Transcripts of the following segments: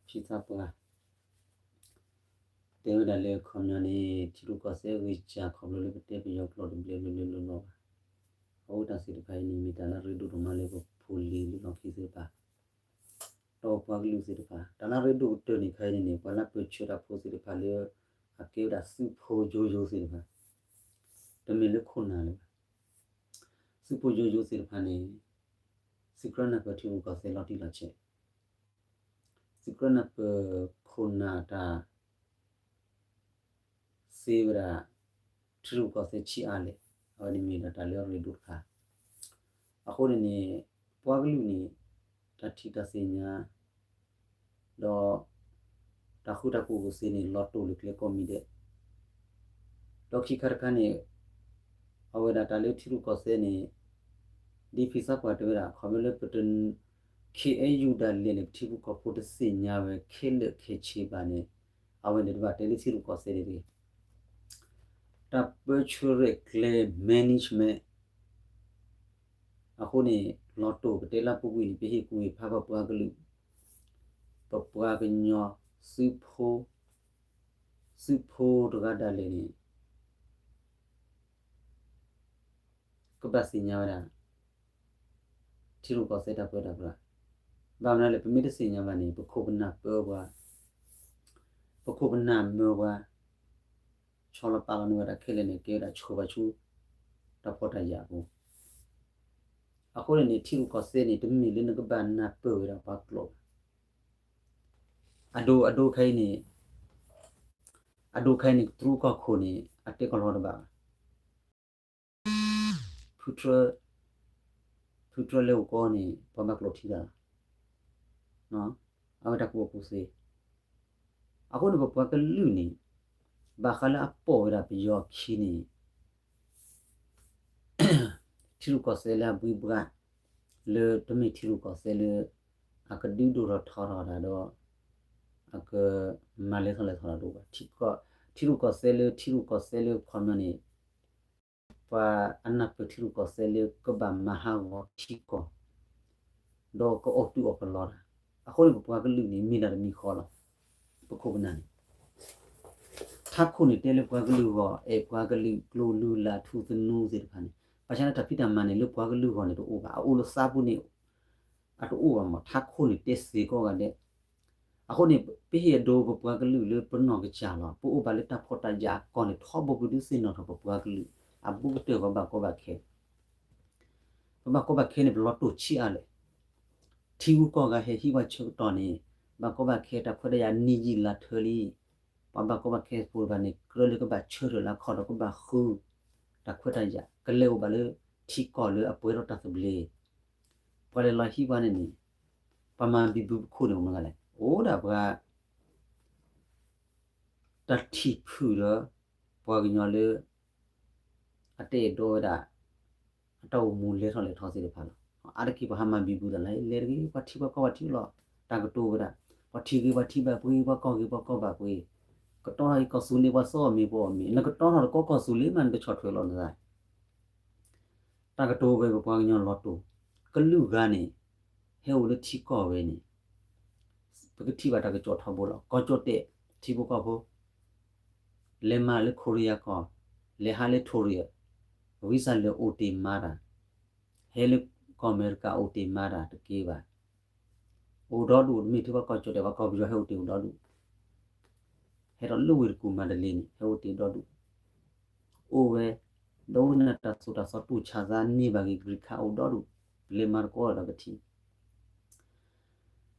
ဖံသးပှၢ် တဲဝဲဒၣ်လၢ ခီပညီန့ၣ် ထံရူၢ်ကီၢ်သဲးဂ့ၤစၢ် ခီဖျိလၢပတဲပယီၤကျိာ်တဘျဲးဘျဲးဘျဲးဘျဲးဘျဲးဘၣ်. အဃိတၢ်သ့ၣ်တဖၣ်အံၤန့ၣ် မ့ၢ်တၢ်လၢအရ့ဒိၣ်ဒိၣ်မးလၢပဖိလံၤလၢလီၢ်ခံသ့ၣ်တဖၣ် ဒီးပှၤကလုာ်သ့ၣ်တဖၣ် တၢ်လၢအရ့ဒိၣ်ကတၢၢ်န့ၣ် ခဲအံၤန့ၣ်န့ၣ် ပှၤလၢပၢၢ်ဆၢတၢ်ဖိသ့ၣ်တဖၣ်လၢ အကဲဝဲဒၣ်သုးဖိယိယိသ့ၣ်တဖၣ် တမ့ၢ်လၢခိၣ်နၢ်လၢၤဘၣ်. သုးဖိယိယိသ့ၣ်တဖၣ်န့ၣ် သုကြၢးနၢ်ပၢၢ်ထံရူၢ်ကီၢ်သဲးလီၤတံၢ်လီၤဆဲး, သုကြၢးနၢ်ပၢၢ်ခိၣ်နၢ်တၢ် သ့ဝဲဒၣ် ထံရူၢ်ကီၢ်သဲးဆံးအါလဲၣ်, အဝဲန့ၣ်မ့ၢ်ဒၣ်တၢ်လၢအရ့ဒိၣ်တခါ. အဃိန့ၣ်န့ၣ် ပှၤကလုာ်န့ၣ် တၢ်ထံၣ်တၢ်သ့ၣ်ညါ ဒီး တၢ်ဃူတၢ်ဖိးကသ့န့ၣ် လီၤတိၢ်လၢကျဲကိးမံၤဒဲး, ဒီးခံခါတခါန့ၣ် အဝဲဒၣ်တၢ်လၢထံရူၢ်ကီၢ်သဲးန့ၣ် ဒ်ဖံသးပှၢ်တဲဝဲဒၣ် ခီဖျိလၢပတ ခ့ၣ်အဲၣ်ယူၣ်ဒၣ်လဲာ်န့ၣ် ပထံဖိကီၢ်ဖိတသ့ၣ်ညါဝဲခဲလၢာ်ခဲဆ့ဘၣ်န့ၣ် အဝဲန့ၣ်တဘၣ်တဲလၢထံရူၢ်ကီၢ်သဲးန့ၣ်တဂ့ၤ. တၢ်ပၢဆှၢရဲၣ်ကျဲၤ management အဃိန့ၣ် လီၤတိၢ်ပတဲလၢပူၤကွံာ်န့ၣ် ပဟ့ၣ်ကူၣ်ဟ့ၣ်ဖးပပှၤကလုာ် ပပှၤကညီ သုးဖိ သုးဖိတဂၤဒၣ်လဲာ်န့ၣ် ကဘၣ်သ့ၣ်ညါဝဲဒၣ် ထံရူၢ်ကီၢ်သဲးတၢ်ပၢတၢ်ပြး, ဘၣ်မနုၤလဲၣ် ပမ့ၢ်တသ့ၣ်ညါဘၣ်န့ၣ် ပခိၣ်ပနၢ်ပၢပှၤ, ပခိၣ်ပနၢ်မၢပှၤ, ဆီလီၤပာ်လီၤန့ၢ်ဝဲဒၣ်ခဲလၢာ်န့ၣ် ကဲဝဲဒၣ်ဆှၢပှၤဆူ တၢ်ဖှီၣ်တၢ်ယာ်အပူၤ. အဃိန့ၣ်န့ၣ် ထံရူၢ်ကီၢ်သဲးန့ၣ် တမ့ၢ်လၢနကဘၣ်နၢ်ပၢၢ်ဝဲဒၣ်ပှၤကျိာ်ဘၣ်. အဒိ အဒိခဲအံၤန့ၣ် အဒိခဲအံၤန့ၣ် တရူးကီၢ်ခိၣ်န့ၣ် အတဲကီၢ်လီၤတဘၣ်ဘၣ်. ဖုထြၢ ဖုထြၢလဲၤအိၣ်ကီၢ်န့ၣ် ပှၤဘၣ်ကျိာ်ထံတၢ်လီၤ. အဝဲတၢ်ကူၣ်ဘၣ်ကူၣ်သ့. အဃိန့ၣ် ပပှၤကလုာ်န့ၣ် ဘၣ်ဃးလၢအပိာ်ဝဲဒၣ်ပယီၤအခံန့ၣ် ထံရူၢ်ကီၢ်သဲးလၢအဘှံးဘှး လၢတမ့ၢ်ထံရူၢ်ကီၢ်သဲးလၢ အကဒုးဒိၣ်ထီၣ်ထီထီၣ်တၢ်ဒီး အကမၤလဲၤထီၣ်လဲၤထီၣ်တၢ်တအိၣ်ဘၣ်. ထံ ထံရူၢ်ကီၢ်သဲးလၢထံရူၢ်ကီၢ်သဲးလၢခီပညီန့ၣ် ပှၤအနၢ်ပၢၢ်ထံရူၢ်ကီၢ်သဲးလၢကဘၣ်မၤဟးဂီၤထံကီၢ် ဒီးကအီၣ်တုာ်အီၣ်ကလီတၢ်. အဃိန့ၣ် ပပှၤကလုာ်န့ၣ် မ့ၢ်ဒၣ်တမံၤဃီလီၤ. ပခိၣ်ပနၢ်န့ၣ် ထးခိၣ်န့ၣ်တဲလၢပှၤကလုာ်ဂီၢ် အဲၣ်ပှၤကလုာ်ကျိၤလုၢ်လၢ်ထူသနူသ့ၣ်တဖၣ်န့ၣ် ဘၣ်ဆၣ်န့ၣ် တၢ်ဖံးတၢ်မၤန့ၣ်လၢပှၤကလုာ်ဂီၢ်န့ၣ်တအိၣ်ဘၣ်. အအိၣ်လၢသးပူၤန့ၣ် အတအိၣ်ဘၣ်မး ထးခိၣ်န့ၣ်တဲသ့ကိးဂၤဒဲး. အဃိန့ၣ် ပဟ့ၣ်အဒိပပှၤကလုာ်လၢပနီၢ်ကစၢ်လီၤ. ပအိၣ်ဘၣ်လၢတၢ်ဖှီၣ်တၢ်ယာ်အကီၢ်န့ၣ် ထီဘိပဒုးသ့ၣ်နီၣ်ထီၣ်ပပှၤကလုာ် အဘူးကတၢၢ်ပှၤဘၣ်ကီဘၣ်ခဲ ပဘၣ်ကီဘၣ်ခဲန့ၣ် ပလီၤတိၢ်ဆံးအါလဲၣ်. ထံဂုၤကီၢ်ဂၤဟဲဟံးဝဲဆၢကတီၢ်န့ၣ် ဘၣ်ကီဘၣ်ခဲတၢ်ခွဲးတၢ်ယာ်နံၣ်ယံာ်လါထၢလံ. ပှၤဘၣ်ကီဘၣ်ခဲဖိတဖၣ်န့ၣ် ကြၢးလၢကဘၣ်ဆၢထၢၣ်လၢအခီၣ်ဒီးကဘၣ်ဃု တၢ်ခွဲးတၢ်ယာ် ကလဲၤအိၣ်ဘၣ်လၢထံကီၢ်လၢအပှဲၤထီၣ်တၢ်သဘျ့. ပှၤလဲၤလီၤဟံးပှၤန့ၣ်န့ၣ် ပှၤမၤဘံဘူပခိၣ်န့ၣ် အိၣ်မနုၤလဲၣ်, အိၣ်ဒၣ်ပှၤ တၢ်ထံၣ်ဖုၣ်ဒီး ပှၤကညီလၢ အတအဲၣ်ဒိးဝဲဒၣ် အတၢ်အိၣ်မူလဲၤထီၣ်လဲၤထီသ့ၣ်တဖၣ်လီၤ. အါတက့ၢ်ပှၤဟးမၤဘံဘူတၢ်လၢ လဲၤတဂ့ၤ ပှၤထံပှၤကီၢ်ပှၤထံလီၤ. တၢ်ကတိၤဝဲဒၣ် ပှၤထံဂ့ၤပှၤထံဘၣ်ပှ့ၤ ပှၤကီၢ်ဂ့ၤပှၤကီၢ်ဘၣ်ပှ့ၤ, ကတီထီၣ်ကီၢ်သူလ့ၤ ပှၤသီအီၣ်မ့ၤပှၤအီၣ်မ့ၤ, နကတီထီၣ်တကီၢ်ကီၢ်သူလ့ၤမး နတဆီၣ်ထွဲလီၤနသး တၢ်ကတိၤဝဲပပှၤကညီလီၤတိၢ်, ကလုာ်ဂၤန့ၣ် ဟဲအိၣ်လၢထံကီၢ်ဝဲန့ၣ် ပကထံၣ်ဘၣ်တၢ်ကစီၣ်ထီဘိလီၤ. ကီၢ်ကၠီၣ်တဲၣ် ထံဖိကီၢ်ဖိ လဲၤမၤလၢခိရံယါကီၢ်, လဲၤဟးလၢထိရံယါ, ဝံသးစူၤအိၣ်တ့ၢ်မၤတၢ်, ဟဲလၢကီၢ်အမဲရကၤအိၣ်တ့ၢ်မၤတၢ်တက့ၢ်ဘၣ်. အိၣ်ဒီဒူၣ် တမ့ၢ်ထဲပှၤကီၢ်ကၠီၣ်တဲၣ် ပှၤကီၢ်ပယီၤဟဲအိၣ်တ့ၢ်အိၣ်ဒီဒူၣ် ဟဲဒီးလၢဝ့ၢ်တကူၣ်မၤတလ့ၤန့ၣ် ဟဲအိၣ်တ့ၢ်ဒီဒူၣ် အိၣ်ဝဲ, ဒီးဝဲန့ၣ်တၢ်သိၣ်တၢ်သီတူၢ်ဆါသးန့ၢ်ဘၣ်ဂ့ၤ ဂံၢ်ခါအိၣ်ဒီဒူၣ်, ပလဲၤမၤတကိးဒီးပထံၣ်.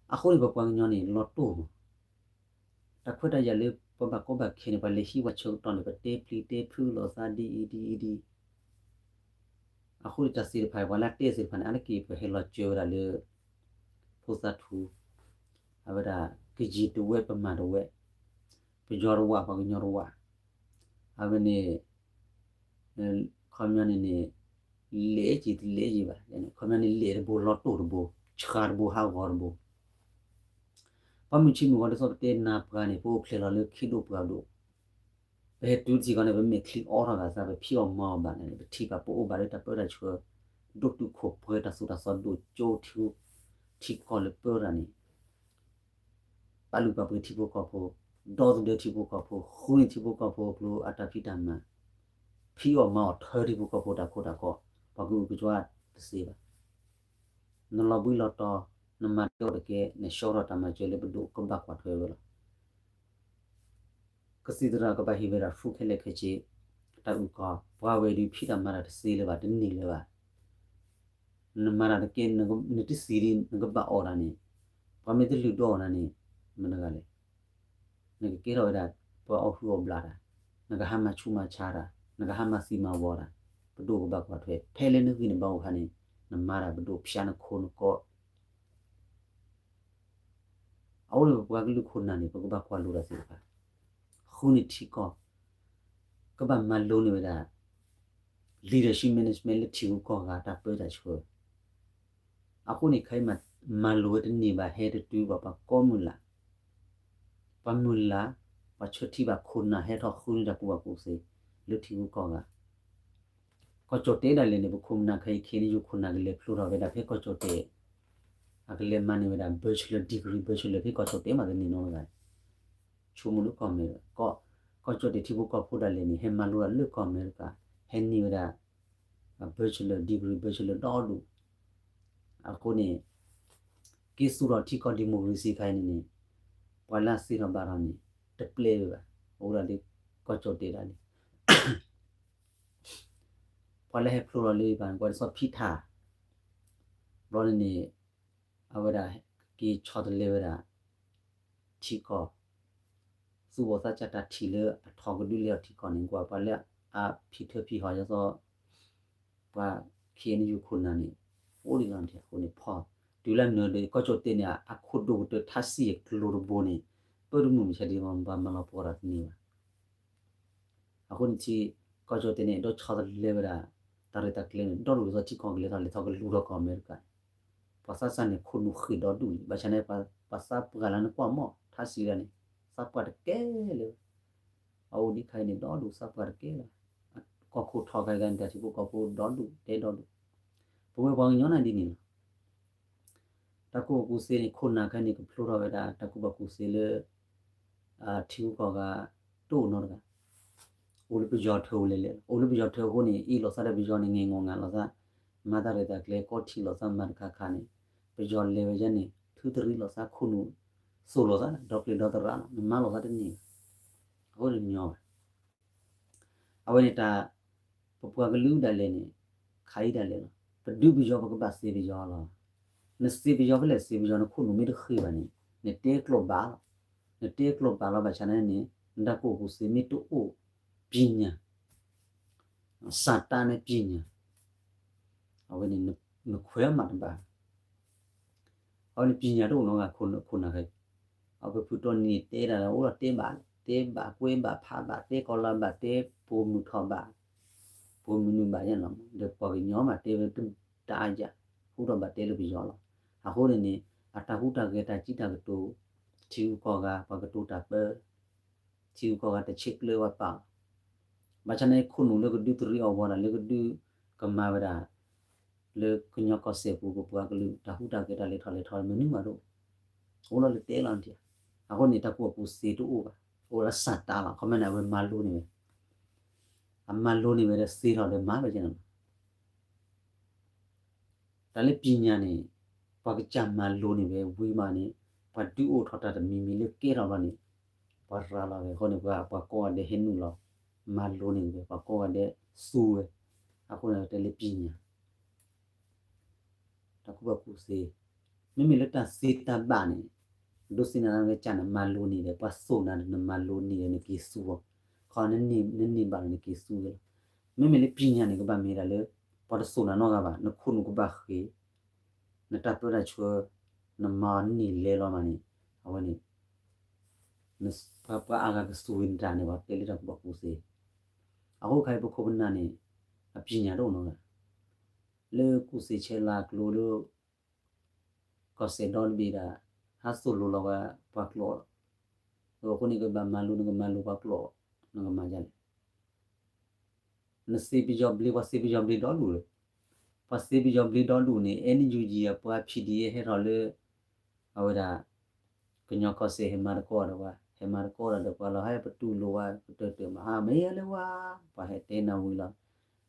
အဃိန့ၣ် ပပှၤကညီန့ၣ် လီၤတိၢ်မး, တၢ်ခွဲးတၢ်ယာ်လၢပဘၣ်ကီဘၣ်ခဲန့ၣ် ပှၤလဲၤဟံးဝဲဆၢကတီၢ်န့ၣ် ပတဲပျံၤတဲဖုးလိာ်သးဒ်အံၤဒ်အံၤဒ်အံၤ အဃိန့ၣ်တၢ်သ့ၣ်တဖၣ် ပှၤလၢအတဲသ့ၣ်တဖၣ်န့ၣ် အါတက့ၢ်ပဟဲလီၤစၢၤဝဲဒၣ်လၢ ဖိသၣ်ထူ, အဝဲဒၣ် ကယံာ်တဝဲ ပမၤတဝဲ, ပယီၤတဝး ပှၤကညီတဝး, အဝဲန့ၣ် ခီပညီန့ၣ်န့ၣ် လဲၤက့ၤတလဲၤက့ၤဘၣ်, ခီပညီန့ၣ် လဲၤတဘိလီၤတိၢ်တဘိ, ဆှၢတဘိဟးဂီၤတဘိ ပှၤမုၢ်ဆ့ၣ်မုၢ်ဂီၤဒ်သိးပတဲနၢ်ပှၤန့ၣ် ပအိၣ်ဖျဲၣ်လီၤလၢခံဒိၣ်ပှၢ်ဒိၣ်, ပဟဲတုၤတထံၣ်ဃီန့ၣ် ပမဲာ်ချံအိးထီၣ်ဂာ်သး ပဖံးအီၣ်မၤအီၣ်ဘၣ်န့ၣ် ပထံၣ်ဘၣ်ပအိၣ်ဘၣ်လၢတၢ်ပၢတၢ်ဆှၢ ဒိၣ်တုာ်ခိၣ်ပှဲၤ တၢ်သိၣ်တၢ်သီဒိၣ်ကၠိထံ, ထံကီၢ်လၢပၢတၢ်န့ၣ် ပ ပာ်လုၢ်ပာ်ပှ့ၤထံဖိကီၢ်ဖိ, ဒီသဒၢထံဖိကီၢ်ဖိ, ဃုန့ၢ်ထံဖိကီၢ်ဖိအကျိၤအတၢ်ဖံးတၢ်မၤ, ဖံးအီၣ်မၤအီၣ်ထၢထံဖိကီၢ်ဖိတၢ်ခိတၢ်ကီ, ပှၤကအုၣ်ကကွၢ်တသ့ဘၣ်. နလီၤဘှံးလီၤတီၤ, နမၤတကဲအီၣ်တကဲ, နဆှီထီၣ်တၢ်မၤစၢၤလၢပဒိၣ်ကဘၣ်ကွၢ်ထွဲဝဲလီၤ. ကသံၣ်သရၣ်ကဘၣ်ဟ့ၣ်ဝဲဒၣ် food ခဲလၢာ်ခဲဆ့, တၢ်အုၣ်ကီၤ, ပှၤဝဲဒုးဖံးတၢ်မၤတၢ်တသ့လၢၤဘၣ်, တန့ၢ်လၢၤဘၣ်. နမၤတၢ်တကဲ, နတသံၣ်ဒံး နကဘၣ်အီၣ်တၢ်န့ၣ်, ပှၤမ့ၢ်တလုၢ်ဒိအီၣ်နၤန့ၣ်, မတဂၤလဲၣ်. နကကဲထီၣ်ဝဲဒၣ် ပှၤအီၣ်ဟုၣ်အီၣ်ဘျးတၢ်, နကဟးမၤဆူးမၤဆါတၢ်, နကဟးမၤသံမၤဝီတၢ်, ပဒိၣ်ကဘၣ်ကွၢ်ထွဲ, ဖဲလၢနဂံၢ်နဘါအိၣ်အခါန့ၣ်, နမၤတၢ်ပဒိၣ်ဖျါနခိၣ်နကီၢ် အအိၣ်လၢပပှၤကလုာ်ခိၣ်နၢ်န့ၣ် ပကဘၣ်ကွၢ်လိတၢ်သ့ၣ်တဖၣ်, ဃုန့ၢ်ထံကီၢ်, ကဘၣ်မၤလိန့ၢ်ဝဲဒၣ် leadership management လၢထံဂုၤကီၢ်ဂၤတၢ်ပၢတၢ်ဆှၢ, အဃိန့ၣ် ခဲအံၤမၤလိဝဲတန့ၢ်ဘၣ် ဟဲတတုၤဘၣ်ပှၤကိးမုၢ်လၢ်, ပှၤမုၢ်လၢ်, ပှၤဆၢထံဘၣ်ခိၣ်နၢ်ဟဲထီၣ်ဃုန့ၢ်တၢ်ကူၣ်ဘၣ်ကူၣ်သ့ လၢထံဂုၤကီၢ်ဂၤ ကီၢ်ကၠီၣ်တဲၣ်ဒၣ်လဲာ်န့ၣ် ပခိၣ်ပနၢ်ခဲအံၤ ခ့ၣ်အဲၣ်ယူၣ် ခိၣ်နၢ်ကလဲၤဖျိထီၣ်ဝဲဒၣ်ဖဲကီၢ်ကၠီၣ်တဲၣ်, အကလဲၤမၤန့ၢ်ဝဲဒၣ် bachelor degree bachelor ဖဲကီၢ်ကၠီၣ်တဲၣ်မးတန့ၢ်နီတဂၤ, ဆိကမိၣ်လၢကီၢ်မဲာ်, ကီၢ်ကၠီၣ်တဲၣ်ထံဖိကီၢ်ဖိဒၣ်လဲာ်န့ၣ် ဟဲမၤလိဒၣ်လၢကီၢ်အမဲရကၤ, ဟဲန့ၢ်ဝဲဒၣ် bachelor degree bachelor ဒီဒူၣ်, အဃိန့ၣ် က့ၤသူၣ်ထီၣ်ထံကီၢ် democracy ခါအံၤန့ၣ်န့ၣ် ပှၤလၢအသ့ထီၣ်ဘၣ်ထီၣ်န့ၣ် တပျဲဝဲဘၣ်, အိၣ်ဒၣ်လၢကီၢ်ကၠီၣ်တဲၣ်ဒၣ်န့ၣ် ပှၤလၢဟဲဖျိထီၣ်လၢပှၤတဆီဖံးထါ, ဘျီန့ၣ်န့ၣ် အဝဲဒၣ်က့ၤဆီတလဲဝဲဒၣ် ထံကီၢ်, သူၣ်ဘီၣ်သးစၢ်တၢ်ထံၣ်လၢအထီၣ်ကဒုးလဲအီၤထံကီၢ်န့ၣ် ကွၢ်ပှၤလၢအဖံးထၢဖံးဟီၣ်ယသီ ပှၤ ခ့ၣ်အဲၣ်ယူၣ် ခိၣ်နၢ်န့ၣ် အိၣ်ဒံးလီၤန့ၣ် အဃိန့ၣ်ဖီၣ်, တုၤလၢနၢၤဒီး ကီၢ်ကၠီၣ်တဲၣ်န့ၣ် အခိၣ်ဒိၣ်ကတၢၢ်ထါစံၣ်အကျိၤတဘိန့ၣ် ပၢတမုာ်မဆါဒံး ပှၤမၤလီၤပှီၢ်တၢ်တန့ၢ်ဘၣ်. အဃိန့ၣ်ထံ ကီၢ်ကၠီၣ်တဲၣ်န့ၣ် ဒီးဆီတလဲဝဲဒၣ် တၢ်ရဲၣ်တၢ်ကျဲၤန့ၣ် ဒီဒူၣ်ဒ်သိးထံကီၢ်ကလဲၤထီၣ် လဲၤထီၣ်ကလူၤထီၣ်ကီၢ်အမဲရကၤန့ၣ် ပှၤသးစၢ်န့ၣ် ခိၣ်နူာ်ဃ့ၢ်ဒီဒူၣ်လံ. ဘၣ်ဆၣ်န့ၣ် ပှၤသးပှၢ်လၢနကွၢ်မီၢ် ထါစံၣ်ဒၣ်န့ၣ် သးပှၢ်တကဲလၢၤဘၣ်. အအိၣ်ဒံးခါအံၤန့ၣ် ဒီဒူၣ်သးပှၢ်တကဲလၢၤဘၣ်. ကီၢ်ခိၣ်ထီၣ်ခါအံၤ တၢ်ထံဖိကီၢ်ဖိဒီဒူၣ် တဲဒီဒူၣ်. ပဝဲပှၤကညီန့ၣ်ဒ်န့ၣ်လီၤ. တၢ်ကူၣ်ဘၣ်ကူၣ်သ့န့ၣ် ခိၣ်နၢ်ခဲအံၤန့ၣ် ကဖျိထီၣ်ဝဲဒၣ် တၢ်ကူၣ်ဘၣ်ကူၣ်သ့လၢ ထံဂုၤကီၢ်ဂၤ တအိၣ်နီတဂၤ, အိၣ်လၢပယီၤထၢအိၣ်လဲၣ်လဲၣ်, အိၣ်လၢပယီၤထၢအဃိန့ၣ် အ့ၣ်လိာ်သးဒီးပယီၤန့ၣ် ငဲၢ်ငီၢ်ငါလိာ်သး, မၤတၢ်ရဲၣ်တၢ်ကျဲၤ ကီထံးလိာ်သး မၤတခါခါန့ၣ် ပယီၤလဲၤဝဲယဲန့ၣ် ထုးတရံးလိာ်သး ခိၣ်နူာ်သိၣ်လိာ်သး ဒီပျ့ၤဒီသရၣ်လီၤ, နမၤလိာ်သးတန့ၢ်ဘၣ်. အဃိန့ၣ်ညီဘၣ်. အဝဲန့ၣ်တၢ် ပပှၤကလုာ်ဒၣ်လဲာ်န့ၣ် ခါအံၤဒၣ်လဲာ်လီၤ. ပဒုးပယီၤ ပကဘၣ်သ့ပယီၤလီၤ. နသ့ပယီၤဖဲလဲၣ် သ့ပယီၤ နခိၣ်နူာ်မ့ၢ်တဃ့ၢ်ဘၣ်န့ၣ် နတဲကျိာ်ဘၣ်လီၤ. နတဲကျိာ်ဘၣ်လီၤ ဘၣ်ဆၣ်န့ၣ်န့ၣ် နတၢ်ကူၣ်ဘၣ်ကူၣ်သ့မ့ၢ်တအိၣ် ပညာ စၢ်တၢ်န့ၣ် ပညာ အဝဲန့ၣ် နခွဲးမးတဘၣ်. အဝဲန့ၣ် ပညာတအိၣ်နီတဂၤ ခိၣ်နၢ်ခဲအံၤ, အပဖုတီနံၤတဲတၢ် အိၣ်ဒီးတဲဘၣ်, တဲဘၣ်ကွဲဘၣ်ဖးဘၣ် တဲကီၤလၤဘၣ် တဲပိာ်မုၣ်ထီၣ်ဘၣ်, ပိာ်မုၣ်နုာ်ဘၣ်ယဲၢ်လီၤ. ဒီးပှၤကညီမးတဲဝဲတၢ်အါယၢ် ဟူထီၣ်ဘၣ်တဲလၢပယီၤလီၤ. အဃိန့ၣ်န့ၣ် အတၢ်ဟူးတၢ်ဂဲၤတၢ်စံးတၢ်ကတိၤ ထံဂုၤကီၢ်ဂၤ ပှၤကတိၤတၢ်ပၢ ထံဂုၤကီၢ်ဂၤတဆံးကျၢဘၣ်ပာ်လီၤ. ဘၣ်ဆၣ်န့ၣ် ခိၣ်နူာ်လၢကဒုးတရံးအီၣ်ဝီတၢ် လၢကဒုးကမၤဝဲဒၣ် လၢကညီကီၢ်စဲၣ်ပူၤ ပပှၤကလုာ် တၢ်ဟူးတၢ်ဂဲၤတၢ်လဲၤထီၣ်လဲၤထီ မနုၤမးတအိၣ်, အိၣ်လီၤလၢတဲလီၤနထံၣ်. အဃိန့ၣ် တၢ်ကူၣ်ဘၣ်ကူၣ်သ့တအိၣ်ဘၣ်, အိၣ်လၢစၢ်တၢ်လီၤ. ခီမ့ၢ်န့ၣ် အဝဲမၤလိန့ၢ်ဝဲ အမၤလိန့ၢ်ဝဲဒီးသ့ထီၣ်ဒီးမၤဝဲကဲန့ၣ်လီၤ. တၢ်လၢပညာန့ၣ် ပှၤကစၢ်မၤလိန့ၢ်ဝဲဝံၤမးန့ၣ် ပှၤဒုးအိၣ်ထီၣ်တၢ်တမံၤမံၤလၢကဲထီၣ်ဘျီန့ၣ် ပှၤရၤလီၤဝဲအဃိန့ၣ် ပှၤကိးဂၤဒဲးဟဲနုာ်လီၤ မၤလိန့ၢ်ဝဲ ပှၤကိးဂၤဒဲးသူဝဲ. အဃိန့ၣ်တဲလၢပညာ တၢ်ကူၣ်ဘၣ်ကူၣ်သ့, မ့မ့ၢ်လၢတၢ်သ့တၢ်ဘၣ်န့ၣ် ဒိးသ့ၣ်ညါနကစၢ်န့ၣ် မၤလိန့ၢ်ဒီး ပှၤသိၣ်နၤဒီးနမၤလိန့ၢ်ဒီးနက့ၤသူအီၤ, ခီနန့ၢ်ဘၣ်ဒီးနက့ၤသူဝဲလီၤ. မ့မ့ၢ်လၢပညာန့ၣ် ကဘၣ်မ့ၢ်ဒၣ်လၢ ပှၤတသိၣ်နၤနီတဂၤဘၣ်, နခိၣ်နူာ်ကဘၣ်ဃ့ၢ်, နတၢ်ပၢတၢ်ဆှၢ နမၤန့ၢ်လဲၤလီၤမးန့ၣ် အဝဲန့ၣ် ပှၤအါဂၤကသူၣ်ဝံၤနတၢ်န့ၣ် ပှၤတဲလၢတၢ်ကူၣ်ဘၣ်ကူၣ်သ့. အဃိခါအံၤပခိၣ်ပနၢ်န့ၣ် အပညာတအိၣ်နီတဂၤ လၢကူၣ်သ့ၣ်ဆဲးလၤကျိၤလၢ ကီၢ်စဲၣ်ဒီတဘ့ၣ်ဒၣ် ဟးသိၣ်လိလီၤဝဲပှၤကျိာ်, အဃိန့ၣ်ကဘၣ်မၤလိ နကမၤလိပှၤကျိာ် နကမၤဒ်လဲၣ်. နသ့ပယီၤဘျ့ ပှၤသ့ပယီၤဘျ့ဒီဒူၣ်လီၤ. ပှၤသ့ပယီၤဘျ့ဒီဒူၣ်န့ၣ် အဲၣ်ယူၣ်ယံၣ် အပှၤ ဖံးဒံၣ် ဟဲထီၣ်လၢ အဝဲဒၣ် ကညီကီၢ်စဲၣ်ဟဲမၤသကိးဒီးပှၤ, ဟဲမၤသကိးဒီးပှၤလီၤ, ဟဲပတူၢ်လိာ်ဝဲ ပတၢၢ်တၢၢ်မး ဟါ မ့ၢ်ယၤလၢဝဲ, ပှၤဟဲတဲနၤဝံၤလီၤ,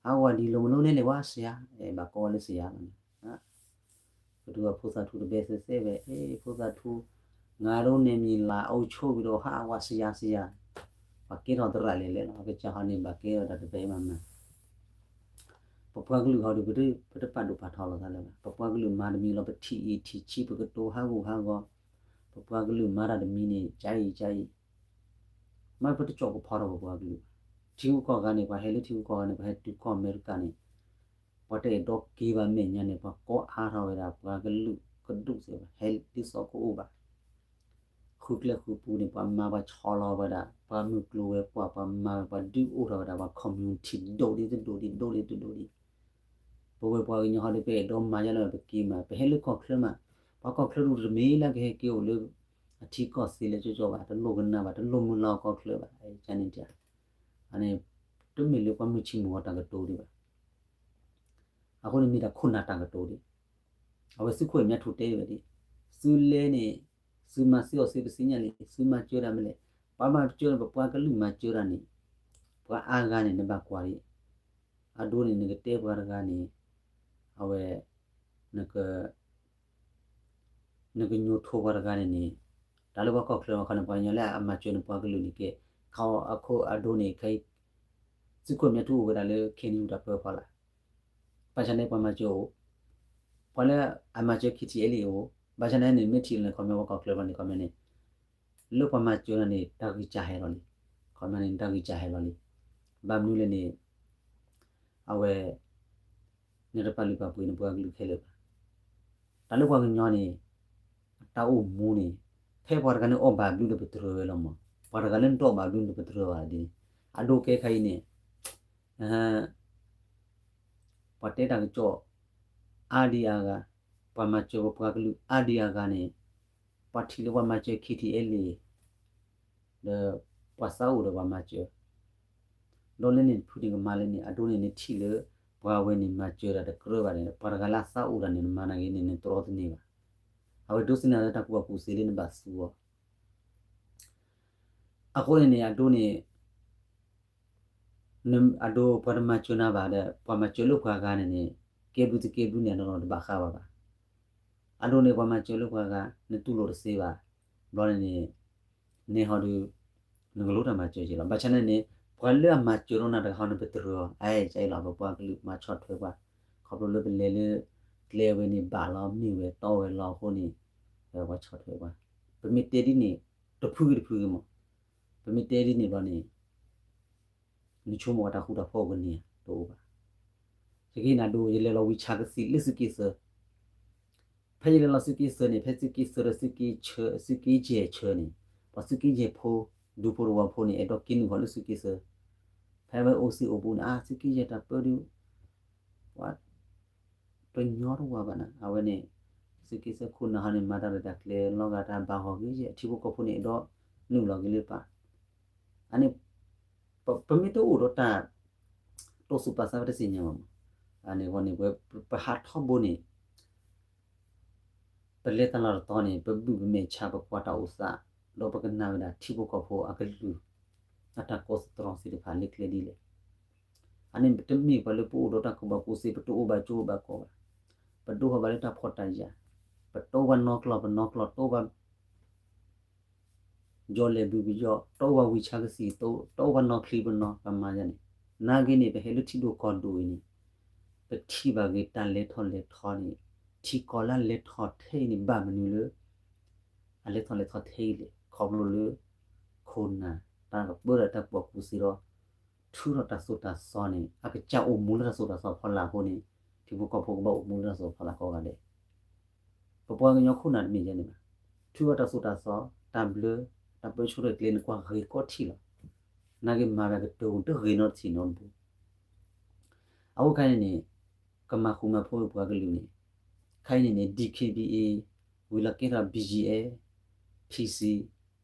ဟါ ဝၤဒ်လိၤမနုၤလဲၣ်လဲၣ်ဝဲ ဆရာ, ဘၣ်ကိးဝဲလၢ ဆရာ လီၤန့ၣ် ပတုၤအဖိသၣ်ထူတဘဲသဲသဲဝဲ, အ့ ဖိသၣ်ထူ, ငါဒိးန့ၢ်မံၤလၤအိၣ်ဆိးဝံၤဒီး ဟါ ဝၤ ဆရာ ဆရာ, ပှၤကဲထီၣ်သရၣ်လဲၣ်လဲၣ်လီၤ, အကစၢ်ဟီန့ၣ် ဘၣ်ကဲထီၣ်တၢ်တဘဲမးမး ပပှၤကလုာ်ဟီဒီး ပတပာ်ဒိၣ်ပာ်ထီလီၤသးလၢၤဘၣ်, ပပှၤကလုာ်မၤတမံၤလီၤ ပထံၣ်အံၤထံၣ်ဆံး ပကတိၤဟးဂူာ်ဟးဂီၤ, ပပှၤကလုာ်မၤတၢ်တမံၤန့ၣ် ကအံၤကအံၤ, မ့ၢ်ပတကၠီၣ်ကဖီထီၣ်ပပှၤကလုာ်ဘၣ်, ထံဂုၤကီၢ်ဂၤန့ၣ် ပှၤဟဲလၢထံဂုၤကီၢ်ဂၤန့ၣ် ပှၤဟဲတုၤကီၢ်အမဲရကၤန့ၣ်, ပှၤတအဲၣ်ဒိးက့ၤဘၣ်မဲာ်ညါန့ၣ် ပှၤကိးအါထီၣ်ဝဲဒၣ် ပှၤကလုာ်ကဒူၣ်စ့ၢ်ဘၣ် ဟဲဒ်သိးကအိၣ်ဘၣ် ဃုကျဲဃုပူၤန့ၣ် ပှၤမၤပှၤဆီလီၤဝဲဒၣ် ပှၤမုၢ်ကျိၤဝဲၤကွာ် ပှၤမၤဝဲ ပှၤဒုးအိၣ်ထီၣ်ဝဲဒၣ် ပှၤ community ဒိၣ်ဒ်တဒိၣ်ဒ် ဒိၣ်ဒ်တဒိၣ်ဒ်, ပဝဲပှၤကညီဟီဒီး ပအဲၣ်ဒိးမၤယါလၢပက့ၤမး ပဟဲလၢကီၢ်ချၢမး, ပှၤကီၢ်ချၢဒူၣ်တမံၤလၢကဟဲက့ၤအိၣ်လၢ အထံကီၢ်သ့လၢကၠီကၠီဘၣ် တလိၣ်ကနၣ်ဘၣ် တလိၣ်မုၢ်လၢ်ကီၢ်ချၢဘၣ် ကန့ၣ်တၢ်, အန့ၣ် တမ့ၢ်လၢပှၤမုၢ်ဆံမုၢ်ဂီၤတၢ်ကတိၤဒံးဘၣ် အဃိန့ၣ်မ့ၢ်တၢ်ခိၣ်နၢ်တၢ်ကတိၤဒံး, အဝဲသုးခိၣ်အဲၣ်မၠၣ်ထူတဲဝဲဒၣ်, သုလဲန့ၣ်, သုမၤသ့အီၤသ့ပသ့ၣ်ညါလံ, သုမၤစၢၤတၢ်မနုၤလဲၣ်, ပှၤမၤစၢၤန့ၣ် ပပှၤကလုာ်မၤစၢၤတၢ်န့ၣ်, ပှၤအါဂၤန့ၣ် နဘၣ်ကွၢ်ဒံး, အဒိန့ၣ် နကတဲပှၤတဂၤန့ၣ်, အဝဲ, နက နကညိၣ်ထိပှၤတဂၤန့ၣ်န့ၣ်, တၢ်လၢပှၤကီၢ်ချၢမ့ၢ်ခီန့ၣ် ပှၤကညီလၢအမၤစၢၤန့ၣ်ပှၤကလုာ်န့ၣ်ကဲ, ခီအခိၣ်အဒိန့ၣ်ခဲအံၤ, သုးခိၣ်အဲၣ်မၠၣ်ထူအိၣ်ဝဲဒၣ်လၢ ခ့ၣ်အဲၣ်ယူၣ် တၢ်ပၢဖီလာ်, ဘၣ်ဆၣ်န့ၣ်ပှၤမၤစၢၤအိၣ်, ပှၤလၢအမၤစၢၤ ခ့ၣ်ထံၣ်အဲၣ်လ့ၣ် အိၣ်, ဘၣ်ဆၣ်န့ၣ်န့ၣ် မ့ၢ်ထံၣ်လၢခီမ့ၢ်ပှၤကီၢ်ချၢဘၣ်န့ၣ် ခီမ့ၢ်န့ၣ် လၢပှၤမၤစၢၤန့ၣ် တၢ်ဂံၢ်စၢ်ဟဲလီၤလံ, ခီမ့ၢ်န့ၣ် တၢ်ဂံၢ်စၢ်ဟဲလီၤလံ, ဘၣ်မနုၤလဲၣ်န့ၣ်, အဝဲ နတပာ်လုၢ်ပာ်ပှ့ၤနပှၤကလုာ်ခဲလၢာ်ဘၣ်. တၢ်လၢပှၤကညီန့ၣ်, အတၢ်အိၣ်မူန့ၣ်, ဖဲပှၤတဂၤန့ၣ်အီၣ်ဘၣ်ဘျုးဒီးပတြၢၤဝဲလီၤမး, ပှၤတဂၤလၢနတအီၣ်ဘၣ်ဘျုးန့ၣ်ပတြၢၤဘၣ်ဒ်န့ၣ်, အဒိကဲခါအံၤန့ၣ်, ပှၤတဲတၢ်ကစီၣ်, အါဒံအါဂၤ, ပှၤမၤစၢၤပပှၤကလုာ်အါဒံအါဂၤန့ၣ်, ပှၤထံၣ်လၢပှၤမၤစၢၤ ခ့ၣ်ထံၣ်အဲၣ်လ့ၣ် ဒီးပှၤသးအိၣ်ဒီးပှၤမၤစၢၤ, ဒီးလၢန့ၣ်တဖုန့ၣ်ကမၤလၢန့ၣ် အဒိန့ၣ်နထံၣ်လၢ ပှၤဝဲန့ၣ်မၤစၢၤတၢ်တကြၢးဘၣ်န့ၣ် ပှၤတဂၤလၢအသးအိၣ်တၢ်န့ၣ် နမၤနာ်က့န့ၣ် နတြီတန့ၢ်ဘၣ်. အဝဲဒိးသန့ၤလၢတၢ်ကူၣ်ဘၣ်ကူၣ်သ့လၢနဘၣ်သူအီၤ, အဃိန့ၣ်န့ၣ် အဒိန့ၣ် အဒိပှၤတမၤစၢၤနၤဘၣ်ဒီး ပှၤမၤစၢၤလၢပှၤဂၤန့ၣ်န့ၣ် ကဲဘျုးတကဲဘျုးန့ၣ် အနီၢ်နီၢ်တဘၣ်ဃးဘၣ်ဘၣ်. အဒိန့ၣ် ပှၤမၤစၢၤလၢပှၤဂၤ နတူၢ်လိာ်တသ့ဘၣ်, ဘျီန့ၣ်န့ၣ် နဲဟီဒီး နကလိတၢ်မၤစၢၤက့ၤလီၤ. ဘၣ်ဆၣ်န့ၣ်န့ၣ် ပှၤလၢအမၤစၢၤထီၣ်နၤတဂၤဟီန့ၣ် ပတြၢၤအီၤ, အကဲအံၤလီၤ ပပှၤကလုာ်မၤဆီၣ်ထွဲပှၤ, ခီဖျိလၢပလဲၤလၢ ကျဲဝဲန့ၣ်ဘၣ်လီၤ မ့ၢ်ဝဲတီဝဲလီၤအဃိန့ၣ် ပှၤဆီၣ်ထွဲပှၤ, ပမ့ၢ်တဲဒ်န့ၣ် တဖုဂ့ၤတဖုဂ့ၤမး, ပမ့ၢ်တဲဒ်န့ၣ်ဘျီန့ၣ် နဆိကမိၣ်ဝဲတၢ်ဃူတၢ်ဖိးအိၣ်ကန့ၢ်ဧါ, တအိၣ်ဘၣ်. ယကဟ့ၣ်နၤဒိ ယလဲၤလီၤဝံၤဆါကသံၣ်လၢသုးက့သၢ, ဖဲယလဲၤလီၤသုးက့သၢန့ၣ် ဖဲသုးက့သၢဒီးသုးက့ဆၢ သုးက့ယဲၢ်ဆၢန့ၣ် ပှၤသုးက့ယဲၢ်ဖိ ဒူဖိတဝီဖိန့ၣ် အဲၣ်ဒိးက့ၤနုာ်ဃီၤလၢသုးက့သၢ, ဖဲအဝဲအိၣ်သ့ၣ်အိၣ်ဘူးန့ၣ် အါ သုးက့ယဲၢ်တၢ်ပၢဒုး ပှၤ တညီတဝၤဘၣ်နၤ အဝဲန့ၣ် သုးက့သၢခိၣ်နၢ်ဟီန့ၣ် မၤတၢ်ရဲၣ်တၢ်ကျဲၤလီၤဂာ်တၢ်ဘၣ်ဂီၤဂ့ၤယဲၢ် ထံဖိကီၢ်ဖိန့ၣ် အဲၣ်ဒိးနုာ်လီၤက့ၤလၢပၢ်, အန့ၣ် ပမ့ၢ်တအိၣ်ဒီးတၢ် တိစၢၤပာ်သး ပတသ့ၣ်ညါဘၣ်မး, အန့ၣ်အဃိန့ၣ် ပဟးထီဘိန့ၣ် ပလဲၤတၢ်လီၢ်တတီၤန့ၣ် ပဘုၣ်ပမဲာ်ဆါ ပကွၢ်တၢ်အိၣ်သး ဒီးပကနၣ်ဝဲဒၣ်ထံဖိကီၢ်ဖိအကလုၢ် အတၢ်ကိးသတြီၤသ့ၣ်တဖၣ်လၢကျဲဒ်လဲၣ်. အန့ၣ်တမ့ၢ်ပှၤလၢပအိၣ်ဒီးတၢ်ကူၣ်ဘၣ်ကူၣ်သ့ ပတအိၣ်ဘၣ်ကၠိဘၣ်ကီးဘၣ်, ပဒိးထီၣ်ဘၣ်လၢတၢ်ဖှီၣ်တၢ်ယာ်, ပတအိၣ်ဘၣ်နီၢ်ကျီၢ် ပနီၢ်ကျီၢ် တအိၣ်ဘၣ် ယီၢ်လဲၤဘုပယီၢ် တအိၣ်ဘၣ်ဝံၤဆါကသံၣ် တအိၣ်ဘၣ်နီၢ်ချံပနီၢ် ပမၤယါန့ၣ်, နာ်က့န့ၣ် ပဟဲလၢထံဒိၣ်ကီၢ်ဒိၣ်အံၤန့ၣ် ပထံၣ်ဘၣ်ဂ့ၤတၢ်လဲၤထီၣ်လဲၤထီန့ၣ်, ထံကီၢ်လၢအလဲၤထီၣ်ထဲအံၤန့ၣ် ဘၣ်မနုၤလၢ အလဲၤထီၣ်လဲၤထီထဲအံၤလဲၣ်, ခီဖျိလၢ ခိၣ်နၢ် တၢ်ကပၢဒီးတၢ်ကူၣ်ဘၣ်ကူၣ်သ့ဒီး ထုးထီၣ်တၢ်သိၣ်တၢ်သီန့ၣ် အကစၢ်အိၣ်မူလၢတၢ်သိၣ်တၢ်သီဖီလာ်အဃိန့ၣ် ထံဖိကီၢ်ဖိကဘၣ်အိၣ်မူလၢတၢ်သိၣ်တၢ်သီဖီလာ်ကိးဂၤဒဲး, ပပှၤကညီခိၣ်နၢ်တမ့ၢ်ယဲန့ၣ်ဘၣ်, ထုးထီၣ်တၢ်သိၣ်တၢ်သီ တၢ်ဘျၢ တၢ်ပၢဆှၢတၢ်ကျဲန့ၣ် ကွၢ်ဂ့ၤကိးထံၣ်လီၤ, နာ်က့မၤဝဲကတၢၢ်တဂ့ၤနီတထံၣ်နီတဘိ အဃိခဲအံၤန့ၣ်န့ၣ် ကမၤဃူမၤဖိးပှၤကလုာ်န့ၣ်, ခဲအံၤန့ၣ်န့ၣ် DKBA ဝံၤလီၤကဲထီၣ် BGF, PC,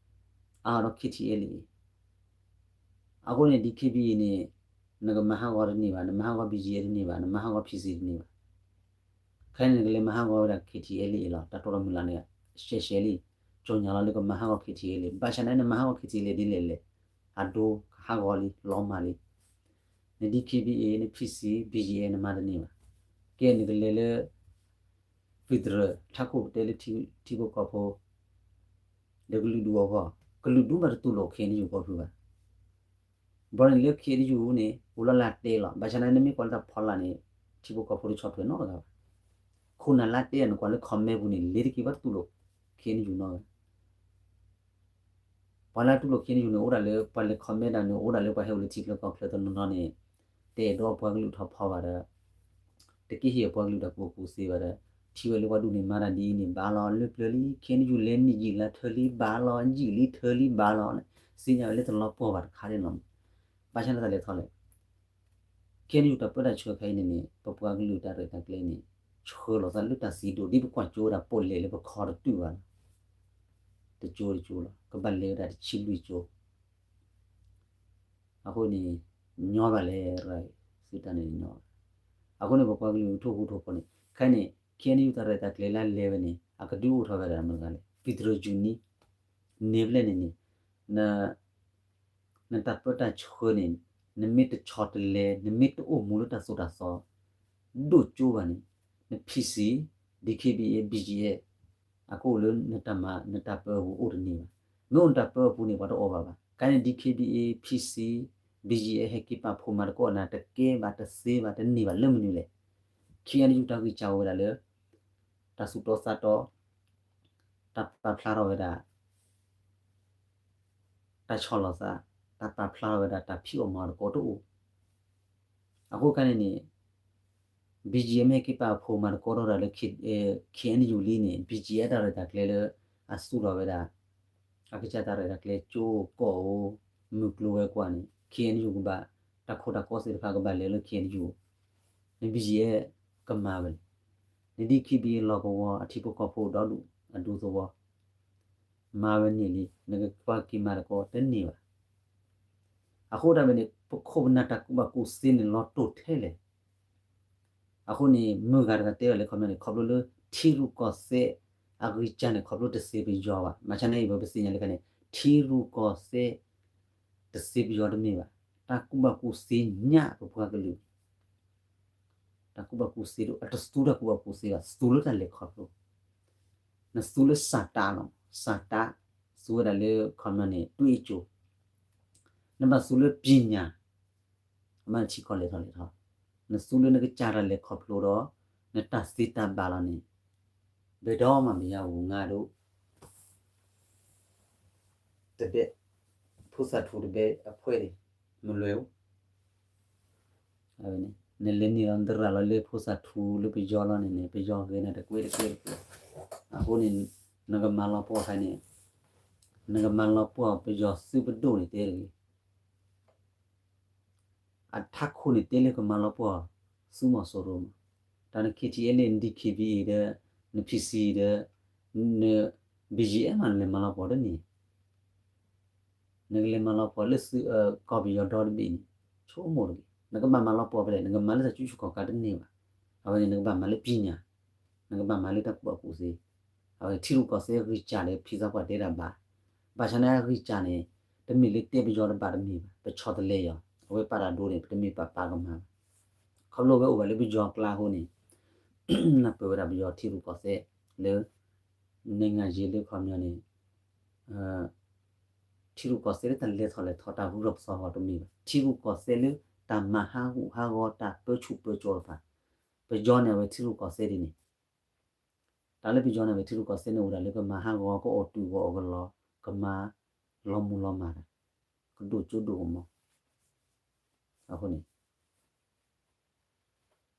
အါဒီး KTLA အံၤ, အဃိန့ၣ် DKBA န့ၣ် နကမၤဟးဂီၤတန့ၢ်ဘၣ်, နမၤဟးဂီၤ BGF တန့ၢ်ဘၣ်, နမၤဟးဂီၤ PC တန့ၢ်ဘၣ်. ခဲအံၤန့ၣ် နကလဲၤမၤဟးဂီၤဝဲဒၣ် KTLA အံၤလီၤ, တၢ်တိၢ်ထီၣ်မုၢ်လၢ်န့ၣ် ရှဲရှဲလံ ကၠီညါလီၤလၢကမၤဟးဂီၤ K T L A လံ ဘၣ်ဆၣ်န့ၣ် နမၤဟးဂီၤ K T L A ဒ်လဲၣ်လဲၣ်, အဒိဟးဂီၤလံ လီၤမၢ်လံ, န D K B A န P C B G F နမၤတန့ၢ်ဘၣ်. ကဲ နကလဲၤလၢ federal ထးခိၣ်ပတဲလၢထံဖိကီၢ်ဖိ ဒီးကလုာ်ဒူၣ်အဂီၢ်, ကလုာ်ဒူၣ်ဘၣ်တတူၢ်လိာ် K N U ကီၢ်ဖုဘၣ်. ဘၣ်န့ၣ်လၢ K N U န့ၣ် အိၣ်လီၤလၢတဲလီၤ. ဘၣ်ဆၣ်န့ၣ် နမ့ၢ်ကွၢ်လၢတၢ်ဖီလာ်န့ၣ် ထံဖိကီၢ်ဖိတဆီၣ်ထွဲနီတဂၤဘၣ်. ခိၣ်နၢ်လၢတဲ နကွၢ်လၢ comment ပူၤန့ၣ် လ့ၤတက့ၤဘၣ်တတူၢ်လိာ် K N U နီတဂၤ. ပှၤလၢတူၢ်လိာ် K N U န့ၣ် အိၣ်ဒၣ်လၢ ပှၤလဲၤ comment ဒၣ်န့ၣ် အိၣ်ဒၣ်လၢပှၤဟဲအိၣ်လၢထံချၢကီၢ်ချၢတနီၤနီၤန့ၣ် တအဲၣ်ဒိးပှၤကလုာ်ထီၣ်ဖီဘၣ်ဒီး တက့ၢ်ဟ့ၣ်အပှၤကလုာ်တၢ်ကူၣ်ဘၣ်ကူၣ်သ့ဘၣ်ဒီး ထံၣ်ဝဲလၢပှၤဒူၣ်န့ၣ် မၤတၢ်ဒ်အံၤန့ၣ် ဘၣ်လီၤ လၢပျၢၤလံ K N U လဲၤနံၣ်ယံာ်လၢထၢလံဘၣ်လီၤ ယံာ်လံထၢလံဘၣ်လီၤန့ၣ် သ့ၣ်ညါဝဲလၢတလီၤပှီၢ်ဘၣ်တခါဒ်နီၤ. ဘၣ်ဆၣ်န့ၣ်တၢ်လဲၤထီၣ်လဲၣ် K N U တၢ်ပၢတၢ်ဆှၢခဲအံၤန့ၣ်န့ၣ် ပပှၤကလုာ်တၢ်ရဲၣ်တၢ်ကျဲၤန့ၣ် ဆှၢလီၤသးလၢတၢ်စံးဒိၣ် ဒ်ပကွၢ်ကၠိဝဲဒၣ် ပီၣ်လဲၣ်လၢပခီတတုာ်ဘၣ်လီၤ. တကၠိတကၠိလီၤ ကဘၣ်လဲၤဝဲဒၣ်တဆံလွံၢ်ကၠိ အဃိန့ၣ် ညီဘၣ်လဲၣ် ရၢ် သုတၢ်န့ၣ်ညီဘၣ်. အဃိန့ၣ် ပပှၤကလုာ်ထိၣ်ဟူးထိၣ်ဖိးန့ၣ် ခဲအံၤန့ၣ် K N U တၢ်ရဲၣ်တၢ်ကျဲၤလၢလဲၤဝဲန့ၣ် အကဒုးအိၣ်ထီၣ်ဝဲဒၣ်မတၤတဂၤလဲၣ် ဖံးတရၢယူၤနံ န့ၣ်ဖဲလဲၣ်န့ၣ်န့ၣ် နတၢ်ပၢတၢ်ဆှၢန့ၣ် နမ့ၢ်တဆီတလဲ နမ့ၢ်တအိၣ်မူလၢတၢ်သိၣ်တၢ်သီ ဒိၣ်ကၠိဘၣ်န့ၣ် န P C, D K B A, B G F အကအိၣ်လၢနတၢ်မၤ နတၢ်ပၢအပူၤအိၣ်တန့ၢ်ဘၣ်. မ့ၢ်အိၣ်နတၢ်ပၢအပူၤန့ၣ် ပှၤတအီၣ်ဘၣ်ဘၣ်. ခဲအံၤန့ၣ် D K B A, P C, B G F ဟဲက့ၤပာ်ဖှိၣ်မၤသကိးနၤ တကဲဘၣ် တသ့ဘၣ် တန့ၢ်ဘၣ်လၢမနုၤလဲၣ်. K N U တၢ်ဂံၢ်စၢ်အိၣ်ဝဲဒၣ်လၢ တၢ်သူၣ်တီသးတီ တၢ်ပာ်ဖျါထီၣ်ဝဲဒၣ် တၢ်ဆီၣ်လီၤသး, တၢ်ပာ်ဖျါထီၣ်ဝဲဒၣ်တၢ်ဖံးအီၣ်မၤအီၣ်တကိးတအိၣ်. အဃိခဲအံၤန့ၣ်န့ၣ် B G F မ့ၢ်ဟဲက့ၤပာ်ဖှိၣ်မၤသကိးထီၣ်တၢ်လၢ K, K N U လံန့ၣ် B G F တၢ်ရဲၣ်တၢ်ကျဲၤလၢ အသူၣ်ထီၣ်ဝဲဒၣ် အကစၢ်တၢ်ရဲၣ်တၢ်ကျဲၤကၠိကီၢ်ဧိၤ မုၢ်ကျိၤဝဲၤကွာ်န့ၣ် K N U ကဘၣ် တၢ်ခိတၢ်ကီသ့ၣ်တဖၣ်ကဘၣ်လဲၤလၢ K N U န့ၣ် B G F ကမၤဝဲလံ. န D K B A လီၢ်ကဝီၤ အထံဖိကီၢ်ဖိဒီဒူၣ်အဒူသဝီ မၤဝဲန့ၣ်လံ နကကွၢ်က့ၤမၤသကိးတန့ၢ်ဘၣ်. အဃိဒၣ်ဝဲန့ၣ် ပခိၣ်ပနၢ်တၢ်ကူၣ်ဘၣ်ကူၣ်သ့န့ၣ် လီၤတိၢ်ထဲလဲၣ်. အဃိန့ၣ် မုၢ်ဂၤတဂၤတဲဘၣ်လၢ comment န့ၣ် ခီဖျိလၢ ထံရူၢ်ကီၢ်သဲး အဂံၢ်စၢ်န့ၣ် ခီဖျိတသ့ပယီၤဘၣ်. မၤဆါန့ၣ်အံၤ ပသ့ၣ်ညါလၢခဲအံၤန့ၣ် ထံရူၢ်ကီၢ်သဲး တသ့ပယီၤတမ့ၢ်ဘၣ်. တၢ်ကူၣ်ဘၣ်ကူၣ်သ့ညၣ်ပပှၤကလုာ် တၢ်ကူၣ်ဘၣ်ကူၣ်သ့ဒီး အတသူတၢ်ကူၣ်ဘၣ်ကူၣ်သ့ဘၣ်, သူလၢတၢ်လဲၤခီဖျိ, နသူလၢစၢ်တၢ်လီၤ, စၢ်တၢ်, သူဝဲဒၣ်လၢ ခီပညီန့ၣ် တွံၢ်အ့ၣ်ကၠိ, နဘၣ်သူလၢပညာ, အမ့ၢ်နထံကီၢ်လဲၤထီၣ်လဲၤထီၣ်, နသူလၢနကစၢ်တၢ်လဲၤခီဖျိဒီး နတၢ်သ့တၢ်ဘၣ်လီၤန့ၣ်, ဘဲဒီမးဘယါဝူၤငါဒိၣ် တဘဲ, ဖိသၣ်ထူတဘဲအဖှဲဒံး, မလွဲၢ်ဧိၤ, နလဲၤနုာ်လီၤနတရၣ်လီၤလၢဖိသၣ်ထူလၢပယီၤလီၤန့ၣ်န့ၣ် ပယီၤဂဲၤနၤတကွဲတကွဲတကွဲ, အဃိန့ၣ် နကမၤလီၤပှီၢ်ခဲအံၤန့ၣ်, နကမၤလီၤပှီၢ်ပယီၤသုးပဒိၣ်န့ၣ်တဲတဂ့ၤ အထးခိၣ်န့ၣ်တဲလၢကမၤလီၤပှီၢ် သုးမီၤစိရိၤမး, တၢ်န K T L A န D K B A ဒီး န P C ဒီး န B G F မး နလဲၤမၤလီၤပှီၢ်တန့ၢ်, နကလဲၤမၤလီၤပှီၢ်လၢသုး ကီၢ်ပယီၤဒီတဘ့ၣ်န့ၣ် ဆိကမိၣ်တဂ့ၤ, နကဘၣ်မၤလီၤပှီၢ်ဖဲလဲၣ်, နကမၤလၢတၢ်ကူၣ်ဆူၣ်ခီၣ်ကါတန့ၢ်ဘၣ်, အဝဲန့ၣ် နကဘၣ်မၤလၢပညာ နကဘၣ်မၤလၢတၢ်ကူၣ်ဘၣ်ကူၣ်သ့, အဝဲထံရူၢ်ကီၢ်သဲးဂံၢ်စၢ်ဒီးဖံသးပှၢ်တဲတၢ်ဘၣ်, ဘၣ်ဆၣ်န့ၣ်အဂံၢ်စၢ်န့ၣ် တမ့ၢ်လၢတဲပယီၤတဘၣ်တမ့ၢ်ဘၣ်, ပဆီၣ်တလဲယီၤ, အဝဲပာ်တၢ်ဒိန့ၣ် ပတမ့ၢ်ပပာ်ကမၣ်ဘၣ်, ခီဖျိဝဲအိၣ်ဘၣ်လၢပယီၤကျါအဃိန့ၣ် နပၢၢ်ဝဲဒၣ်ပယီၤထံရူၢ်ကီၢ်သဲးလၢ နံၣ်ဂၤယဲလၢခီပညီန့ၣ် ထံရူၢ်ကီၢ်သဲးလၢတၢ်လဲၤထီၣ်လဲၤထီၣ်တၢ်ဂုၤထီၣ်ပသီထီၣ်တမ့ၢ်ဘၣ်, ထံရူၢ်ကီၢ်သဲးလၢတၢ်မၤဟးဂူာ်ဟးဂီၤတၢ်ပၢဆူၣ်ပၢစိးတဖၣ်, ပယီၤန့ၣ်အဝဲထံရူၢ်ကီၢ်သဲးဒ်န့ၣ်, တၢ်လၢပယီၤန့ၣ်အဝဲထံရူၢ်ကီၢ်သဲးန့ၣ်အိၣ်ဒၣ်လၢကမၤဟးဂီၤ ကအီၣ်တူာ်ကအီၣ်ကလီၤ ကမၤလီၤမူၤလီၤမၢ်တၢ် ကဒိၣ်ကၠိဒိၣ်ကမီၤ အဃိန့ၣ် အဃိ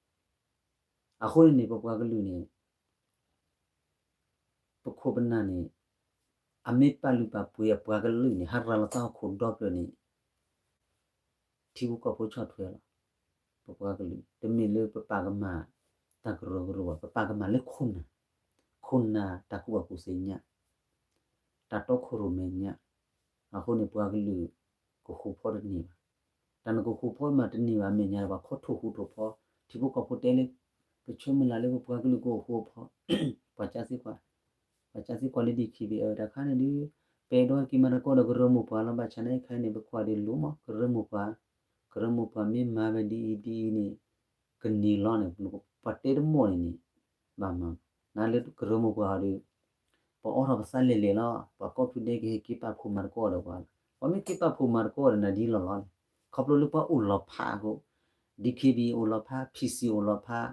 န့ၣ်န့ၣ် ပပှၤကလုာ်န့ၣ် ပခိၣ်ပနၢ်န့ၣ် အမ့ၢ်ပာ်လုၢ်ပာ်ပှ့ၤအပှၤကလုာ်န့ၣ် ဟးရၤလီၤသးဟီၣ်ခိၣ်ဒီဖျၢၣ်န့ၣ် ထံဖိကီၢ်ဖိဆီၣ်ထွဲလီၤ. ပပှၤကလုာ် တမ့ၢ်လၢပပာ်ကမၣ်တၢ်ကရၢကရိဘၣ်, ပပာ်ကမၣ်လၢခိၣ်နၢ်, ခိၣ်နၢ်တၢ်ကူၣ်ဘၣ်ကူၣ်သ့ညၣ်, တၢ်တီခိၣ်ရိၣ်မဲာ်ညၣ်, အဃိန့ၣ် ပှၤကလုာ်ကဃိဖီတန့ၢ်ဘၣ်. တၢ်နကဃိဖီမးတန့ၢ်ဘၣ်အမဲာ်ညါ ပှၤခီထိၣ်ဃူထိၣ်ဖီ, ထံဖိကီၢ်ဖိတဲလၢ ပဆၢမုၢ်လၢ်လၢပပှၤကလုာ်ကအိၣ်ဃူအိၣ်ဖီ, ပှၤကၢသ့ၣ်ကွၢ်, ဘၣ်ဆၣ်သ့ၣ်ကွၢ်လၢ DKBA တၢ်ခါန့ၣ်ဒုး ပအဲၣ်ဒိးဟဲက့ၤမၤသကိးဒီးကရၢမိၢ်ပှၢ်လီၤ. ဘၣ်ဆၣ်န့ၣ်ခဲအံၤန့ၣ် ပကွၢ်ဒ်လိၤမး ကရၢမိၢ်ပှၢ်, ကရၢမိၢ်ပှၢ်မ့ၢ်မၤဝဲဒ်အံၤဒ်အံၤန့ၣ် ကန့ၢ်လီၤန့ၣ် ပှၤတဲတမီၢ်န့ၣ်န့ၣ် ဘၣ်မၤ နလၢကရၢမိၢ်ပှၢ်အီၤဒီး ပအိးထီၣ်ပသးလဲာ်လဲာ်လီၤ. ပှၤကိးဖုဒဲကဟဲက့ၤပာ်ဖှိၣ်မၤသကိးဒီးပှၤလီၤ. ပှၤမ့ၢ်က့ၤပာ်ဖှိၣ်မၤသကိးဒီးနၤဒ်လီၤလီၤန့ၣ် ခီဖျိလၢပှၤအိၣ်လီၤဖးအဃိ DKBA အိၣ်လီၤဖး, PC အိၣ်လီၤဖး,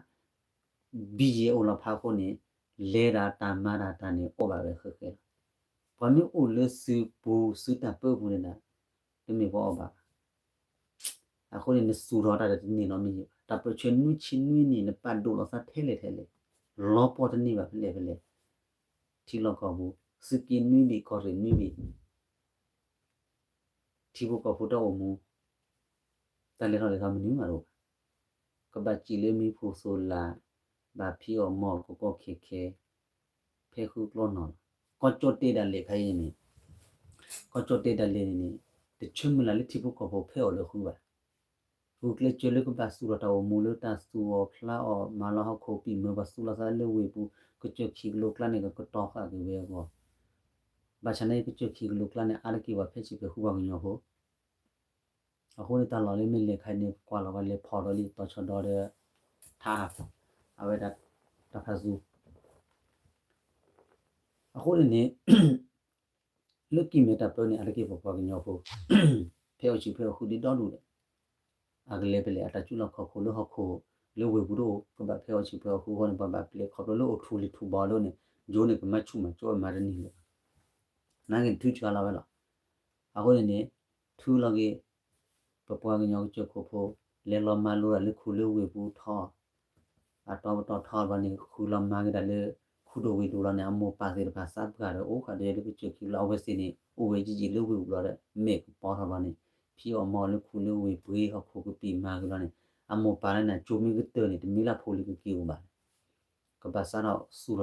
BGF အိၣ်လီၤဖးအဃိန့ၣ် လဲၤဒၣ်တၢ်မၤတၢ်တၢ်န့ၣ် အီၣ်ဘၣ်ဝဲဃဲဃဲလီၤ. ပှၤမ့ၢ်အိၣ်လၢစုပူၤစုတၢ်ပၢပူၤန့ၣ်ဒီး တမ့ၢ်ပှၤအီၣ်ဘၣ်ဘၣ်. အဃိန့ၣ် နစူၤထီၣ်တၢ်ဒီးတန့ၢ်နီတမံၤဘၣ်. တၢ်ပၢၢ်ဆၢနွံဆံနွံနံၣ် နပာ်ဒိၣ်လီၤသးထဲလဲၣ်ထဲလဲၣ်, လီၤပှီၢ်တန့ၢ်ဘၣ်ဖဲလဲၣ်ဖဲလဲၣ်. ထံလီၢ်ကီၢ်ပူၤ သုးက့နွံဘ့ၣ် ကီၢ်ရ့ၣ်နွံဘ့ၣ် ထံဖိကီၢ်ဖိတၢ်အိၣ်မူ တၢ်လဲၤထီၣ်လဲၤထီမနုၤမးတအိၣ်ဘၣ်. ကဘၣ်စံးလၢမံဖိ solar ဘၣ်ဖံးအီၣ်မၤအီၣ်ကီကီခဲခဲ ဖဲဃုကျီနီၢ်လီၤ. ကီၢ်ကၠီၣ်တဲၣ်ဒၣ်လဲာ်ခဲအံၤန့ၣ်, ကီၢ်ကၠီၣ်တဲၣ်ဒၣ်လဲာ်န့ၣ်န့ၣ် တဆၢမုၢ်လၢ်လၢထံဖိကီၢ်ဖိဖဲအီၣ်လၢဃုဘၣ်. ဂုာ်ကျဲးစၢးလၢကဘၣ်စူၤထီၣ်တၢ်အိၣ်မူလၢတၢ်သူၣ်အီၣ်ဖျးအီၣ် မၤလီၤဟီၣ်ခိၣ်ကပံာ်မၢ ပှၤသူၣ်လီၤသးလၢဝ့ၢ်ပူၤ ကစၢၢ်ခံကလိကျါန့ၣ် ကကတီၤဃာ်က့ၤဝဲအဂီၢ်. ဘၣ်ဆၣ်န့ၣ် ကစၢၢ်ခံကလိကျါန့ၣ် အါတက့ၢ်ပှၤဖဲဆံးဖဲဃုပှၤကညီဖိ အဃိန့ၣ် တၢ်လီၢ်လၢမ့ၢ်လဲၤခါန့ၣ် ပကွၢ်လီၤဝဲလဲၤဖီၣ်ဒီးလံ တီၤဆီဒီးဒီး ထါ အဝဲဒၣ် တၢ်ဖးသူ အဃိန့ၣ်န့ၣ် လၢကံၢ်မဲတၢ်ပၢန့ၣ် အါတက့ၢ်ပပှၤကညီဖိ ဖဲအီၣ်ဆံးဖဲအီၣ်ဃုဒ်ဒီဒူၣ်ဒီး အကလဲၤဖဲလဲၣ် အတၢ်ကူၣ်လီၢ်ခီၣ်ခိၣ်လၢဟီၣ်ခိၣ်လၢဝ့ၢ်ပူၤတအိၣ် ကဘၣ်ဖဲအီၣ်ဆံးဖဲအီၣ်ဃုအဃိန့ၣ် ပှၤဘၣ်ပျဲခီဖျိလၢအိၣ်ထူလံၤထူဘီလၢန့ၣ် ယိၤန့ၣ် ကမၤဆူၣ်မၤကၠိမၤတန့ၢ်လၢၤဘၣ်. နာ်က့ၤထုကၢလီၤဝဲလီၤ. အဃိန့ၣ်န့ၣ် ထုလီၤက့ၤ ပပှၤကညီကစၢၢ်ခိၣ်ဖိ လဲၤလီၤမၤလိတၢ်လၢခူလၢဝ့ၢ်ပူၤထီၣ် အတီပတီၢ်ထီၣ်ဘျီန့ၣ် ဃုလီၤမၤက့ၤတၢ်လၢ ခူဒိၣ်ဝ့ၢ်ဒိၣ်လီၤန့ၣ် အမိၢ်ပၢ်သ့ၣ်တဖၣ်သးပှၢ်ဒီး အိၣ်ဃာ်ဒီးလၢကစၢၢ်ခံလီၤ အဝဲသ့ၣ်န့ၣ် အိၣ်ဝဲယံာ်ယံာ်လၢဝ့ၢ်ပူၤလီၤဒီး မဲာ်ကပီၤထီၣ်လီၤန့ၣ် ဖံးအီၣ်မၤအီၣ်လၢခူလၢဝ့ၢ်ပှ့ၤဟီၣ်ခိၣ်ကပံာ်မၤက့ၤလီၤန့ၣ် အမိၢ်ပၢ်လၢန့ၣ် ကၠိမ့ၢ်ကတၢၢ်န့ၣ် တမ့ၢ်လၢဖိလံၤကက့ၤအိၣ်ဘၣ် ကဘၣ်စးထီၣ်စူၤထီၣ်တၢ်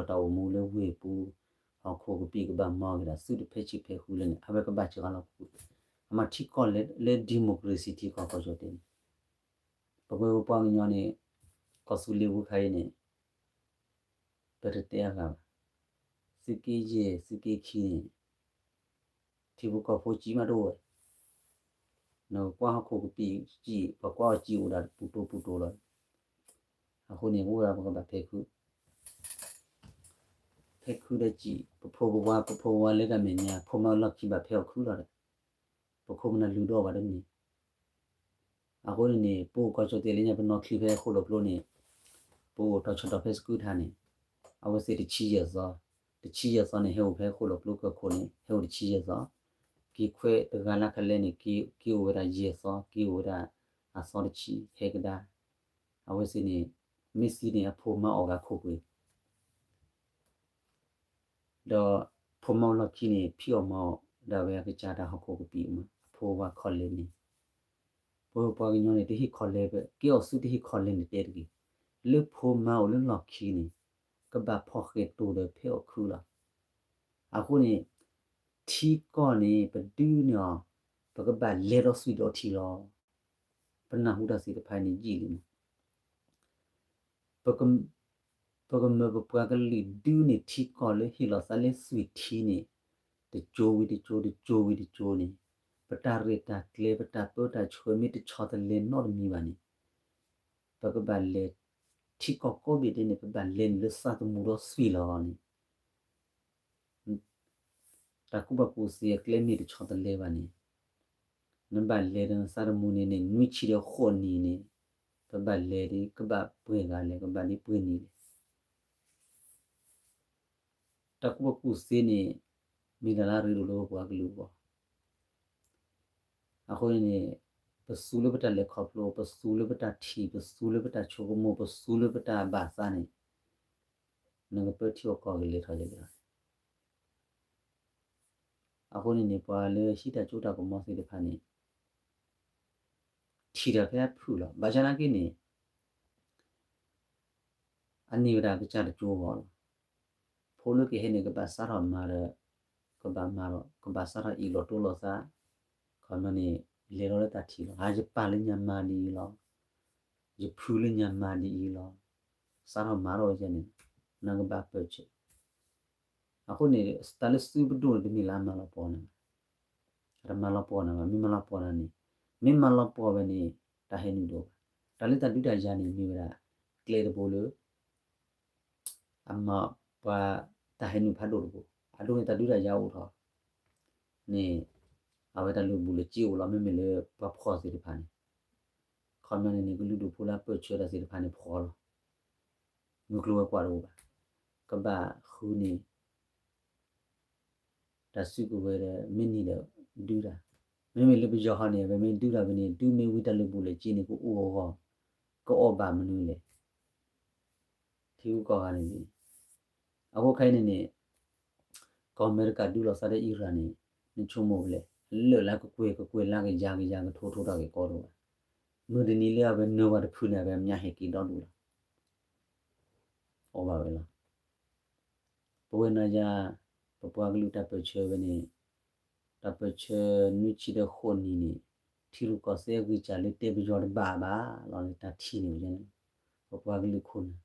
အိၣ်မူလၢဝ့ၢ်ပူၤ ဟီၣ်ခိၣ်ကပံာ်ကဘၣ်မၤက့ၤဒီး သုတဖဲဆံးဖဲဃုလၢန့ၣ် အဝဲကဘၣ်စှၤလီၤပူၤ အမ့ၢ်ထံကီၢ်လၢ democracy ထံကီၢ်ကီၢ်ကၠီၣ်တဲၣ်န့ၣ် ပဝဲပပှၤကညီန့ၣ် ကီၢ်သူလ့ၤပူၤခါအံၤန့ၣ် ပတတဲအဂၤဘၣ်. သုးက့ယဲၢ် သုးက့ခံန့ၣ် ထံဖိကီၢ်ဖိစံးမးတအိၣ်ဝဲ နကကွၢ်ဟီၣ်ခိၣ်ကပံာ်စံး ပှၤကွၢ်အီၤစံးအိၣ်ဒၣ်ပူၤတိၤပူၤတိၤလီၤ. အဃိန့ၣ် အိၣ်ဝဲဒၣ်ပကဘၣ်ဖဲခု ဖဲခုဒီးစံး ပဖိပဝါ ပဖိပဝါလၢတၢ်မဲာ်ညါ ဖိမါလီၢ်ခံဘၣ်ဖဲအီၣ်ခုလီၤဒီး ပခိၣ်ပနၢ်လုၢ်ဒိၣ်ဘၣ်တမံၤ အဃိန့ၣ်န့ၣ် ပအိၣ်ကီၢ်ကၠီၣ်တဲၣ်လၢညါ ပနီၢ်ချံဖဲဃိၣ်လိာ်ကျိန့ၣ် ပအိၣ်တီၤဆီၣ်တီၤဖဲစကုတၢ်န့ၣ် အဝဲသ့ၣ်တဆံယဲၢ်သီ, တဆံယဲၢ်သီန့ၣ် ဟဲအိၣ်ဖဲဃိၣ်လိာ်ကျိကၢၢ်ခိၣ်န့ၣ် ဟဲအိၣ်တဆံယဲၢ်သီ, က့ၤခွဲးတဂၤလၢ်ခဲလဲၣ်န့ၣ် က့ၤအိၣ်ဝဲဒၣ်ယဲၢ်သီ, က့ၤအိၣ်ဝဲဒၣ်အသီတဆံ ဟဲကဒါ အဝဲသ့ၣ်န့ၣ် မ့ၢ်သံန့ၣ် အဖိမါအီၣ်ဂၤခိၣ်ကွံာ် ဒီးဖိမါအိၣ်လီၢ်ခံန့ၣ် ဖံးအီၣ်မၤအီၣ်ဒၣ်ဝဲအကစၢ်တၢ်ဟီၣ်ခိၣ်ကပံာ်မး အဖိဝါခီၣ်လဲၤန့ၣ် ပပှၤကညီန့ၣ် တဟ့ၣ်ခီၣ်လဲၤ ကဲအီၤဆူတဟ့ၣ်ခီၣ်လဲၤန့ၣ်တဲတဂ့ၤ. လၢဖိမါအိၣ်လၢလီၢ်ခံန့ၣ် ကဘၣ်ဖီၣ်ဃဲၤတိၤဒီးဖဲအီၣ်ခုလီၤ. အဃိန့ၣ် ထံကီၢ်န့ၣ် ပဒုးန့ၢ်အီၤ ပကဘၣ်လဲၤဒီးသွံၣ်ဒီးထံလီၤ. ပနၢ်ဟူတၢ်သ့ၣ်တဖၣ်န့ၣ်ယံာ်လံမး ပကမၢပပှၤကလုာ်ဒုးန့ၢ်ထံကီၢ်လၢဟ့ၣ်လီၤသးလၢသွံၣ်ထံန့ၣ် တကၠိဝံၤတကၠိ တကၠိဝံၤတကၠိန့ၣ် ပတၢ်ရဲၣ်တၢ်ကျဲၤ ပတၢ်ပၢတၢ်ဆှၢမ့ၢ်တဆီတလဲနီတမံၤဘၣ်န့ၣ် ပကဘၣ်လဲၤ ထံကီၢ်ကိးဘ့ၣ်ဒဲးန့ၣ် ပဘၣ်လဲၤနုာ်လၢသးသမူဒီးသွံၣ်လီၤန့ၣ် တၢ်ကူၣ်ဘၣ်ကူၣ်သ့အကျဲမ့ၢ်တဆီတလဲဘၣ်န့ၣ် နဘၣ်လဲၤဒီးနသးသမူန့ၣ်န့ၣ် နွံဆံဒီးဃိးနံၣ်န့ၣ် ပဘၣ်လဲၤဒီး ကဘၣ်ပှဲၤဂၤလဲၣ် ကဘၣ်ဒ်ပှဲၤနံၣ်လဲၣ်. တၢ်ကူၣ်ဘၣ်ကူၣ်သ့န့ၣ် မ့ၢ်တၢ်လၢအရ့ဒိၣ်လၢပပှၤကလုာ်အဂီၢ် အဃိန့ၣ်န့ၣ် ပသူလၢပတၢ်လဲၤခီဖျိ ပသူလၢပတၢ်ထံၣ် ပသူလၢပတၢ်ဆိကမိၣ် ပသူလၢပတၢ်ဘၣ်သးန့ၣ် နကပၢထံအီၣ်ကီၢ်ကလဲၤထီၣ်ယဲၢ်လီၤ. အဃိန့ၣ်န့ၣ် ပှၤလၢဟံးတၢ်စိတၢ်ကမီၤသ့ၣ်တဖၣ်န့ၣ် ထံၣ်တၢ်ဖဲအဖုၣ်လီၤ. ဘၣ်ဆၣ်နာ်က့န့ၣ် အန့ၢ်ဝဲဒၣ်ကစၢ်တစိအဂီၢ်လီၤ. ဖိလၢကဟဲန့ၣ် ကဘၣ်စးထီၣ်မၤဒီး ကဘၣ်မၤဒီး ကဘၣ်စးထီၣ်အ့ၣ်လိာ်တိလိာ်သး ခီမီန့ၣ် လဲၤလီၤလၢတၢ်ထံၣ်လီၤ. အါ ယပာ်လၢညါမၤဒ်အံၤလီၤ. ယဖုလၢညါမၤဒ်အံၤလီၤ. စးထီၣ်မၤထီၣ်ဝဲန့ၣ် နကဘၣ်ပၢၢ်ဆၢ အဃိန့ၣ် တၢ်လၢစုပဒိၣ်န့ၣ် တမ့ၢ်လၢအမၤလီၤပှီၢ်နၤဘၣ်. အတမၤလီၤပှီၢ်နၤဘၣ်. မ့ၢ်မၤလီၤပှီၢ်နၤန့ၣ်, မ့ၢ်မၤလီၤပှီၢ်ဝဲန့ၣ် တၢ်ဟဲနုာ်ဒိၣ်ဘၣ်. တၢ်လၢတၢ်ဒုးတၢ်ယၤန့ၣ် မ့ၢ်ဝဲဒၣ် ကျဲတဘိလၢ အမၤပှၤတၢ်ဟဲနုာ်ဖးဒိၣ်တဘိ, အဒိန့ၣ် တၢ်ဒုးတၢ်ယၤအိၣ်ထီၣ်န့ၣ် အဝဲတၢ်လၢာ်ဘူၣ်လၢာ်စ့အိၣ်လီၤ. မ့မ့ၢ်လၢပှၤဖှီၣ်သ့ၣ်တဖၣ်န့ၣ်, ခီပညီန့ၣ်န့ၣ် ကလုာ်ဒူၣ်ဖိလၢအပၢၢ်ဆၢတၢ်သ့ၣ်တဖၣ်န့ၣ် ဖှီၣ်လီၤ. မုၢ်ကျိၤဝဲၤကွာ်တအိၣ်ဘၣ်. ကဘၣ်ဃုန့ၣ် တၢ်စုကဝဲၤဒီး မ့ၢ်န့ၢ်ဒီးဒုးတၢ်, မ့မ့ၢ်လၢပယီၤဟီန့ၣ် ပမ့ၢ်ဒုးတၢ်ဝဲန့ၣ် ဒုးမ့ၢ်ဝံၤ တၢ်လၢာ်ဘူၣ်လၢာ်စ့န့ၣ် ကအိၣ်အဂီၢ်, ကအီၣ်ဘၣ်မနုၤလဲၣ်. ထံဂုၤကီၢ်ဂၤန့ၣ်န့ၣ်, အဃိခဲအံၤန့ၣ်န့ၣ် ကီၢ်အမဲရကၤဒုးလိာ်သးဒီး Iran န့ၣ် နဆိကမိၣ်ဖဲလဲၣ်. လၢာ်လၢကကွဲၢ်ကကွဲၢ် လၢကယၤကယၤ ကထိထိတၢ်ဂ့ၢ်ကီတအိၣ်ဘၣ်. မုၢ်တနံၤလၢအဝဲနၢၤဝဲတဖုန့ၣ် အဝဲအမျးဟဲက့ၤဒီဒူၣ်လီၤ. အီၣ်ဘၣ်ဝဲလီၤ. ပဝဲနၤယၤ ပပှၤကလုာ်တၢ်ပၢၢ်ဆၢဝဲန့ၣ်, တၢ်ပၢၢ်ဆၢနွံဆံဒီးဃိးနံၣ်န့ၣ်, ထံရူၢ်ကီၢ်သဲအဂံၢ်စၢ်လၢတဲပယီၤတဘၣ်ဘၣ်လီၤန့ၣ် တၢ်ထံၣ်န့ၣ်ဝဲန့ၣ်, ပပှၤကလုာ်ခိၣ်နၢ်,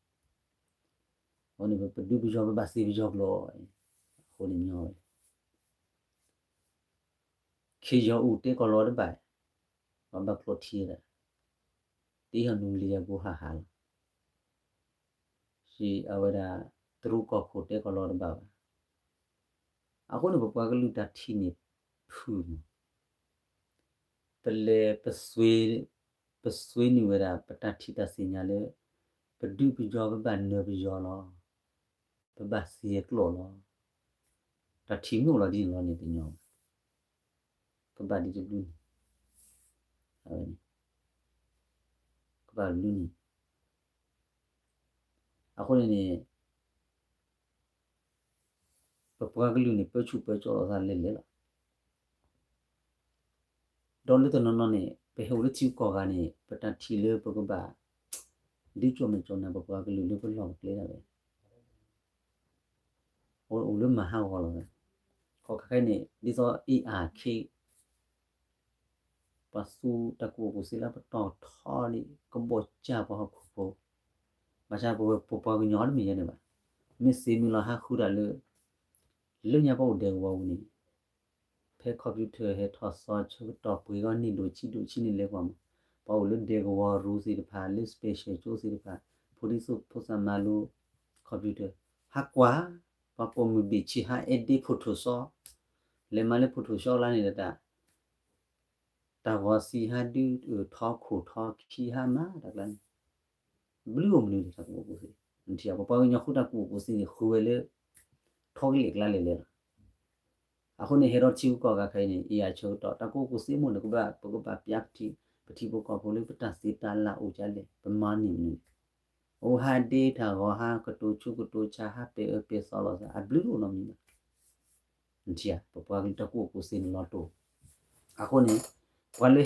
အဃိန့ၣ် ပဒုးပယီၤ ပဘၣ်သ့ပယီၤကျိာ်, အဃိန့ၣ်ညီဝဲ ခ့ယီၤအူတဲကီၢ်လီၤတဘၣ်, ပှၤဘၣ်ကျိးထံဒၣ်, တ့ဟီၣ်နူကလံယၤကိဟးဟးလီၤ. အဝဲဒၣ် တရူးကီၢ်ခိၣ်တဲကီၢ်လီၤတဘၣ်ဘၣ်. အဃိန့ၣ် ပပှၤကလုာ်တၢ်ထံၣ်န့ၣ်ဖုၣ်မး, ပလဲၤ ပဆွ့ ပဆွ့နုာ်ဝဲဒၣ်ပတၢ်ထံၣ်တၢ်သ့ၣ်ညါလၢ ပဒုးပယီၤ ပဘၣ်နၢၤပယီၤလီၤ. ပဘၣ်သ့ကျိာ်လီၤ. တၢ်ထံၣ်မ့ၢ်အိၣ်လီၤဒ်န့ၣ်လီၤန့ၣ်တညီဘၣ်. ကဘၣ်ဒ်တဘျုးန့ၣ်, ကဘၣ်တဘျုးန့ၣ်. အဃိန့ၣ်န့ၣ် ပပှၤကလုာ်န့ၣ် ပၢဆူၣ်ပၢစိးလိာ်သးလဲၤလဲၤလီၤ. ဒီးလၢတနီၤနီၤန့ၣ် ပဟဲအိၣ်လၢထံဂုၤကီၢ်ဂၤန့ၣ် ပတၢ်ထံၣ်လၢပကဘၣ် ဒုးကၠီၣ်မဲာ်ကၠီၣ်နါပပှၤကလုာ်လၢပလီၢ်ပကျဲဒၣ်ဝဲ အိၣ်လၢမၤဟးဂီၤလီၤ. ခီခဲခဲအံၤန့ၣ် ဒ်သိးအ့ၣ်အါခ့ ပှၤသူတၢ်ကူၣ်ဘၣ်ကူၣ်သ့လၢပတီၢ်ထီန့ၣ် ကဘီၣ်စၢ်ပှၤဟီၣ်ခိၣ်ဖိ, ဘၣ်ဆၣ်ပဝဲပပှၤကညီတမ့ၢ်ယဲန့ၣ်ဘၣ်. မ့ၢ်သ့မုၢ်လီၤဟးဃုတၢ်လၢ လၢညါပှၤအိၣ်ဒဲကဝီၤပူၤန့ၣ် ဖဲ computer ဟဲထီၣ်သီဆၢကတီၢ်ပှ့ၤဂီၢ်န့ၢ်ဒိၣ်ဆံးဒိၣ်ဆံးန့ၣ်လဲၤကွၢ်မး, ပှၤအိၣ်လၢဒဲကဝီၤရူသ့ၣ်တဖၣ် လၢ special ကၠိသ့ၣ်တဖၣ်, ဖိဒံဖိသၣ်မၤလိ computer ဟးကွၢ်, ပှၤပိာ်မုၣ်ဘ့ၣ်ဆံးဟး edit Photoshop, လဲၤမၤလၢ Photoshop လၢန့ၣ်တၢ် တၢ်ဂီၤသံဟးဒုးထီခိၣ်ထီခံဟးမၤတၢ်ကျါန့ၣ်, ဘျုးအိၣ်မနုၤန့ၣ် တၢ်ကူၣ်ဘၣ်ကူၣ်သ့, နထံၣ်ဧါ ပပှၤကညီဃုတၢ်ကူၣ်ဘၣ်ကူၣ်သ့န့ၣ် ဃုဝဲလၢ ထီကလဲာ်ကျါလဲၣ်လဲၣ်လီၤ. အဃိန့ၣ် ဟဲဒီးထံဂုၤကီၢ်ဂၤခဲအံၤန့ၣ် အ့ၣ်အါဆၢကတီၢ် တၢ်ကူၣ်ဘၣ်ကူၣ်သ့မ့ၢ်န့ၣ် ကဘၣ် ပကဘၣ်ပျးပထံ ပထံဖိကီၢ်ဖိလၢပတၢ်သ့တၢ်လၢ်အိၣ်ဒ်လဲၣ် ပမၤန့ၢ်မနုၤန့ၣ်, အိၣ်ဟးဒ့တၢ်ဂီၤ ဟးကတိၤဆူကတိၤဆါ ဟးပဲာ်အၢပဲာ်သီလိာ်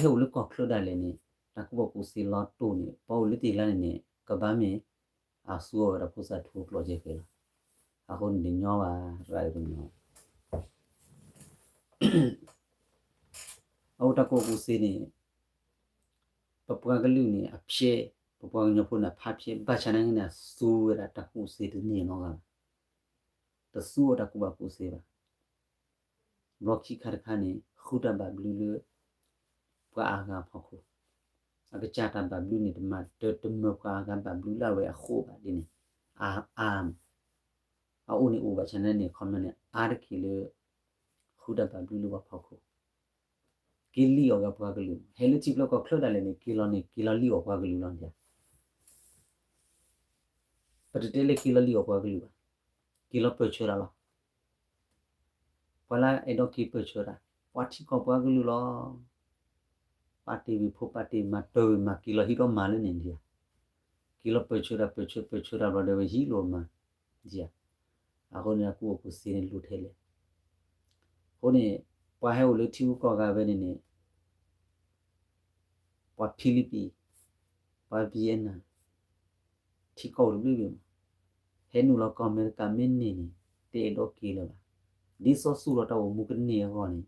သး အဘျုးတအိၣ်နီတမံၤဘၣ်. နထံၣ်ဧါ ပပှၤကလုာ်တၢ်ကူၣ်ဘၣ်ကူၣ်သ့န့ၣ်လီၤတိၢ်, အဃိန့ၣ် ပှၤလၢဟဲအိၣ်လၢကီၢ်ချၢဒၣ်လဲာ်န့ၣ် တၢ်ကူၣ်ဘၣ်ကူၣ်သ့လီၤတိၢ်န့ၣ် ပှၤအိၣ်လၢတ့ၢ်လါန့ၣ်န့ၣ် ကဘၣ်မ့ၢ် အသူအီၤဝဲဒၣ်ဖိသၣ်ထူကျိာ်ကဲဃဲလီၤ. အဃိန့ၣ်တညီဘၣ် ရၤတညီ အအိၣ်တၢ်ကူၣ်ဘၣ်ကူၣ်သ့န့ၣ် ပပှၤကလုာ်န့ၣ်အဖျဲး, ပပှၤကညီဖိန့ၣ်အဖးဖျဲး ဘၣ်ဆၣ်နာ်က့န့ၣ် အသူဝဲဒၣ်တၢ်ကူၣ်သ့တန့ၢ်နီတဂၤဘၣ်, တသူအီၤတၢ်ကူၣ်ဘၣ်ကူၣ်သ့ဘၣ်. ဘျီခံခါတခါန့ၣ် ဃုတၢ်ဘၣ်ဘျုးလၢ ပှၤအါဂၤအဖီခိၣ်, အကစၢ်တၢ်ဘၣ်ဘျုးန့ၣ် တမၤတမၢပှၤအါဂၤဘၣ်ဘျုးလၢအဝဲအဃိဘၣ်ဒ်န့ၣ်, အါ အါ အအိၣ်န့ၣ်အိၣ်ဘၣ်ဆၣ်နာ်က့န့ၣ် ခီပညီန့ၣ် အါတက့ၢ်လၢ ဃုတၢ်ဘၣ်ဘျုးလၢပှၤဖီခိၣ်, က့ၤလံၣ်အီၣ်ဝဲပှၤကလုာ်, ဟဲလၢထံချၢကီၢ်ချၢဒၣ်လဲာ်န့ၣ် က့ၤလီၤန့ၣ် က့ၤလီၤလံၣ်အီၣ်ပှၤကလုာ်လီၤန့ၣ်, ပတတဲလၢက့ၤလီၤလံၣ်အီၣ်ပှၤကလုာ်ဘၣ်, က့ၤလီၤပၢၢ်ဆၢတၢ်လီၤ. ပှၤလၢအဲၣ်ဒိးက့ၤပၢၢ်ဆၢတၢ်, ပှၤထံကီၢ်ပှၤကလုာ်လီၤ. ပာ်တ့ၢ်ဝံၤဖိ ပာ်တ့ၢ်မၤတၢ်ဝံၤမၤ က့ၤလီၤဟံးထီၣ်မၤလၢန့ၣ်ဒံးဧါ, က့ၤလီၤပၢၢ်ဆၢတၢ် ပၢၢ်ဆၢ ပၢၢ်ဆၢတၢ်ဘျီဒီးဝဲဟံးလီၤမၤဒံးဧါ. အဃိန့ၣ် ကူၣ်ဘၣ်ကူၣ်သ့န့ၣ်လိၣ်ထဲလဲၣ်. အဃိန့ၣ် ပှၤဟဲအိၣ်လၢထံဂုၤကီၢ်ဂၤဝဲန့ၣ်န့ၣ် ပှၤဖံလံးပံး, ပှၤ Vietnam, ထံကီၢ်အိၣ်တဘျုးဘ့ၣ်မး, ဟဲနုာ်လီၤကီၢ်အမဲရကၤမ့ၢ်န့ၢ်န့ၣ် တအဲၣ်ဒိးက့ၤလၢၤဘၣ်. ဒ်သိးသူၣ်ထီၣ်တၢ်အိၣ်မူကန့ၢ်အဂီၢ်န့ၣ်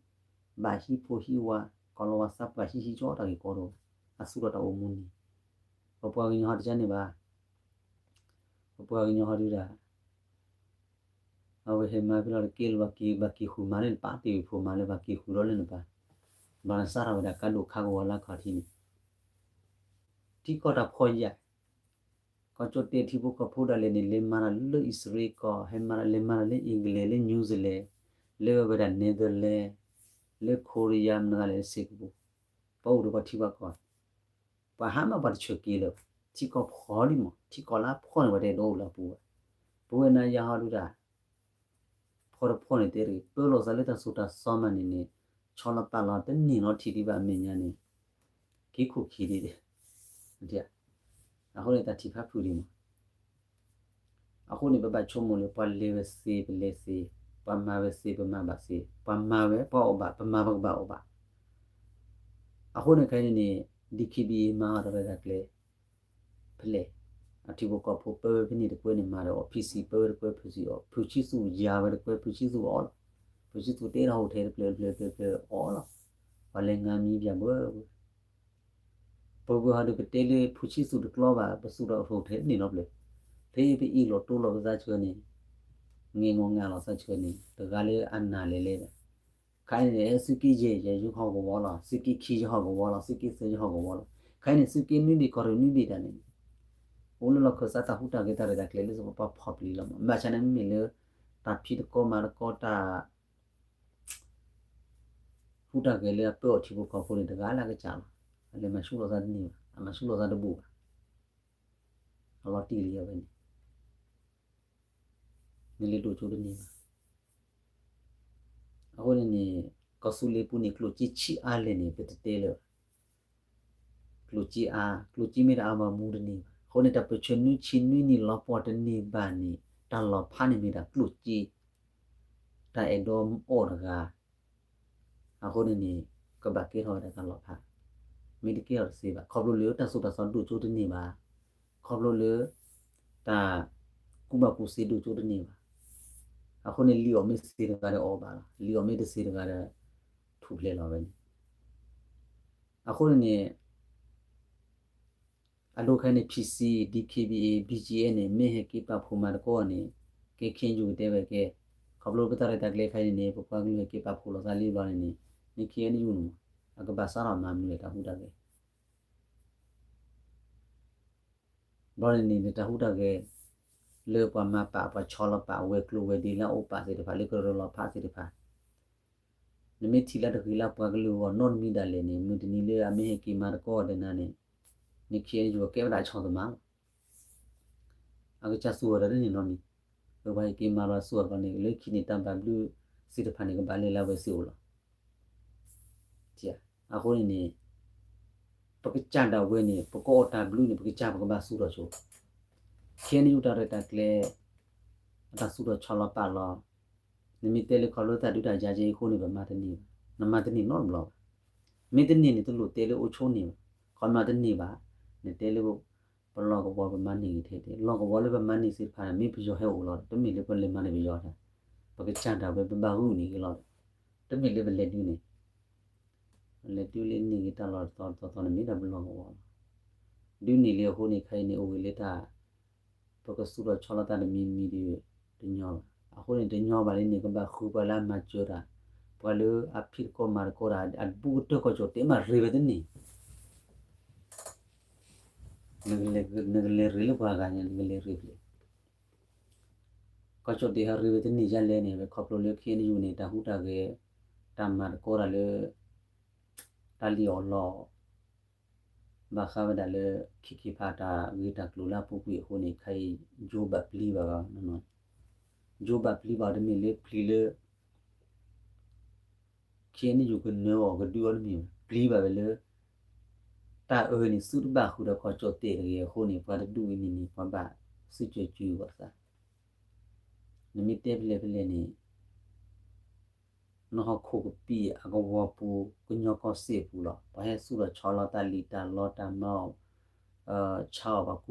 ဘၣ်ဟံးဖိဟံးဝါ, ကီၤလၤဝါသးပှၢ်ဟံးဟံးကၠီတၢ်ဂ့ၢ်ကီတအိၣ်ဘၣ်. အသူၣ်ထီၣ်တၢ်အိၣ်မူန့ၣ် ပပှၤကညီဟီတကါန့ၣ်ဘၣ်. ပပှၤကညီဟီဒုဒၣ် အဝဲဟဲမၤဖဲလီၤတက့ၢ်လၢပှၤက့ၤ ပှၤက့ၤဃုာ်မၤလၢနပၢ်တ့ၢ်ဝံၤဖိမၤလၢပှၤက့ၤဃုာ်ဒီးလၢနပၢ်, ဘၣ်နစးထီၣ်ဝဲဒၣ်ကါဒိၣ်ခါကဝီၤလၢအခီၣ်ထံးန့ၣ် ထံကီၢ်တၢ်ဖှီၣ်ယာ်, ကီၢ်ကၠီၣ်တဲၣ်ထံဖိကီၢ်ဖိဒၣ်လဲာ်န့ၣ် လဲၤမၤတၢ်လၢအံၣ်စရ့လးကီၢ်, ဟဲမၤတၢ်လဲၤမၤတၢ်လၢ England လၢ New Zealand, လၢဝဲဒၣ် Netherlands, လၢ Korea မနုၤဂၤလဲၣ်လၢ Singapore, ပှၤအိၣ်ဒီးပှၤထံပှၤကီၢ်, ပှၤဟါမၢ်ပှၤတဆၢက့ၤလၢၤဘၣ်, ထံကီၢ်ဖှီၣ်လံမး, ထံကီၢ်လၢအဖှီၣ်န့ၣ် ပှၤတအဲၣ်ဒိးအိၣ်လၢအပူၤဘၣ်. ပဝဲနၤယၤဟီဒုးတၢ် ဖှီၣ်တဖှီၣ်န့ၣ်တဲတဂ့ၤ, ပၢလီၤသးလၢတၢ်စိတၢ်ဆှီမးန့ၣ်န့ၣ်, ဆီလီၤပာ်လီၤတန့ၢ်နီတထံၣ်ဒံးဘၣ်အမဲာ်ညါန့ၣ်, က့ခိၣ်ခံဒံး, အဃိန့ၣ်တၢ်ထံၣ်ဖးဖုးဒံးမး. အဃိန့ၣ် ပဘၣ်ဆိကမိၣ်လၢပှၤလဲၤဝဲသ့ပလဲၤသ့, ပှၤမၤဝဲသ့ပမၤဘၣ်သ့, ပှၤမၤဝဲပှၤအီၣ်ဘၣ် ပမၤပကဘၣ်အီၣ်ဘၣ်. အဃိန့ၣ်ခဲအံၤန့ၣ်န့ၣ် DKBA မၤအီၤတၢ်ရဲၣ်တၢ်ကျဲၤ ဖဲလဲၣ်, အထံဖိကီၢ်ဖိပၢဝဲဖဲန့ၣ်တကွဲန့ၣ်မၤဒီးအီၤ, PC ပၢဝဲတကွဲ PC အီၤ, ဖုဆံသူၣ်ယၤဝဲတကွဲ ဖုဆံသူၣ်အီၣ်လီၤ, ဖုဆံသူၣ်တဲထီၣ်ဟိၣ်ထဲတဖျၢၣ်တဖျၢၣ်တဖျၢၣ်တဖျၢၣ်အီၣ်လီၤ, ပှၤလဲၤငါမံၤပၠၣ်ဘၢဘၢ ပဝဲဟီဒီး ပတဲလၢဖုဆံသူၣ်တကျီဘၣ် ပသူၣ်ထီၣ်အဟိၣ်ထဲန့ၣ်နီတဖျၢၣ်, ဖဲပအ့ၣ်လိာ်တိလိာ်ပသးဆၢန့ၣ်, ငဲၤငီၤငၢ်လီၤသးဆၢန့ၣ် တဂၤလၢအနၢ်လဲၤလဲၤဒီး, ခဲအံၤန့ၣ် သုးက့ယဲၢ်ယဲၢ်ယဟီၣ်ကဝီၤလီၤ, သုးက့ခံယဟီၣ်ကဝီၤလီၤ, သုးက့သၢယဟီၣ်ကဝီၤလီၤ, ခဲအံၤန့ၣ် သုးက့နွံဘ့ၣ်ကီၢ်ရ့ၣ်နွံဘ့ၣ်တၢ်န့ၣ် အိၣ်လၢလီၢ်ခၢၣ်သးတၢ်ဟူးတၢ်ဂဲၤတၢ်ရဲၣ်တၢ်ကျဲၤလၢပပှၤဖီၣ်ပျံၤလီၤမး, ဘၣ်ဆၣ်န့ၣ်မ့မ့ၢ်လၢ တၢ်ဖံးတကီမၤတကီတၢ် ဟူးတၢ်ဂဲၤလၢအပၢအီၤထံဖိကီၢ်ဖိန့ၣ် တဂၤလၢအကစၢ်လီၤ, အလဲၤမၤဆူၣ်လီၤသးတန့ၢ်ဘၣ်, အမၤဆူၣ်လီၤသးတဘူၣ်ဘၣ်, အလီၤတံၢ်လံအဝဲန့ၣ် နလဲၤဒိၣ်ကၠိတန့ၢ်ဘၣ်. အဃိန့ၣ်န့ၣ် ကီၢ်သူလ့ၤပူၤန့ၣ် ကျိၣ်စ့ဆံးအါလဲၣ်န့ၣ် ပတတဲလၢၤဘၣ်. ကျိၣ်စ့အါ, ကျိၣ်စ့မ့ၢ်တအါဘၣ်မူတန့ၢ်ဘၣ်. အဃိန့ၣ် တၢ်ပၢၢ်ဆၢနွံဆံနွံနံၣ်လီၤပှီၢ်တန့ၢ်ဘၣ်န့ၣ် တၢ်လီၤဖးန့ၣ်မ့ၢ်ဒၣ်ကျိၣ်စ့ တၢ်အဲၣ်ဒိးအီၣ်တဂၤ အဃိန့ၣ်န့ၣ် ကဘၣ်ကဲထီၣ်ဝဲဒၣ်တၢ်လီၤဖး, မ့ၢ်တကဲထီၣ်တသ့ဘၣ်. ခီဖျိလၢတၢ်သိၣ်တၢ်သီဒိၣ်ကၠိတန့ၢ်ဘၣ်, ခီဖျိလၢ တၢ်ကူၣ်ဘၣ်ကူၣ်သ့ဒိၣ်ကၠိတန့ၢ်ဘၣ်. အဃိန့ၣ် လံာ်အီၣ်မ့ၢ်သ့တဂၤဒီးအီၣ်ဘၣ်လီၤ, လံာ်အီၣ်မ့ၢ်တသ့တဂၤဒီး ထူၣ်ဖျဲးလီၤဝဲန့ၣ်. အဃိန့ၣ်န့ၣ် အဒိခဲအံၤန့ၣ် PC, DKBA, BGF န့ၣ် မ့ၢ်ဟဲက့ၤပာ်ဖှိၣ်မၤသကိးန့ၣ် ကဲ KNU ကတဲဝဲကဲ, ခီဖျိပတၢ်ရဲၣ်တၢ်ကျဲၤခဲအံၤန့ၣ်န့ၣ် ပပှၤကလုာ်ဟဲက့ၤပာ်ဖှိၣ်လိာ်သးလံဘျီန့ၣ်န့ၣ် မ့ၢ် KNU န့ၣ်မး အကဘၣ်စးထီၣ်မၤမနုၤလဲၣ် တၢ်ဟူးတၢ်ဂဲၤ ဘျီန့ၣ်န့ၣ် တၢ်ဟူးတၢ်ဂဲၤ လၢပှၤမၤပာ် ပှၤဆီလီၤပာ် ဝဲၤကျိၤဝဲၤဒ့လၢအအိၣ်ပာ်သ့ၣ်တဖၣ် လၢကရၢလီၤဖးသ့ၣ်တဖၣ် နမ့ၢ်ထံၣ်လၢတဂ့ၤလၢပှၤကလုာ်အဂီၢ်နီတမံၤဒၣ်လဲာ်န့ၣ် မုၢ်တနံၤလၢအမ့ၢ်ဟဲက့ၤမၤသကိးဒီးနၤန့ၣ် န KNU ကဲဝဲဒၣ်ဆီၣ်သမါလီၤ. အကစၢ်သူၣ်အီၤဒီးတန့ၢ်နီတမံၤ, လၢပှၤဟဲက့ၤမၤလီၤသူၣ်အီၤဘျီန့ၣ် လၢခံန့ၣ်တၢ်ဘၣ်ဘျုးသ့ၣ်တဖၣ်န့ၣ် ကဘၣ်လဲၤလၢအဝဲသ့ၣ်အိၣ်လီၤ. အဃိန့ၣ်န့ၣ် ပကစၢ်ဒၣ်ဝဲန့ၣ် ပကအီၣ်တၢ်ဘျုးန့ၣ် ပကစၢ်ပကဘၣ်သူၣ်ထီၣ်ဆိ, KNU တၢ်ရဲၣ်တၢ်ကျဲၤ အတၢ်သူၣ်ထီၣ်ဆီလီၤပာ်လီၤ, နမ့ၢ်တဲလၢခီဖျိတၢ်ဒုးတၢ်ယၤက့အဃိန့ၣ် ပမၤတန့ၢ်ဘၣ်, နမၤတန့ၢ်နီတဘျီဘၣ်. မ့ၢ်တန့ၢ်န့ၣ် တလိၣ်တဲလၢအိၣ်ဆိန့ၢ်ဘၣ်, ခီမၤတန့ၢ်ဘၣ်, နတဲလၢ ပလီၢ်ကဝီၤပမၤန့ၢ်ဂ့ၤထဲတဲ, လီၢ်ကဝီၤလၢပမၤန့ၢ်သ့ၣ်တဖၣ်န့ၣ် မ့ၢ်ပယီၤဟဲအိၣ်လီၤဒီး တမ့ၢ်လၢပလဲၤမၤန့ၢ်ပယီၤတၢ်, ပကစၢ်ဒၣ်ဝဲပဘၣ်ဂုာ်န့ၢ်ဂ့ၤလီၤဒီး တမ့ၢ်လၢပလဲၤဒုးန့ၢ် လဲၤဒုးလၢန့ၢ်ဂ့ၤတၢ်လီၢ်တတီၤတတီၤန့ၣ် မ့ၢ်ဒၣ်ပလီၢ်ကဝီၤလီၤ. ဒုးန့ၢ်လံအဃိန့ၣ် ခဲအံၤန့ၣ် အိၣ်ဂ့ၤလၢတၢ် ပကသူၣ်ထီၣ်ဆီလီၤတၢ်တမံၤမံၤဒီး တညီဘၣ်. အဃိန့ၣ် တညီဘၣ်လံန့ၣ် ကဘၣ်ဃုပှၤလၢအမၤစၢၤတၢ်, ပှၤလၢအဖံးသကိးမၤသကိးတၢ် အဘူးကတၢၢ်ကီၢ်ကၠီၣ်တဲာ်မးရ့ဝဲတန့ၢ် နကလဲၤရ့လၢပှၤဂၤညါ နကလဲၤရ့ဖဲလဲၣ်. ကီၢ်ကၠီၣ်တဲာ်ဟဲရ့ဝဲတန့ၢ်ယါလဲၣ်န့ၣ် ဝဲခီဖျိလၢ KNU န့ၣ် တၢ်ဟူးတၢ်ဂဲၤ တၢ်မၤသကိးတၢ်လၢ တၢ်လံၣ်အီၣ်လီအီၣ် ဘၣ်ဃးဝဲဒၣ်လၢ ခဲက့ၤဖးတၢ်ဂ့ၢ်တၢ်ကျိၤလၢအပူၤကွံာ်အဃိန့ၣ် ခဲအံၤ ယိဘၣ်ပျံၤဘၣ်ဂၤ ယိဘၣ်ပျံၤဘၣ်တမ့ၢ်လၢပျံၤလၢ KNU ကနၢအီၤကဒုးအီၤတမ့ၢ်ဘၣ်, ပျံၤဘၣ်ဝဲလၢ တၢ်အၢန့ၣ် သုတဘၣ်ဃုာ်ဒီးကီၢ်ကၠီၣ်တဲာ်တဂ့ၤအဃိန့ၣ် ပှၤတဒူၣ်အံၤန့ၣ်န့ၣ် ပှၤဘၣ်စံးကၢကၠုပှၤသး နမ့ၢ်တဲဖဲလဲၣ်ဖဲလဲၣ်န့ၣ် နဟီၣ်ခိၣ်ကပံာ်အကဝီၤပူၤ ကညီကီၢ်စဲၣ်ပူၤလီၤ. ပှၤဟဲသူၣ်ထီၣ်ဆီလီၤတၢ်လံာ်တၢ်လီတၢ်မၤအီၣ် ဆါအီၣ်ပှၤကူပှၤက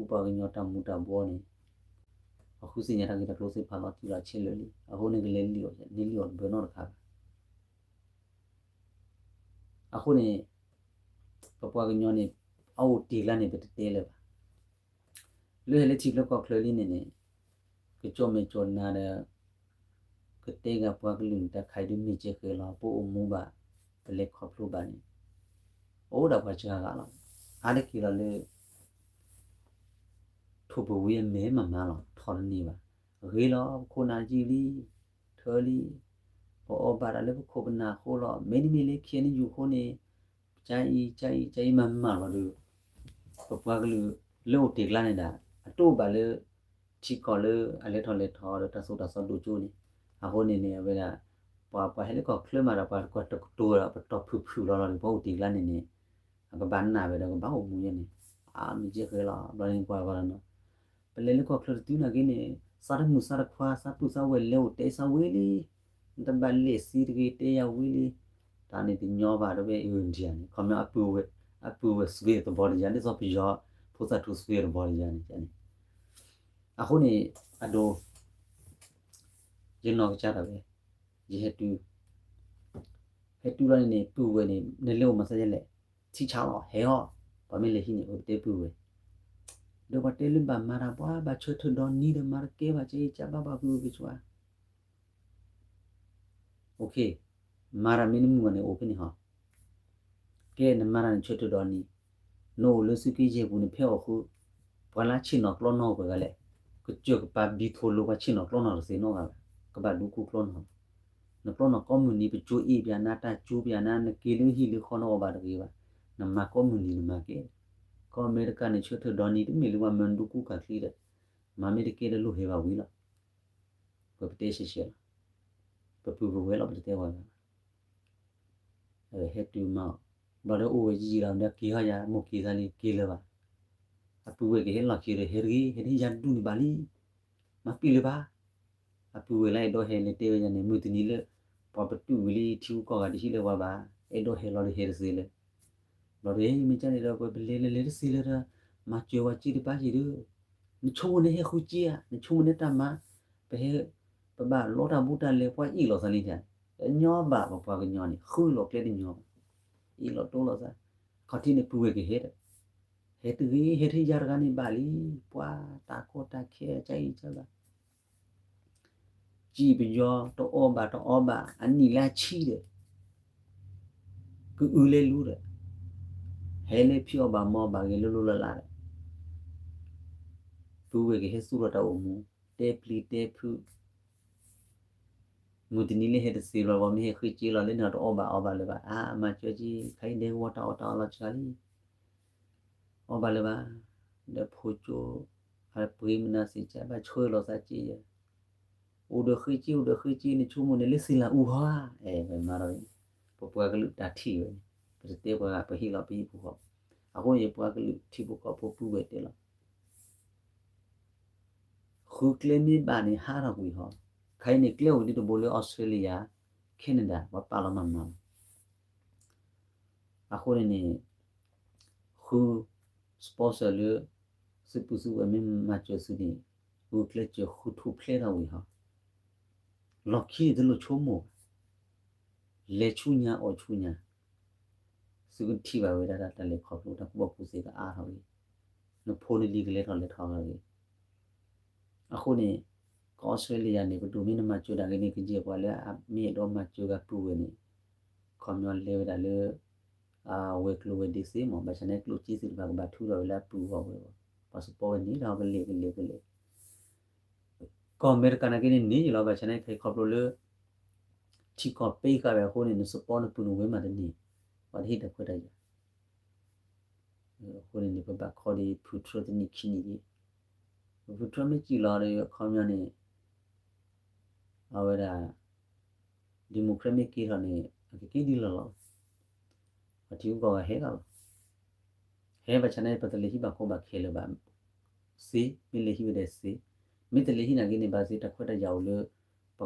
ညီတၢ်မူၤတၢ်ဘှီန့ၣ် ပှၤဃုသ့ၣ်ညါတၢ်ဂ့ၢ်တၢ်ကျိၤသ့ၣ်တဖၣ်လီၤတံၢ်လီၤဆဲးလၢာ်လံ. အဃိန့ၣ်ကလဲၤလံၣ်အီၤ န့ၢ်လံၣ်အီၤတဘၢနီတခါဘၣ်. အဃိန့ၣ် ပပှၤကညီန့ၣ် အအိၣ်တ့ၢ်လၢန့ၣ် ပတတဲလၢၤဘၣ်. လၢဟဲလၢထံချၢကီၢ်ချၢလံန့ၣ်န့ၣ် ကကၠီၣ်မဲာ်ကၠီၣ်နါဒီး ကတဲဂၤပှၤကလုာ်န့ၣ် တၢ်ခါအံၤဒုးမ့ၢ်ကဲဃဲလီၤ ပအိၣ်မူဘၣ် ပလဲၤခီဖျိဘၣ်န့ၣ် အိၣ်ဒၣ်ပှၤစှၤဂၤလီၤ. အါတက့ၢ်လီၤလၢ ထိၣ်ပဝံအမဲာ်မးမးလီၤ ထီၣ်တန့ၢ်ဘၣ်. ဂ့ၤလီၤ ပခိၣ်နၢ်ယံာ်လံ ထၢလံ ပအီၣ်ဘၣ်တၢ်လၢပခိၣ်ပနၢ်အဃိလီၤ. မ့တမ့ၢ်လၢ ခ့ၣ်အဲၣ်ယူၣ် အဃိန့ၣ် ကၢအံၤ ကၢအံၤ ကၢအံၤမးမးလီၤဒီး ပပှၤကလုာ်လၢအိၣ်တ့ၢ်ကျါန့ၣ်ဒၣ် အတအိၣ်ဘၣ်လၢ ထံကီၢ်လၢအလဲၤထီၣ်လဲၤထီဒီးတၢ်သိၣ်တၢ်သီဒိၣ်ကၠိန့ၣ် အဃိန့ၣ်န့ၣ် အဝဲဒၣ် ပှၤပှၤဟဲလၢကီၢ်ချၢမးဒီး ပှၤတကွၢ်တကတိၤဒီး ပတီၢ်ဖုၣ်ဖုၣ်လီၤလီၤဒီး ပှၤအိၣ်တ့ၢ်ကျါန့ၣ်န့ၣ် အကဘၣ်နာ်ဝဲဒီးကဘၣ်အိၣ်မူယဲန့ၣ် အမ့ၢ်ကဲဃဲလီၤ ဘျီန့ၣ်ကွၢ်ကွၢ်လီၤနီၤ ပလဲၤလၢကီၢ်ချၢတတုၤနာ်က့န့ၣ် သးတမုာ်သးတခွါ သးပုၢ်သးဝဲၢ်လဲၤအိၣ်တဲသးဝံၤလံ နတဘၣ်လဲၤသံတဂ့ၤ တဲယၤဝံၤလံ တၢ်န့ၣ်တညီဘၣ်ဒီးဝဲ India န့ၣ် ခီပညီ အပုၢ်ဝဲၢ် အပုၢ်ဝဲၢ်စွ့တဘီတယၤ ဒ်သိးပယီၤဖိသၣ်ထူစွ့တဘီတယၤန့ၣ်န့ၣ် အဃိန့ၣ် အဒိ ယနီၢ်ကစၢ်ဒၣ်ဝဲ ယဟဲတုၤ ဟဲတုၤလီၤန့ၣ်န့ၣ် ပုၢ်ဝဲၢ်န့ၣ် နလဲၤအိၣ်မၤသးဒ်လဲၣ် ထံဆးလီၤ ဟဲအီၤ ပှၤမ့ၢ်လဲၤဟံးန့ၣ် ပကတဲပုၢ်ဝဲၢ် ဒီးပှၤတဲလၢဘၣ်မၤတၢ်ပှၤ ဘၣ်ဆၢထၢၣ်ဒီနံၤဒီး မၤတကဲဘၣ် ကဲကဘၣ်ဘၣ်ပုၢ်ဝဲၢ်က့ၤဆှါ မၤတၢ်မ့ၢ်နမုာ်ဘၣ်န့ၣ် အိၣ်ဖဲန့ၣ်ဟီ ကဲနမၤတၢ်န့ၣ်ဆၢထၢၣ်ဒီနံၤ နအိၣ်လၢသုးက့ယဲၢ်ပူၤန့ၣ် ဖဲအီၣ်ဃု ပှၤလၢဆ့ၣ်နီၤကျီနီၢ်ပှဲၤဂၤလဲၣ် ကစၢၢ်ကပၤဘံထိလိၤပှၤဆ့ၣ်နီၤကျီနီၢ်တသ့နီတဂၤဘၣ် ကဘၣ်ဒူကူကျီနီၢ် နကျီနီၢ်ကိးမုၢ်နံၤ ပကၠိအ့ၣ်ပၠးနၤ တၢ်ကၠိပၠးနၤ နက့ၤလၢဟံၣ်လၢဃီနအီၣ်ဘၣ်တဂ့ၤဘၣ် နမၤကိးမုၢ်နံၤနမၤကဲ ကီၢ်အမဲရကၤန့ၣ် ဆၢထၢၣ်ဒီနံၤ တမ့ၢ်လၢပှၤမၢနဒူကူကၢ်ချံဒီး မၤမ့ၢ်တကဲဒီးလိၣ်ဟဲဘၣ်ဝံၤလီၤ ပကတဲရှဲရှဲလီၤ ပပုၢ်ပဝဲၢ်လီၤ ပတတဲဝဲဘၣ် ဟဲတုၤမး ဘျီဒီးအိၣ်ဝဲယံာ်လီၤ ဒီးက့ၤဟီယၤ မိၢ်က့ၤသးလံ က့ၤလၢၤဘၣ် အပုၢ်ဝဲၢ်ကဟဲလီၢ်ခံဒီး ဟဲတဂ့ၤ ဟဲတဟ့ၣ်ယၤဒူၣ်န့ၣ်ဘၣ်လံ မၤပံာ်လၢၤဘၣ် အပုၢ်ဝဲၢ်လၢအဲၣ်ဒိးဟဲလဲၤတဲဝဲယၤန့ၣ် မုၢ်တနံၤလၢ ပှၤပတုာ်ဝံၤလံ ထံဂုၤကီၢ်ဂၤတဟံးလၢၤဝဲဘၣ် အဲၣ်ဒိးဟဲလီၤဒီးဟဲတသ့လၢၤ ဘျီဒီး မ့ၢ်ကန့ၣ်ဒီး ပှၤပလဲၤလၢလဲၤတသ့လၢၤဒီး မၤစၢၤဝဲက့တပၢ်က့ၤဒီး နဆိကမိၣ်န့ၣ်ဟဲဃုက့ဧါ နဆိကမိၣ်န့ၣ်တၢ်မၤ ပဟဲ ပဘၣ်လီတၢ်ဘူးတၢ်လဲၤ ပှၤအ့ၣ်လိာ်သးလံ တညီဘၣ် ပပှၤကညီန့ၣ် ဃုလိာ်ကျဲတညီဘၣ် အ့ၣ်လိာ်တိလိာ်သး ခီၣ်ထံးန့ၣ်ပုၢ်ဝဲၢ်ကဟဲဒီး ဟဲတဂ့ၤ ဟဲတဟ့ၣ်ယၤတဂၤန့ၣ်ဘၣ်လံ ပှၤတၢ်ကီတၢ်ခဲ ကၢအံၤကၢဘၣ် စံၣ်ပယီၤ တအီၣ်ဘၣ်တအီဘၣ် အနံၣ်လၢအဆံဒီး ကအုလဲလူဒီး ဟဲလၢဖံးအီၣ်ဘၣ်မၤအီၣ်ဘၣ်ဂ့ၤလိၤလိၤလၢ်လၢ်ဒီး ပုၢ်ဝဲၢ်ကဟဲသူၣ်ထီၣ်တၢ်အိၣ်မူ တဲပျံၤတဲဖုး မုၢ်တနံၤလၢဟဲတသ့ဘၣ် ပှၤမ့ၢ်ဟဲဃ့က့လီၤလၢန့ၣ် တအီၣ်ဘၣ်အီဘၣ်လၢၤဘၣ် အါ မၤစၢၤက့ ခါအံၤဒဲကဝီၤတၢ်အီၣ်တၢ်အီလီၤစှၤလံ အီၣ်ဘၣ်လၢၤဘၣ် ဒီးဖိကၠိ အပှ့ၤမနုၤသ့ၣ်ကၢ ဘၣ်ဆှၢလီၤသးက့ယဲ အိၣ်ဒီးဃ့က့ အိၣ်ဒီးဃ့က့ နဆိကမိၣ်န့ၣ်လၢသ့ၣ်လၢအူဟီဧါ အဲ ဝဲမၤဒီး ပပှၤကလုာ်တၢ်ထံၣ်ဝဲန့ၣ် ပတတဲပှၤဂၤ ပဟ့ၣ်လီၤပဟံၣ်ဖိဃီဖိ အဃိန့ၣ် ပှၤကလုာ်ထံဖိကီၢ်ဖိပုၢ်ဝဲၢ်တဲလီၤ ဃုကျဲမ့ၢ်ဘၣ်န့ၣ် ဟးထီၣ်ကွံာ်ဟီ ခါအံၤန့ၣ် ကျဲအိၣ်ဒံးတဘိလၢ Australia Canada ပှၤပာ်လီၤမၤမၤလီၤ အဃိန့ၣ်န့ၣ် ဃု sponsor လၢ သုပုၢ်သုဝဲၢ်မ့ၢ်မၤစၢၤသုန့ၣ် ဂုာ်ကျဲးစၢးဃုထူၣ်ဖျဲးထီၣ်ဝံၤဟီ လီၢ်ခံန့ၣ်တလိၣ်ဆိကမိၣ်ဘၣ် လဲၤဆူညါအီၣ်ဆူညါ သုကထံၣ်ဘၣ်ဝဲဒၣ်တၢ်လဲၤခီဖျိတၢ်ကူၣ်ဘၣ်ကူၣ်သ့ကအါထီၣ်ဂ့ၤ နဖိနလံၤကလဲၤထီၣ်လဲၤထီၣ်ဂ့ၤ အဃိန့ၣ် ကီၢ်အီစထြ့လယါန့ၣ် ပဒိၣ်မ့ၢ်နမၤစၢၤတၢ်ဂ့ၤန့ၣ် ကယဲၢ်ပှၤလၢအမ့ၢ်အဲၣ်ဒိးမၤစၢၤဂၤပုၢ်ဝဲၢ်န့ၣ် ခီပညီလဲၤဝဲဒၣ်လၢ အဝဲၤကျိၤဝဲၤဒ့သ့မး ဘၣ်ဆၣ်န့ၣ်ကျိၣ်စ့သ့ၣ်တဖၣ်ကဘၣ်ထုးထီၣ်ဝဲလၢအပုၢ်အဂီၢ်ဝဲဘၣ် ပှၤစပီဝဲန့ၣ်ဒီးကလဲၤကလဲၤကလဲၤ ကီၢ်အမဲရကၤနာ်က့န့ၣ်န့ၣ်ယလီၤ ဘၣ်ဆၣ်န့ၣ်ခဲအံၤခီဖျိလၢ ထံကီၢ်ပ့ဃာ်ဝဲအဃိန့ၣ် နစပီနပုၢ်နဝဲၢ်မးတန့ၢ် ပှၤတဟ့ၣ်တၢ်ခွဲးတၢ်ယာ် အဃိန့ၣ်န့ၣ် ပဘၣ်ခီဒံးဖုထြၢတနံၣ်ခံနံၣ်ဒံး ဖုထြၢမ့ၢ်စံၣ်လီၤဒီးအခီပညီန့ၣ် အဝဲဒၣ် Democrat မ့ၢ်က့ၤထီၣ်န့ၣ် အကက့ၤဒ်လီၢ်လီၤ ပှၤထံဂုၤကီၢ်ဂၤဟဲဂၤလီၤ ဟဲဘၣ်ဆၣ်န့ၣ် ပတလဲၤဟံးဘၣ်ခိၣ်ဘၣ်ခဲလၢၤဘၣ် သ့ မ့ၢ်လဲၤဟံးဝဲဒၣ်သ့ မ့ၢ်တလဲၤဟံးနာ်က့န့ၣ် ဘၣ်သ့တၢ်ခွဲးတၢ်ယာ်အိၣ်လၢ ပကစပီလီၤဝဲသးန့ၣ် တၢ်ခွဲးတၢ်ယာ်ကအိၣ်ဒံးဧါ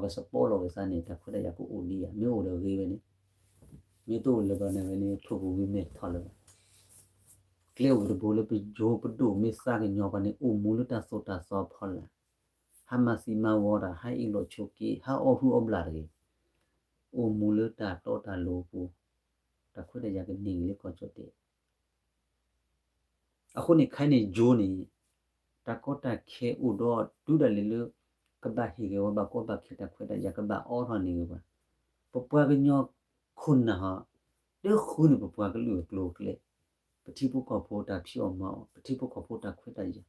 မ့ၢ်အိၣ်ဒီးဂ့ၤဝဲန့ၣ် မ့ၢ်တအိၣ်လၢၤဘၣ်န့ၣ်ဝဲန့ၣ် ထိၣ်ပူၤဝံၤမဲာ်ထီၣ်လၢၤဘၣ် ကျဲအိၣ်တဘိလၢပယိၤပဒိၣ်မ့ၢ်သးကညီၤပှၤန့ၣ် အိၣ်မူလၢတၢ်သိၣ်တၢ်သီအဖီလာ် ဟးမၤသံမၤဝီတၢ် ဟးအ့ၣ်လိာ်ဆိးက့ ဟးအီၣ်ဟုၣ်အီၣ်ဘျၣ်တဂ့ၤ အိၣ်မူလၢတၢ်တီတၢ်လိၤအပူၤ တၢ်ခွဲးတၢ်ယာ်ကန့ၢ်က့ၤလၢကီၢ်ကၠီၣ်တဲာ် အဃိန့ၣ် ခဲအံၤန့ၣ် ယိၤန့ၣ် တၢ်ကီတၢ်ခဲအိၣ်ဒီးတုၤဒၣ်လဲာ်လၢ ကဘၣ်ဟ့ၣ်ဂ့ၤဝဲဘၣ်ကီဘၣ်ခဲတၢ်ခွဲးတၢ်ယာ် ကဘၣ်အိးထီၣ်န့ၢ်ဂ့ၤပှၤ, ပပှၤကညီခိၣ်နၢ်ဟီ တဃုန့ၣ်ပပှၤကလုာ်အကျိၤအကျဲ, ပထံဖိကီၢ်ဖိတၢ်ဖံးအီၣ်မၤအီၣ် ပထံဖိကီၢ်ဖိတၢ်ခွဲးတၢ်ယာ်,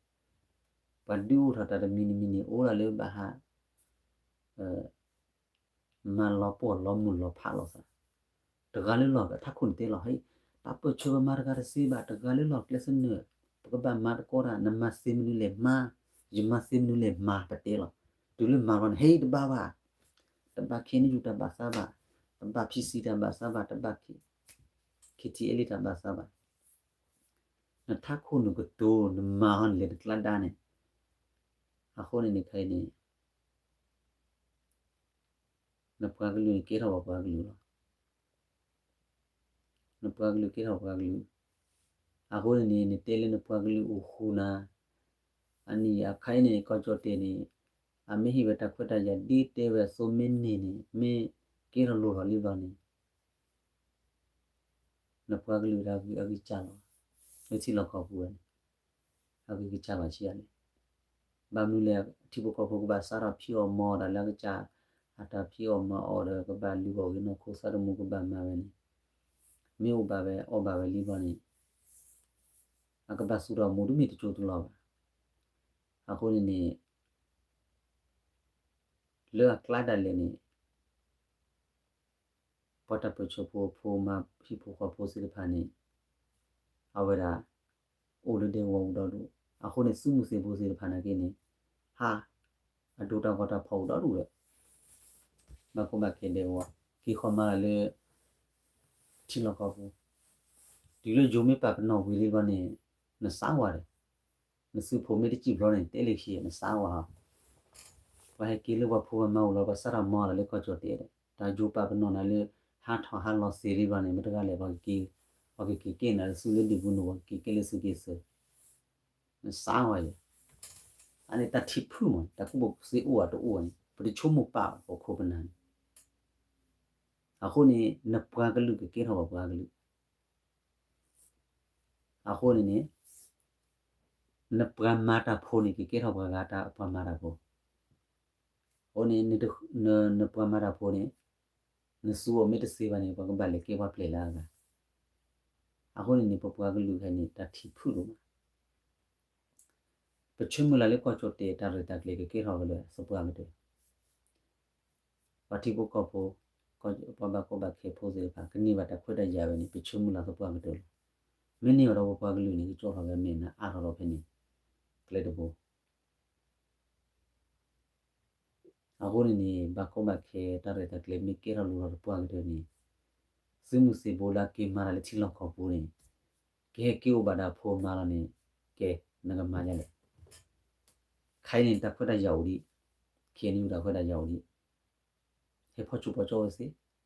ပှၤဒုးအိၣ်ထီၣ်တၢ်တမံၤတမံၤန့ၣ် အိၣ်ဒၣ်လၢဘၣ်ဟး မၤလီၤပှီၢ်လီၤမုၢ်လီၤဖးလီၤသး, တဂၤလၢလီၢ်ထးခိၣ်န့ၣ်တဲလီၤ, ဟဲ, တၢ်ပၢၢ်ဆၢပမၤတဂၤတသ့ဘၣ်, တဂၤလၢလီၢ်ကျဲသနၢၣ်, ပကဘၣ်မၤသကိးတၢ်, နမၤသ့မနုၤလဲၣ်မၤ, ယမၤသ့မနုၤလဲၣ်မၤ ပတဲလီၤ. တုၤလၢမၤလီၤန့ၣ် ဟဲတဘၣ်ဘၣ်, တဘၣ် ခ့ၣ်အဲၣ်ယူၣ် တၢ်ဘၣ်သးဘၣ်, တဘၣ် ဖံစံ တၢ်ဘၣ်သးဘၣ်, တဘၣ် ခ့ၣ်ထံအဲလ့ တၢ်ဘၣ်သးဘၣ်, နထးခိၣ်နကတိၤ နမၤဟီန့ၣ်လဲၤနကျါဒါန့ၣ်, အဃိန့ၣ်န့ၣ်ခဲအံၤန့ၣ် နပှၤကလုာ်န့ၣ်ကဲထီၣ်ပှၤကလုာ်လီၤ. နပှၤကလုာ်ကဲထီၣ်ပှၤကလုာ်, အဃိန့ၣ်န့ၣ် နတဲလၢနပှၤကလုာ်အိၣ်ဃူနၤ, အနံၣ်အခါအံၤန့ၣ် ကီၢ်ကၠီၣ်တဲၣ်န့ၣ် အမ့ၢ်ဟ့ၣ်ဝဲတၢ်ခွဲးတၢ်ယာ်ဒ်တဲဝဲအသိးမ့ၢ်န့ၢ်န့ၣ် မ့ၢ်ကဲထီၣ်လိၣ်ထီၣ်လံဘျီန့ၣ် နပှၤကလုာ်ဒၣ်ဂုၤအဂံၢ်စၢ်လီၤ, လၢထံလီၢ်ကီၢ်ပူၤဝဲန့ၣ် အဂံၢ်ကစၢ်လီၤဆံးယၤန့ၣ်, ဘၣ်မနုၤလဲၣ် ထံဖိကီၢ်ဖိကဘၣ်စးထီၣ်ဖံးအီၣ်မၤအီၣ်တၢ်လၢအကစၢ်, အတၢ်ဖံးအီၣ်မၤအီၣ်ဒီး ကဘၣ်လုၢ်အီၣ်ဂ့ၤနီၢ်ခိသးသမူကဘၣ်မၤဝဲန့ၣ်, မ့ၢ်အိၣ်ဘၣ်ဝဲအီၣ်ဘၣ်ဝဲလံဘျီန့ၣ် အကဘၣ်သူၣ်ထီၣ်မူတမ့ၢ်တကၠိတလီၢ်ဘၣ်. အဃိန့ၣ်န့ၣ် လၢအကျါဒၣ်လဲာ်န့ၣ် ပှၤတၢ်ပၢၢ်ဆၢဖိ ဖိမါဟံၣ်ဖိဃီဖိသ့ၣ်တဖၣ်န့ၣ် အဝဲဒၣ် အိၣ်လၢဒဲကဝီၤအိၣ်ဒီဒူၣ်, အဃိန့ၣ် သုးမုၢ်သံၣ်ဘိသ့ၣ်တဖၣ်နာ်က့န့ၣ် ဟး အဒိတၢ်ဂီၤတၢ်ဖီၣ်အိၣ်ဒီဒူၣ်ဒီး ဘၣ်ကီဘၣ်ခဲဒဲကဝီၤ က့ၤဃီၤမၤလၢ ထံလီၢ်ကီၢ်ပူၤ, တုၤလၢယိၤမ့ၢ်ပာ်ပနီၣ်ဝံၤလံဘျီန့ၣ် နစးဝါဒီး နသုးဖိမ့ၢ်တစံၣ်ဘျီန့ၣ် တဲလၢခံ နစးဝါ, ပှၤဟဲက့ၤလၢပှၤဖိပှၤမါအိၣ်လီၤ ပှၤစးထီၣ်မၤအီၣ်လီၤလၢကီၢ်ကၠီၣ်တဲာ်ဒီး တၢ်ယိၤပာ်ပနီၣ်နၤလၢ ဟးထီၣ်ဟးလီၤသ့လံဘျီန့ၣ် မ့ၢ်တဂၤလဲၣ် ပှၤကက့ၤက့ၤနၤလၢသုးလၢဒံၣ်ပူၤနိၣ် ပှၤကက့ၤက့ၤလၢသုးက့ၤသုး, နစးဝါယဲ, အန့ၣ်တၢ်ထံၣ်ဖုၣ်မး တၢ်ကူၣ်ဘၣ်ကူၣ်သ့အိၣ်အတအိၣ်န့ၣ် ပတဆိကမိၣ်ပာ်ပခိၣ်ပနၢ်န့ၣ်, အဃိန့ၣ် နပှၤကလုာ်ကကဲထီၣ်ပှၤပှၤကလုာ် အဃိန့ၣ်န့ၣ် နပှၤမၤတၢ်ဖိန့ၣ် ကကဲထီၣ်ပှၤဂၤတၢ်ပှၤမၤတၢ်ဖိ, အဃိန့ၣ် နပှၤမၤတၢ်ဖိန့ၣ် နသူအီၤမ့ၢ်တသ့ဘၣ်န့ၣ် ပှၤကဘၣ်လဲၤကဲပှၤပျဲၢ်လၢအဂၤ, အဃိန့ၣ်န့ၣ် ပပှၤကလုာ်ခဲအံၤန့ၣ် တၢ်ထံၣ်ဖုၣ်ဒိၣ်မး ပဆၢမုၢ်လၢ်လၢကီၢ်ကၠီၣ်တဲာ်တၢ်ရဲၣ်တၢ်ကျဲၤကကဲထီၣ်ဝဲလၢသပှၢ်ကတၢၢ်, ပှၤထံဖိကီၢ်ဖိ, ပှၤဘၣ်ကီဘၣ်ခဲဖိသ့ၣ်တဖၣ် ကန့ၢ်ဘၣ်တၢ်ခွဲးတၢ်ယာ်ဝဲန့ၣ် ပဆၢမုၢ်လၢ်သပှၢ်ကတၢၢ်လီၤ. မ့ၢ်န့ၢ်ဘၣ်ဒီးပပှၤကလုာ်န့ၣ် ကကၠီထီၣ်ဝဲမ့ၢ်နအါထီၣ်ဒီးဖဲန့ၣ် ကျဲတဘိ အဃိန့ၣ်န့ၣ် ဘၣ်ကီဘၣ်ခဲတၢ်ရဲၣ်တၢ်ကျဲၤမ့ၢ်ကဲထီၣ်လိၣ်ထီၣ်သပှၢ်ကတၢၢ်န့ၣ် သုးမုၢ်သံၣ်ဘိလၢအက့ၤမၤတၢ်လၢထံလီၢ်ကီၢ်ပူၤန့ၣ် ကဟဲက့ၤအိၣ်ဘၣ်ဒီးအဖိအမါလီၤန့ၣ် ကဲ နကမၤဒ်လဲၣ်. ခဲအံၤန့ၣ် တၢ်ခွဲးတၢ်ယာ်အိၣ်ဒံး, ခဲအံၤန့ၣ် တၢ်ခွဲးတၢ်ယာ်အိၣ်ဒံး, ဟဲဖီၣ်ဆူၣ်ဖီၣ်ကၠီဝဲသ့,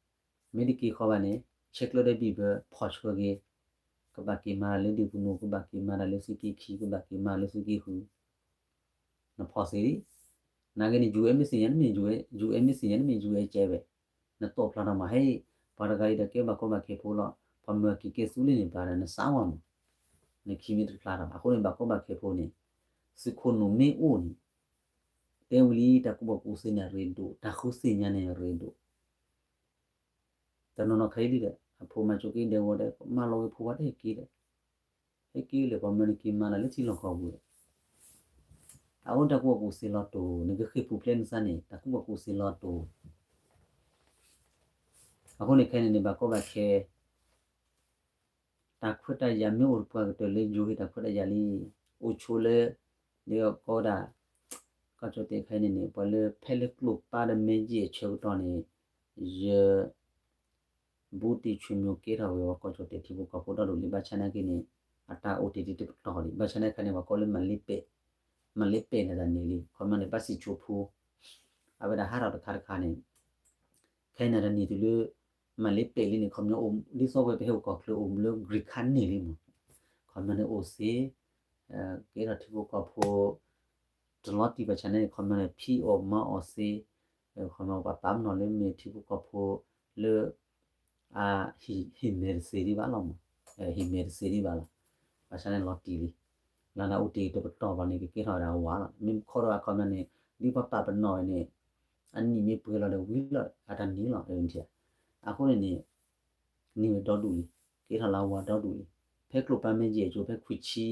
မ့ၢ်တက့ၤဃီဘၣ်န့ၣ် ဆဲးကျၢဒီးဘံၣ်ဘၢ ဖီၣ်ဆှၢက့ၤ, ကဘၣ်က့ၤမၤတၢ်လၢဒံၣ်ပူၤနိၣ် ကဘၣ်က့ၤမၤတၢ်လၢသုးက့ခံ ကဘၣ်က့ၤမၤလၢသုးက့ဃုာ် နဖီၣ်သ့လံ. နာ်က့န့ၣ် ယူၤအဲမ့ၢ်သ့ၣ်ညါနမ့ၢ် ယူၤအဲမ့ၢ်သ့ၣ်ညါနမ့ၢ် ယူၤအဲကဲဝဲ, နတိာ်ဖျါထီၣ်မး ဟဲ, ပှၤတဂၤအံၤဒီးကဲဘၣ်ကီဘၣ်ခဲဖိလီၤ. ပှၤမၢက့ၤကဲသုးလံန့ၣ် ဘၣ်ဒီးနစးဝါမး, နခံမ့ၢ်တဖျါထီၣ် အဃိန့ၣ် ဘၣ်ကီဘၣ်ခဲဖိန့ၣ် သုးခိၣ်နူာ်မ့ၢ်အိၣ်န့ၣ် တဲဝံၤလံ တၢ်ကူၣ်ဘၣ်ကူၣ်သ့န့ၣ်ရ့ဒိၣ် တၢ်ဃုသ့ၣ်ညါန့ၣ်ရ့ဒိၣ် တနီၤနီၤခဲအံၤဒ်ဒီး အဖိမၤကၠိက့ၤဒဲကဝီၤဒီး မၤလီၤဝဲဖိဝဲတဟဲက့ၤဒီး ဟဲက့ၤလၢပှၤမၢနက့ၤမၤလၢထံလီၢ်ကီၢ်ပူၤဒီး အအိၣ်တၢ်ကူၣ်ဘၣ်ကူၣ်သ့လီၤတိၢ် နကဃ့ၢ်ပူၤဖျဲးနသးန့ၣ် တၢ်ကူၣ်ဘၣ်ကူၣ်သ့လီၤတိၢ် အဃိန့ၣ်ခဲအံၤန့ၣ် ဘၣ်ကီဘၣ်ခဲ တၢ်ခွဲးတၢ်ယာ်မ့ၢ်အိၣ်တပှၢ်ကတၢၢ်လၢယိၤဟ့ၣ်တၢ်ခွဲးတၢ်ယာ်လံ, အိၣ်ဆိလၢ ဒ်ကီးဒၣ် ကီၢ်ကၠီၣ်တဲာ်ခဲအံၤန့ၣ်န့ၣ် ပှၤလၢဖဲလၢကျိာ်ပၢ်ဒီးမဲာ်ယ့ၢ်အဆၢကတီၢ်န့ၣ် ယ ဘူးတံၢ်ဆွေမျိုးကဲထီၣ်ဝဲပှၤကီၢ်ကၠီၣ်တဲာ်ထံဖိကီၢ်ဖိဒီဒူၣ်လံ ဘၣ်ဆၣ်နာ်က့န့ၣ် အတၢ်အိၣ်တ့ၢ်တပတီၢ်လံ ဘၣ်ဆၣ်နာ်က့န့ၣ် ပှၤကိးလၢမၤလ့ပဲာ်, မၤလ့ပဲာ်န့ၣ်တၢ်န့ၣ်လံ ခီမီန့ၣ် ဘၣ်စံၣ်ဆိဖိ အဝဲဒၣ်ဟးထီၣ်တခါတခါန့ၣ် ခဲအံၤန့ၣ်တၢ်န့ၣ်တုၤလၢ မၤလ့ပဲာ်လံန့ၣ် ခီမီအိၣ် ဒ်သိးဝဲပဟဲအိၣ်ကီၢ်ချၢအိၣ်မူလၢ green card န့ၣ်လံမး ခီမီန့ၣ်အိၣ်သ့ ကဲထီၣ်ထံဖိကီၢ်ဖိ တလီၤတံၢ်ဘၣ်ဆၣ်န့ၣ် ခီမီန့ၣ် ဖံးအီၣ်မၤအီၣ်သ့, ခီမီပှၤပာ်ပနီၣ်လၢမ့ၢ်ထံဖိကီၢ်ဖိလၢ အဟံၣ်မဲာ်တသ့ဒံးဘၣ်လီၤမး, ဟံၣ်မဲာ်တသ့ဒံးဘၣ်လီၤ, ဘၣ်ဆၣ်န့ၣ်လီၤတံၢ်လံ, လၢနအိၣ်တ့ၢ်တပတီၢ်ဘၣ်န့ၣ် ကကဲထီၣ်ဝဲဒၣ်ဝးလီၤ, မ့ၢ်ခီဒီးအခီမီန့ၣ် ဒ်ပှၤပာ်ပနီၣ်ဝဲန့ၣ် အနံၣ်မ့ၢ်ပှဲၤလီၤဒီးဝံၤလီၤ အတၢ်န့ၢ်လီၤ အၢ အဃိန့ၣ်န့ၣ် န့ၢ်ဝဲဒီဒူၣ်လံ, ကဲထီၣ်လၢအဝၤဒီဒူၣ်လံ, ဖဲကျိၣ်ပာ်မဲာ်ယဲၢ်ကၠိ ဖဲခွံဆံ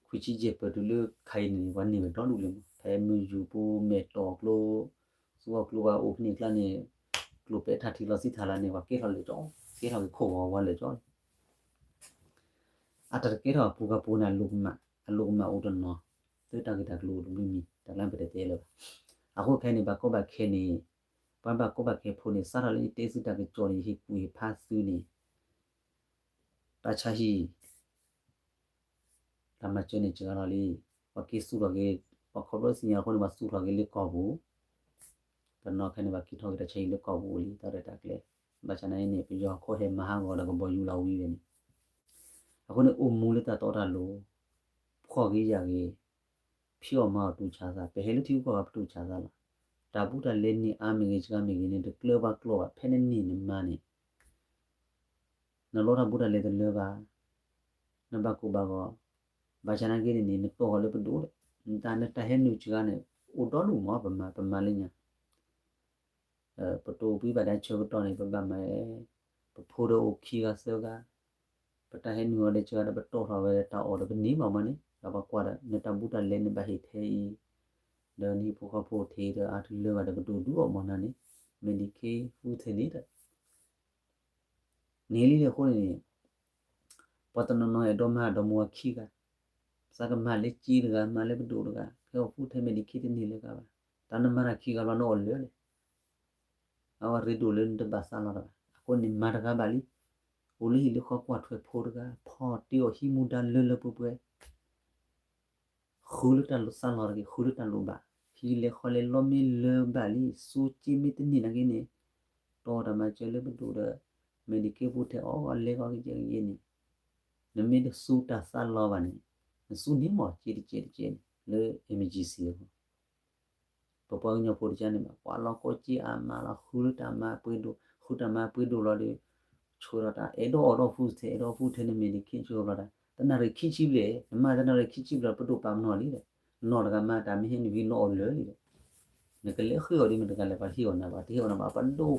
ခွံဆံယဲၢ်ပၢၢ်တုၤလၢခါအံၤန့ၣ် ပှၤန့ၢ်ဝဲဒီဒူၣ်လံမး, ဖဲမုၢ်ယူၤပူၤ မဲာ်တီၢ်ကျိ သူအီၣ်ကျိဝဲအိၣ်ဖဲန့ၣ်အကျါန့ၣ် ကျိၣ်ပဲထးထံးလီၤဆံထးလၢန့ၣ် ပှၤကဲထီၣ်လၢာ်ကၠီ, ကဲထီၣ်က့ၤခိၣ်ဂီၤဝါလၢာ်ကၠီလံ. အတၢ်တကဲထီၣ်အပူၤကပူၤန့ၣ် အလိၣ်ကမၣ်အိၣ်တနီၤ, သုတၢ်ဂ့ၢ်တၢ်ကျိၤအိၣ်တဘျုးမံၤ တၢ်လၢပတတဲလၢၤဘၣ်. အဃိခဲအံၤန့ၣ် ဘၣ်ကီဘၣ်ခဲန့ၣ် ပှၤဘၣ်ကီဘၣ်ခဲဖိန့ၣ် စးထီၣ်လၢယတဲဆူတၢ်ကစီၣ်န့ၣ် ယဟ့ၣ်ကူၣ်ဟ့ၣ်ဖးသုန့ၣ် တၢ်ဆါဟံၣ် တၢ်မၤစၢၤန့ၣ်စှၤလီၤလံ. ပှၤက့ၤသူၣ်ထီၣ်က့ၤ ပှၤခီဖျိသ့ၣ်ညါအဃိန့ၣ် ပှၤသူၣ်ထီၣ်က့ၤလၢကီၢ်ပူၤ, တနီၤခဲန့ၣ် ပှၤက့ၤထီၣ်က့ၤတၢ်ဆါဟံၣ်လၢကီၢ်ပူၤအိၣ်လံ တၢ်ရဲၣ်တၢ်ကျဲၤ. ဘၣ်ဆၣ်နာ်အံၤန့ၣ် ပယီၤခိၣ်ဟဲမၤဟးဂီၤဒီးကဘီယူၤလီၤဝံၤဝဲန့ၣ် အဃိန့ၣ် အိၣ်မူလၢတၢ်တီတၢ်လိၤ, ဖှီၣ်ဂ့ၤယာ်ဂ့ၤ, ဖံးအီၣ်မၤအီၣ်တူၢ်ဆါသး, ပဟဲလၢထံဂုၤကီၢ်ဂၤပတူၢ်ဆါသးလီၤ. တၢ်ဘူးတၢ်လဲန့ၢ်အါမ့ၢ်ဂ့ၤ စှၤမ့ၢ်ဂ့ၤန့ၣ် တကျၢၤဘၣ်ကျိၤဘၣ်, ဖဲနန့ၢ်နမါန့ၣ် နလီတၢ်ဘူးတၢ်လဲတလၢဘၣ်, နဘၣ်ကိၢ်ဘၣ်ဂီၤ, ဘၣ်ဆၣ်နာ်က့န့ၣ်န့ၣ် နတီၢ်ဃီၤလၢပဒိၣ်ဒီး နတၢ်ဟဲနုာ်စှၤန့ၣ် အိၣ်ဒီဒူၣ်မး ပမၤ ပမၤလၢညါ ပတိၢ်ပှံၤဘၣ်ဒၣ်ဆၢကတီၢ်န့ၣ် ပဘၣ်မၤ, ပဖိဒီးအိၣ်ခံဂၤသၢဂၤ, ပတၢ်ဟဲနုာ်အီၤဒီးစှၤဒီး ပတီၢ်ထီၣ်ဝဲတၢ်အီၣ်ဒီးပန့ၢ်ဘၣ်မးန့ၣ် ဒီးပကွၢ်ဒီး နတၢ်ဘူးတၢ်လဲနဘၣ်ဟ့ၣ်ထဲအံၤ, ဒီးနဟံၣ်ဖိဃီဖိထဲဒီးအါတလၢဘၣ်ဒီး ပဒိၣ်ဒုးအီၣ်မးနၤန့ၣ် Medicaid ဟူထဲန့ၣ်ဒီး န့ၢ်လံလၢအဃိန့ၣ်န့ၣ် ပှၤတနီၤနီၤအဲၣ်ဒိးမၤဒီးမါဝၤခံဂၤ, သးကမၤလၢက့တဂၤ မၤလၢပဒိၣ်တဂၤ, ဖဲအီၤဖူထဲ Medicaid တန့ၢ်လၢၤဂၤဘၣ်, တၢ်နမၤတၢ်ခံဂၤဘျီနအီၣ်လၢာ်လဲၣ်, အဝဲရ့ဒိၣ်လၢနတဘၣ်သးလီၤတဂၤ, အဃိန့ၣ်မၤတဂၤဘၣ်လံ, အိၣ်လၢဟံၣ်လၢဃီကွၢ်ထွဲဖိတဂၤ, ဖီၣ်တ့အီၣ်ဟံးမူဒါလၢလၢပှဲၤပှဲၤ ဃုလၢတၢ်လိၤသးလီၤတဂ့ၤ, ဃုလၢတၢ်လိၤဘၣ်, ဟံၣ်လဲၤဃီလဲၤလီၤမ့ၢ်လၢၤဘၣ်လံ, စူစ့မ့ၢ်တန့ၢ်နာ်က့န့ၣ်, တီၢ်တၢ်မၤစၢၤလၢပဒိၣ်ဒီး Medicaid ပူၤထဲအီၤဂီၤလဲၤဂီၤကယဲၢ်ကယဲၢ်န့ၣ်, နမ့ၢ်တစူတၢ်သးလီၤဘၣ်န့ၣ်, နစူန့ၢ်မး ကဲတကဲတကဲန့ၣ် လၢ emergency အဂီၢ် ပပှၤကညီဖိတကါန့ၣ်ဘၣ် ကွၢ်လီၤကိးက့အါမးလီၤ ဃုလၢတၢ်မၤပှဲၤဒိၣ်, ဃုတၢ်မၤပှဲၤဒိၣ်လီၤဒီး ဆှၢလီၤတၢ် အဲၣ်ဒိးအီၣ်ဒီးဖူထဲ အဲၣ်ဒိးဖူထဲန့ၣ် Medicaid ဆှၢလီၤတၢ် တနၣ်ရံၣ်ခံဆံဘျဲၣ်, နမၤတနၣ်ရံၣ်ခံဆံဘျဲၣ် ပဒိၣ်ပာ်ပနီၣ်လံဒီး နီၢ်တဂၤမၤတၢ်မ့ၢ်ဟဲနုာ်ဂ့ၤ နအီၣ်လၢာ်လံဒီး နကလဲၤဃ့အီၤ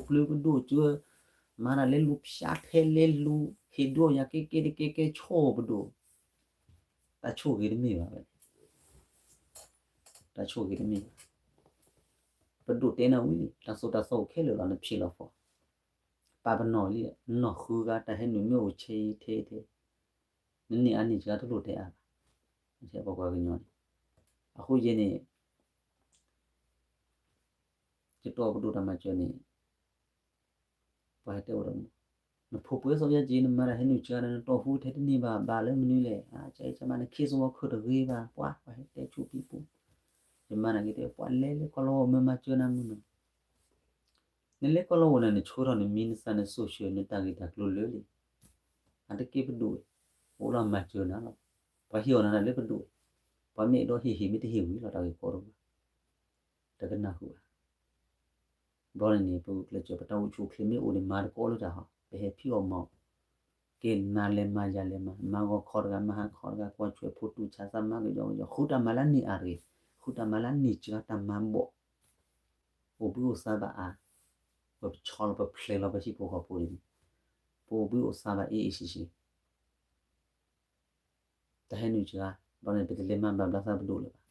ဒ်မ့ၢ်တဂၤလဲၣ် ပှၤဟ့ၣ်အီၤနၤဘၣ် တဟ့ၣ်အီၤနၤဘၣ် ပဒိၣ်ကျၢၤပဒိၣ်စၢၤ, မၤတၢ်လဲၤလူၤဖၠါထဲလဲၤလူၤ ဟ့ၣ်ဒုးအီၣ်ယၤကဲကဲတကဲကဲ ဆိၣ်ပဒိၣ် တၢ်ဆိၣ်ဂ့ၤတမ့ၢ်ဘၣ်ဝဲ, တၢ်ဆိၣ်ဂ့ၤတမ့ၢ်ဘၣ်, ပဒိၣ်တဲနၤဝံၤလံ တၢ်သိၣ်တၢ်သီအိၣ်ခဲလၢာ်လီၤ နဖံးလီၤဖီ, ပာ်ပနီၣ်လံ နီၢ်ဃုဂၤ တၢ်ဟဲနုာ်မ့ၢ်အိၣ်ဆဲးထဲထဲ, နန့ၢ်အါန့ၢ်စှၤတလိၣ်တဲအါဘၣ်, ပပှၤကညီန့ၣ်, အဃိယဲန့ၣ် ယတီၢ်ပဒိၣ်တၢ်မၤစၢၤန့ၣ် ပှၤဟဲတဲအိၣ်ဒီး နဖိပှဲၤစီၤယါက့ၤ နမၤတၢ်ဟဲနုာ်စှၤဒီး နတီၢ်ဖူထဲတန့ၢ်ဘၣ် ဘၣ်လၢမနုၤလဲၣ်, အကၠါအံၤကၠါမး နခ့စဝီခၢၣ်တဂ့ၤဘၣ် ပှၤ ပှၤဟဲတဲဆူပံပူၤ, ယမၤနာ်က့တဲ ပှၤလဲၤလၢကီၢ်လီၤဝီၤ မၢမၤစၢၤနၤမုၢ်နီၤ, နလဲၤကီၢ်လီၤဝီၤန့ၣ် နဆိထီၣ်နမံၤနသၣ်န social နတၢ်ဂ့ၢ်တၢ်ကျိၤလၢာ်လံ, အတက့ၢ်ပဒိၣ်, အိၣ်လီၤမၤစၢၤနၤလီၤ, ပှၤဟ့ၣ်အီၤနၤလၢပဒိၣ်, ပှၤမ့ၢ်အဲၣ်ဒိးဟ့ၣ်ဟ့ၣ်မ့ၢ်တဟ့ၣ်ဝံၤလီၤ တၢ်ဂ့ၢ်ကီတအိၣ်ဘၣ်, တကနၣ်ဃုာ်ဘၣ် ဘျီန့ၣ်န့ၣ် ပကျဲးစၢး ပတၢ်အိၣ်ဆူၣ်အိၣ်ချ့မ့ၢ်အိၣ်န့ၣ် မၤတကိးလၢတၢ်ဟီ, ပဟဲဖံးအီၣ်မၤအီၣ်, ကဲနၤလဲၤမၤယၤလဲၤမၤ, မၤဂီၤခီတဂၤ မၤဟါခီတဂၤ, ကွၢ်ဆွဲးဖိတူၢ်ဆါသး မၤကယီကယီ, ဃုတၢ်မၤလၢန့ၢ်အါတဂ့ၤ, ဃုတၢ်မၤလၢန့ၢ်စှၤတၢ်မၤဘီၣ်, အိၣ်ဘှံးအိၣ်သါဘၣ်အါ, ပဆီလီၤပဖျဲးလီၤပဟံၣ်ဖိဃီဖိန့ၣ်, ပအိၣ်ဘှံးအိၣ်သါဘၣ်အ့ၣ်အ့ၣ်ဆံးဆံး တၢ်ဟဲနုာ်စှၤ, ဘျီန့ၣ် ပတလဲၤမၤဘျးဘျးသးပဒိၣ်လၢၤဘၣ်.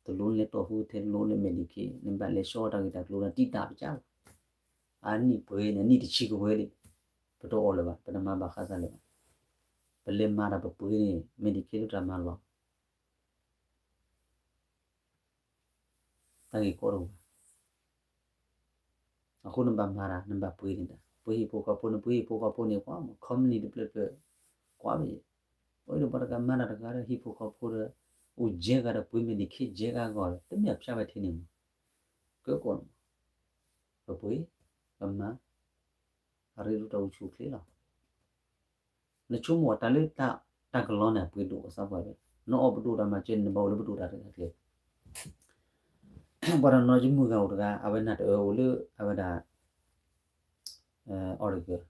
တလိၣ်နလဲၤတီၢ်ဖုထဲ တလိၣ်နလဲၤ Medicaid, နဘၣ်လဲၤဆှီတၢ်ဂ့ၢ်တၢ်ကျိၤနတံာ်တာ်ပစၢ်လီၤ. အနံၣ်ပှဲၤန့ၣ် အနံၣ်တဆံကဝဲၤလံ, ပတအီၣ်လၢၤဘၣ်, ပတမၤဘၣ်ဃးသးလၢၤဘၣ်. ပလဲၤမၤတၢ်ပပှ့ၤန့ၣ် Medicaid လၢတၢ်မၤလီၤ တၢ်ဂ့ၢ်ကီတအိၣ်ဘၣ်. အဃိနဘၣ်မၤတၢ် နဘၣ်ပှ့ၤန့ၢ်တၢ်, ပှ့ၤဟံၣ်ဖိဃီဖိန့ၣ်, ပှ့ၤဟံၣ်ဖိဃီဖိန့ၣ် ကွၢ်မး company တဖျၢၣ်ဖျၢၣ်, ကွၢ်မး, ပှၤဒီးပှၤတဂၤမၤတၢ်တဂၤဒီး ဟံၣ်ဖိဃီဖိဒီး အိၣ်ယဲၢ်ဂၤဒီး ပှ့ၤ Medicaid ယဲၢ်ဂၤအဂီၢ်ဒီး တမ့ၢ်အဖျါဝဲထဲန့ၣ်မး, ကၢကီၢ်န့ၣ်မး, ပပှ့ၤ, ပမၤ, အရ့ဒိၣ်တၢ်အိၣ်ဆူၣ်အိၣ်ချ့လီၤ. နဆိကမိၣ်တၢ်လၢတၢ်ကလီန့ၣ် အပှ့ၤဒိၣ်အသးပှၢ်ဝဲ, နအီၣ်ပဒိၣ်တၢ်မၤစၢၤန့ၣ် နဘၣ်အိၣ်လၢပဒိၣ်တၢ်ရဲၣ်တၢ်ကျဲၤ. ပှၤတနီၤယမုၢ်ဂၤအိၣ်တဂၤ အဝဲနၢ်တအၢအိၣ်လၢ အဝဲဒၣ် Oregon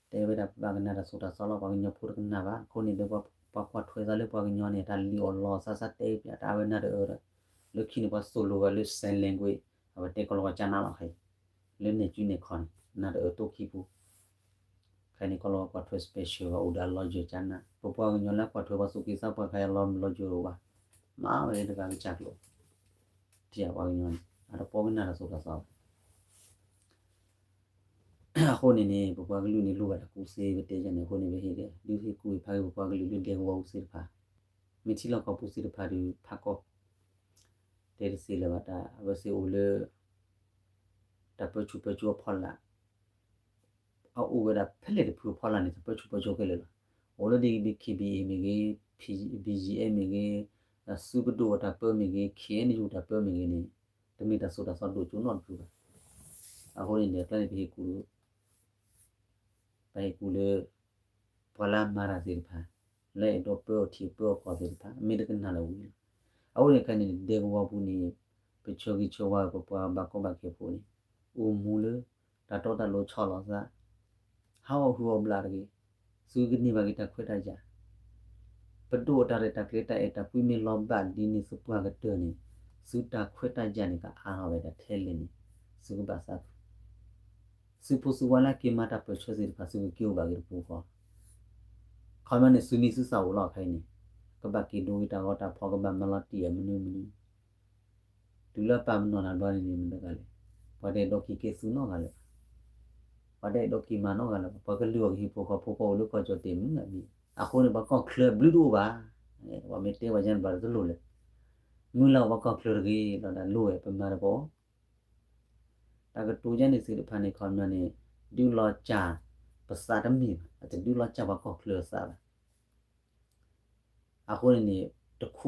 တဲဝဲဒၣ် ပဘၣ်ကနၣ်တၢ်သိၣ်တၢ်သီလီၤ, ပှၤကညီဖိတကနၣ်ဘၣ်. အဃိန့ၣ်ဒီး ပှၤကွၢ်ထွဲသးလၢပှၤကညီန့ၣ် တၢ်လံၣ်အီၣ်လီၤသး သးတဲပျးတၢ် အဝဲနၢ်တအၢဒီး လၢခံန့ၣ် ပှၤသိၣ်လိဂၤလၢ sign language အဝဲတဲကီၢ်လီၤကီၢ်ကၠါနးလီၤခဲအံၤ, လၢနဲၣ်ကူနဲၣ်ခီန့ၣ် နၢ်တအၢတိၢ်ခံပူၤ, ခဲအံၤန့ၣ် ကီၢ်လီၤကီၢ်ကွၢ်ထွဲ special ဘၣ် အိၣ်ဒီးအလီၤယၢၤကၠါနး, ပပှၤကညီလၢကွၢ်ထွဲပှၤသူၣ်က့သးပှၢ်ခဲအံၤ အလီၤမုၢ်လီၤယၢၤအိၣ်ဘၣ်, မၤဝဲတဂၤကစၢ်ကျိာ်, ထံၣ်ပှၤကညီန့ၣ် အတပီကနၣ်တၢ်သိၣ်တၢ်သီဘၣ် အဃိန့ၣ်န့ၣ် ပပှၤကလုာ်န့ၣ် လိၣ်ဘၣ်တၢ်ကူၣ်သ့ ပတဲယၤန့ၣ် အဃိန့ၣ် ပဟ့ၣ်ဒီး ဒုးဟ့ၣ်ကူၣ်ဟ့ၣ်ဖးက့ၤပပှၤကလုာ်လၢဒဲကဝီၤပူၤသ့ၣ်တဖၣ်, မ့ၢ်ထံလီၢ်ကီၢ်ပူၤသ့ၣ်တဖၣ်ဒီး ဖးကီၢ် တဲတသ့လၢၤဘၣ်တၢ် အဝဲသ့ၣ်အိၣ်လၢ တၢ်ပၢဆူၣ်ပၢစိအဖီလာ် အအိၣ်ဝဲဒၣ်ဖဲလဲၣ်တဖုအဖီလာ်န့ၣ် တၢ်ပၢဆူၣ်ပၢစိခဲလၢာ်လီၤ. အိၣ်လၢဒ် DKBA မ့ၢ်ဂ့ၤ, BGF မ့ၢ်ဂ့ၤ, ဒီးသုးပဒိၣ်အတၢ်ပၢမ့ၢ်ဂ့ၤ, KNU တၢ်ပၢမ့ၢ်ဂ့ၤန့ၣ် တမ့ၢ်တၢ်သိၣ်တၢ်သီဒိၣ်ကၠိနီတဖုဘၣ်. အဃိန့ၣ်ဒီး ကျါန့ၣ်ပဟ့ၣ်ကူၣ် ပဟ့ၣ်ကူၣ်လၢ ပှၤလၢအမၤတၢ်သ့ၣ်တဖၣ် လၢအဲၣ်ဒိးပၢအီၣ်ထံပၢအီၣ်ကီၢ်သ့ၣ်တဖၣ် မ့ၢ်တကနၣ်လၢၤဝံၤလီၤ. အဃိန့ၣ်ခဲအံၤန့ၣ် ဒဲကဝီၤပူၤန့ၣ် ပဆၢဂ့ၤဆၢဝါပပှၤဘၣ်ကီဘၣ်ခဲဖိန့ၣ် အိၣ်မူလၢ တၢ်တီတၢ်လိၤဆီၣ်လီၤသး ဟးအီၣ်ဟုၣ်အီၣ်ဘျးတဂ့ၤ, သုကန့ၢ်ဘၣ်က့ၤတၢ်ခွဲးတၢ်ယာ်, ပဒိၣ်အတၢ်ရဲၣ်တၢ်ကျဲၤတၢ်အဲၣ်တၢ်ကွံမ့ၢ်လီၤဘၣ်ဒ်န့ၣ်သပှၢ်ကတၢၢ်န့ၣ် သုတၢ်ခွဲးတၢ်ယာ်န့ၣ် ကအါထီၣ်ဝဲဒၣ်ထဲလဲၣ်န့ၣ် သုကဘၣ်သးခု သုဖိသုဝါလၢအက့ၤမၤတၢ်ပၢၢ်ဆၢသ့ၣ်တဖၣ် သုကက့ၤအိၣ်ဘၣ်က့ၤတပူၤဃီ, ခီမီန့ၣ် သုမံသုသးအိၣ်လီၤခဲအံၤန့ၣ်, ကဘၣ်က့ၤဒိက့ၤတၢ်ဂီၤတၢ်ဖီၣ် ကဘၣ်မၤလီၤတံၢ်အမနုၤမနုၤ တုၤလၢအပာ်ပနီၣ်နၤဘျီန့ၣ်န့ၣ် မတၤတဂၤလဲၣ်, ပှၤတအဲၣ်ဒိးက့ၤကဲသုနီတဂၤလၢၤဘၣ်, ပှၤတအဲၣ်ဒိးက့ၤမၤနီတဂၤလၢၤဘၣ်, ပှၤကလုာ်အီၤကဟံၣ်ဖိဃီဖိ ပှၤအိၣ်လၢကီၢ်ကၠီၣ်တဲာ်မုၢ်လၢ်မံၤ, အဃိန့ၣ် ပှၤကီၢ်ချၢဘျုးတအိၣ်ဘၣ်, ပှၤမ့ၢ်တဲပှၤယါန့ၣ် ပှၤတလိၣ်လဲၣ်, မုၢ်လၢ်အီၤပှၤကီၢ်ချၢတဂ့ၤလီၤဒီး လိၣ်ဝဲပမၤတဘၣ် တၢ်ကတိၤယါန့ၣ်သ့ၣ်တဖၣ်န့ၣ် ခီပညီန့ၣ် ဒုးလီၤစၢ်ပသးတမ့ၢ်ဘၣ်, အတဒုးလီၤစၢ်ပှၤကီၢ်ချၢအသးဘၣ်. အဃိန့ၣ်န့ၣ် တခူအမဲာ်ထီန့ၣ်ကျီလီၤကီၢ်, အဃိန့ၣ် ပတၢ်မုၢ်လၢ်အဖီတၢၢ်န့ၣ် လၢတၢ်ဂ့ၢ်ယဲအဃိန့ၣ် တုၤဝဲတသ့ဘၣ်, တၢ်ထံၣ်ဆံးက့ၤပပှၤကလုာ်ဒၣ်ဝဲ အဃိန့ၣ် ခဲအံၤန့ၣ် ပကတဲ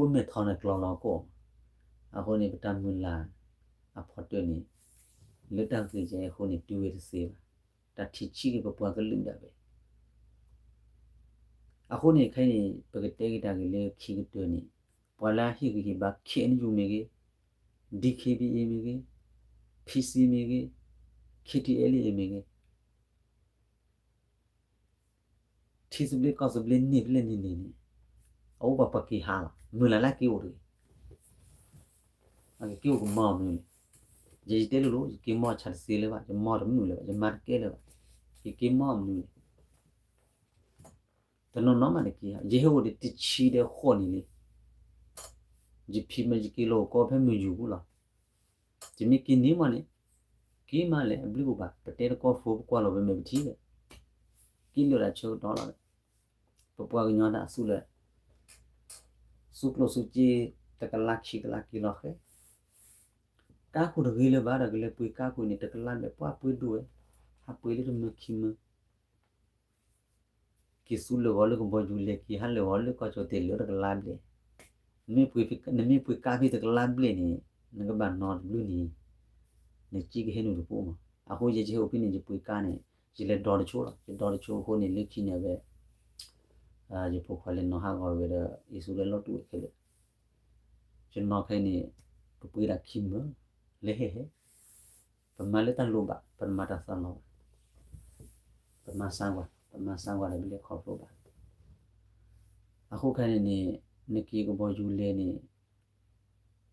က့ၤတၢ်ဂ့ၢ်လၢခံကတၢၢ်န့ၣ် ပှၤလၢအဟ့ၣ်ဂံၢ်ဟ့ၣ်ဘါ KNU မ့ၢ်ဂ့ၤ, DKBA မ့ၢ်ဂ့ၤ, PC မ့ၢ်ဂ့ၤ, KTLA မ့ၢ်ဂ့ၤ, ထံသဘျ့ကီၢ်သဘျ့န့ၣ်ဖဲလဲၣ်န့ၣ်န့ၣ်န့ၣ် အအိၣ်ပှၤပှၤက့ၤဟးလီၤ, မုၢ်လၢ်လၢက့ၤအိၣ်တဂ့ၤ, အကက့ၤအိၣ်ကမီၤမနုၤန့ၣ်, ယယတဲလိၤလိၤ ယက့ၤမီၤဆၣ်တသ့လၢၤဘၣ်, ယမီၤတမုာ်လၢၤဘၣ်, ယမၤတကဲလၢၤဘၣ်, ယက့ၤမီၤမနုၤန့ၣ် တနီၤနီၤမးတက့ၢ်, ယဟဲအိၣ်ဒီးတဆံဒီးဃိးနံၣ်လံ, ယဖံးမၢယက့ၤလီၤအိၣ်ကီၢ်ဖဲမုၢ်ယူၤပူၤလီၤ. ယမ့ၢ်က့ၤန့ၢ်မးန့ၣ်, က့ၤမးလဲၣ် အဘျုးအိၣ်ဘၣ်, ပတဲတကီၢ်ဖိ ပကွၢ်လီၤပမဲာ်ပထံၣ်ဒီး, က့ၤလၢာ်ဒၣ်ဆၢကတီၢ်လီၤ. ပပှၤကညီတၢ်အသူလၢ သူကျိၣ်သူစ့ တကလးခံကလးက့ၤလီၤဃဲ, ကါခိၣ်တဂ့ၤလၢၤဘၣ်ဒီး ကလဲၤပှ့ၤကါခိၣ်န့ၣ် တကလးဘျဲၣ် ပှၤပှ့ၤဒိၣ်ဝဲ, ဟးပှ့ၤလၢတမၢခံမၢ က့ၤသူလၢာ်ဂီၤလၢကဘီယူၤလဲၤ က့ၤဟးလၢာ်ဂီၤလၢကီၢ်ကၠီၣ်တဲာ်လၢတကလးဘျဲၣ်, နမ့ၢ်ပှ့ၤကါဖဲတကလးဘျဲၣ်န့ၣ် နကဘၣ်နီတဘျုးန့ၣ် နစ့ကဟဲနုာ်တပူၤမး. အဃိယဲယဟဲအိၣ်ဖဲန့ၣ် ယပှ့ၤကါန့ၣ် ယလဲၤဒီတဆိလီၤ. ယဒီတဆိအဃိန့ၣ် လၢခံန့ၣ်ဝဲ ယဖိခွါလဲၤနီၤဟးဂီၤဝဲဒီး အံၤဆူလဲၤလီၤတူၢ်ဝဲခဲလၢာ် ယနီၤခဲအံၤန့ၣ် ပပှ့ၤဒၣ်ခံမၢ လဲၤဟဲဟဲ ပမၤလၢတၢ်လိၣ်ဘၣ် ပတမၤတၢ်သးလီၤဘၣ်, ပမၤစၢ်ကွၢ် ပမၤစၢ်ကွၢ်ဒီးပလဲၤခီဖျိဘၣ်. အဃိခဲအံၤန့ၣ်န့ၣ် နက့ၤကဘီယူၤလဲၤန့ၣ်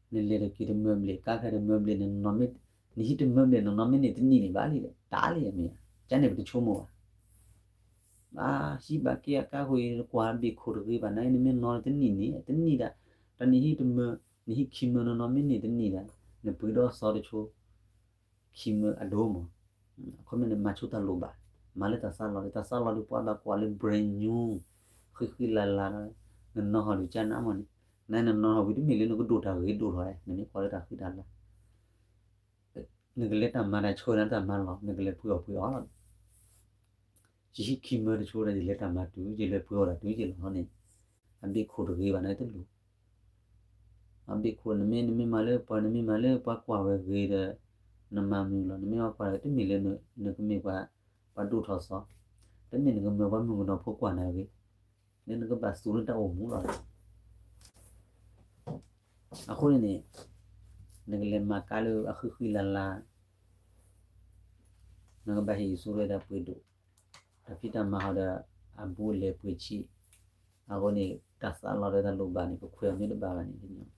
နလဲၤတက့ၤတမၢဘျဲၣ် ကါခဲတမၢဘျဲၣ် နဟံးတမၢဘျဲၣ် နနီၢ်မ့ၢ်န့ၢ်တနံၣ်န့ၣ်ဘၣ်လံ, တၢ်လံမ့ၢ်ဧါ, ကန့ၣ်ပတဆိကမိၣ်ဘၣ် ဘၣ်ဟံးဘၣ်က့ၤအကါဃိ နကွၢ်ဘ့ၣ်ခိၣ်တဂ့ၤဘၣ် နနမ့ၢ်နီၢ်တနံၣ်န့ၣ် တနံၣ်ဒၣ်, တၢ်နဟံးတမၢ နဟံးခံမၢ နနီၢ်မ့ၢ်န့ၢ်တနံၣ်ဒၣ် နပှ့ၤဒီးသီတဆိ ခံမၢအဒိမး, အခီပညီန့ၣ်မၤဆိတၢ်လိၣ်ဘၣ်, မၤလၢတၢ်သးလီၤဒီး တၢ်သးလီၤဒီးပှၤဘၣ်ကွၢ်လၢ brand new ဃံဃံလၤလၤဒီး နနီၢ်ဟီၣ်ဒုးကနၣ်မးန့ၣ်, နနနီၢ်ဟီၣ်ဝံၤတမ့ၢ်လၢနကဒိၣ်တၢ်ဂ့ၤဒိၣ်ထီၣ် နမ့ၢ်ကွၢ်လၢတၢ်ဃံတၢ်လၤ နကလဲၤတၢ်မၤတၢ်ဆိနတၢ်မၤလီၤ နကလဲၤပှ့ၤအီၣ်ပှ့ၤအီလီၤ, ယဟံးခံမၢတဆိဒီး ယလဲၤတၢ်မၤတုၤ ယလဲၤပှ့ၤအီၣ်တၢ်တုၤယလီၤန့ၣ်, အဘ့ၣ်ခိၣ်တဂ့ၤဘၣ် နတလိၣ် အဘ့ၣ်ခိၣ် နမ့ၢ် နမ့ၢ်မၤလၢပှၤ နမ့ၢ်မၤလၢပှၤကွၢ်ဝဲဂ့ၤဒီး နမၤမုာ်လီၤ နမ့ၢ်ပှၤကွၢ်ဒီး တမ့ၢ်လၢနကမ့ၢ်ပှၤ ပှၤဒိၣ်ထီၣ်သီ, တမ့ၢ်နကမၢပှၤမုၣ်ကနီၤဖိကွၢ်နၤဂ့ၤ, လၢနကဘၣ်သူလၢတၢ်အိၣ်မူလီၤ. အဃိန့ၣ်န့ၣ် နကလဲၤမၤကါလၢအဃံဃံလၤလၤ နကဘၣ်ဟ့ၣ်အံၤဆူရဲဒီးပှ့ၤဒိၣ်, တၢ်ဖံးတၢ်မၤဟီဒီး အဘူးအလဲၤပှ့ၤဆံး, အဃိန့ၣ် တၢ်သးလီၤဒီးတၢ်လိၣ်ဘၣ်န့ၣ် ပခွဲးအီၤမ့ၢ်တဘၣ်ဘၣ်န့ၣ်,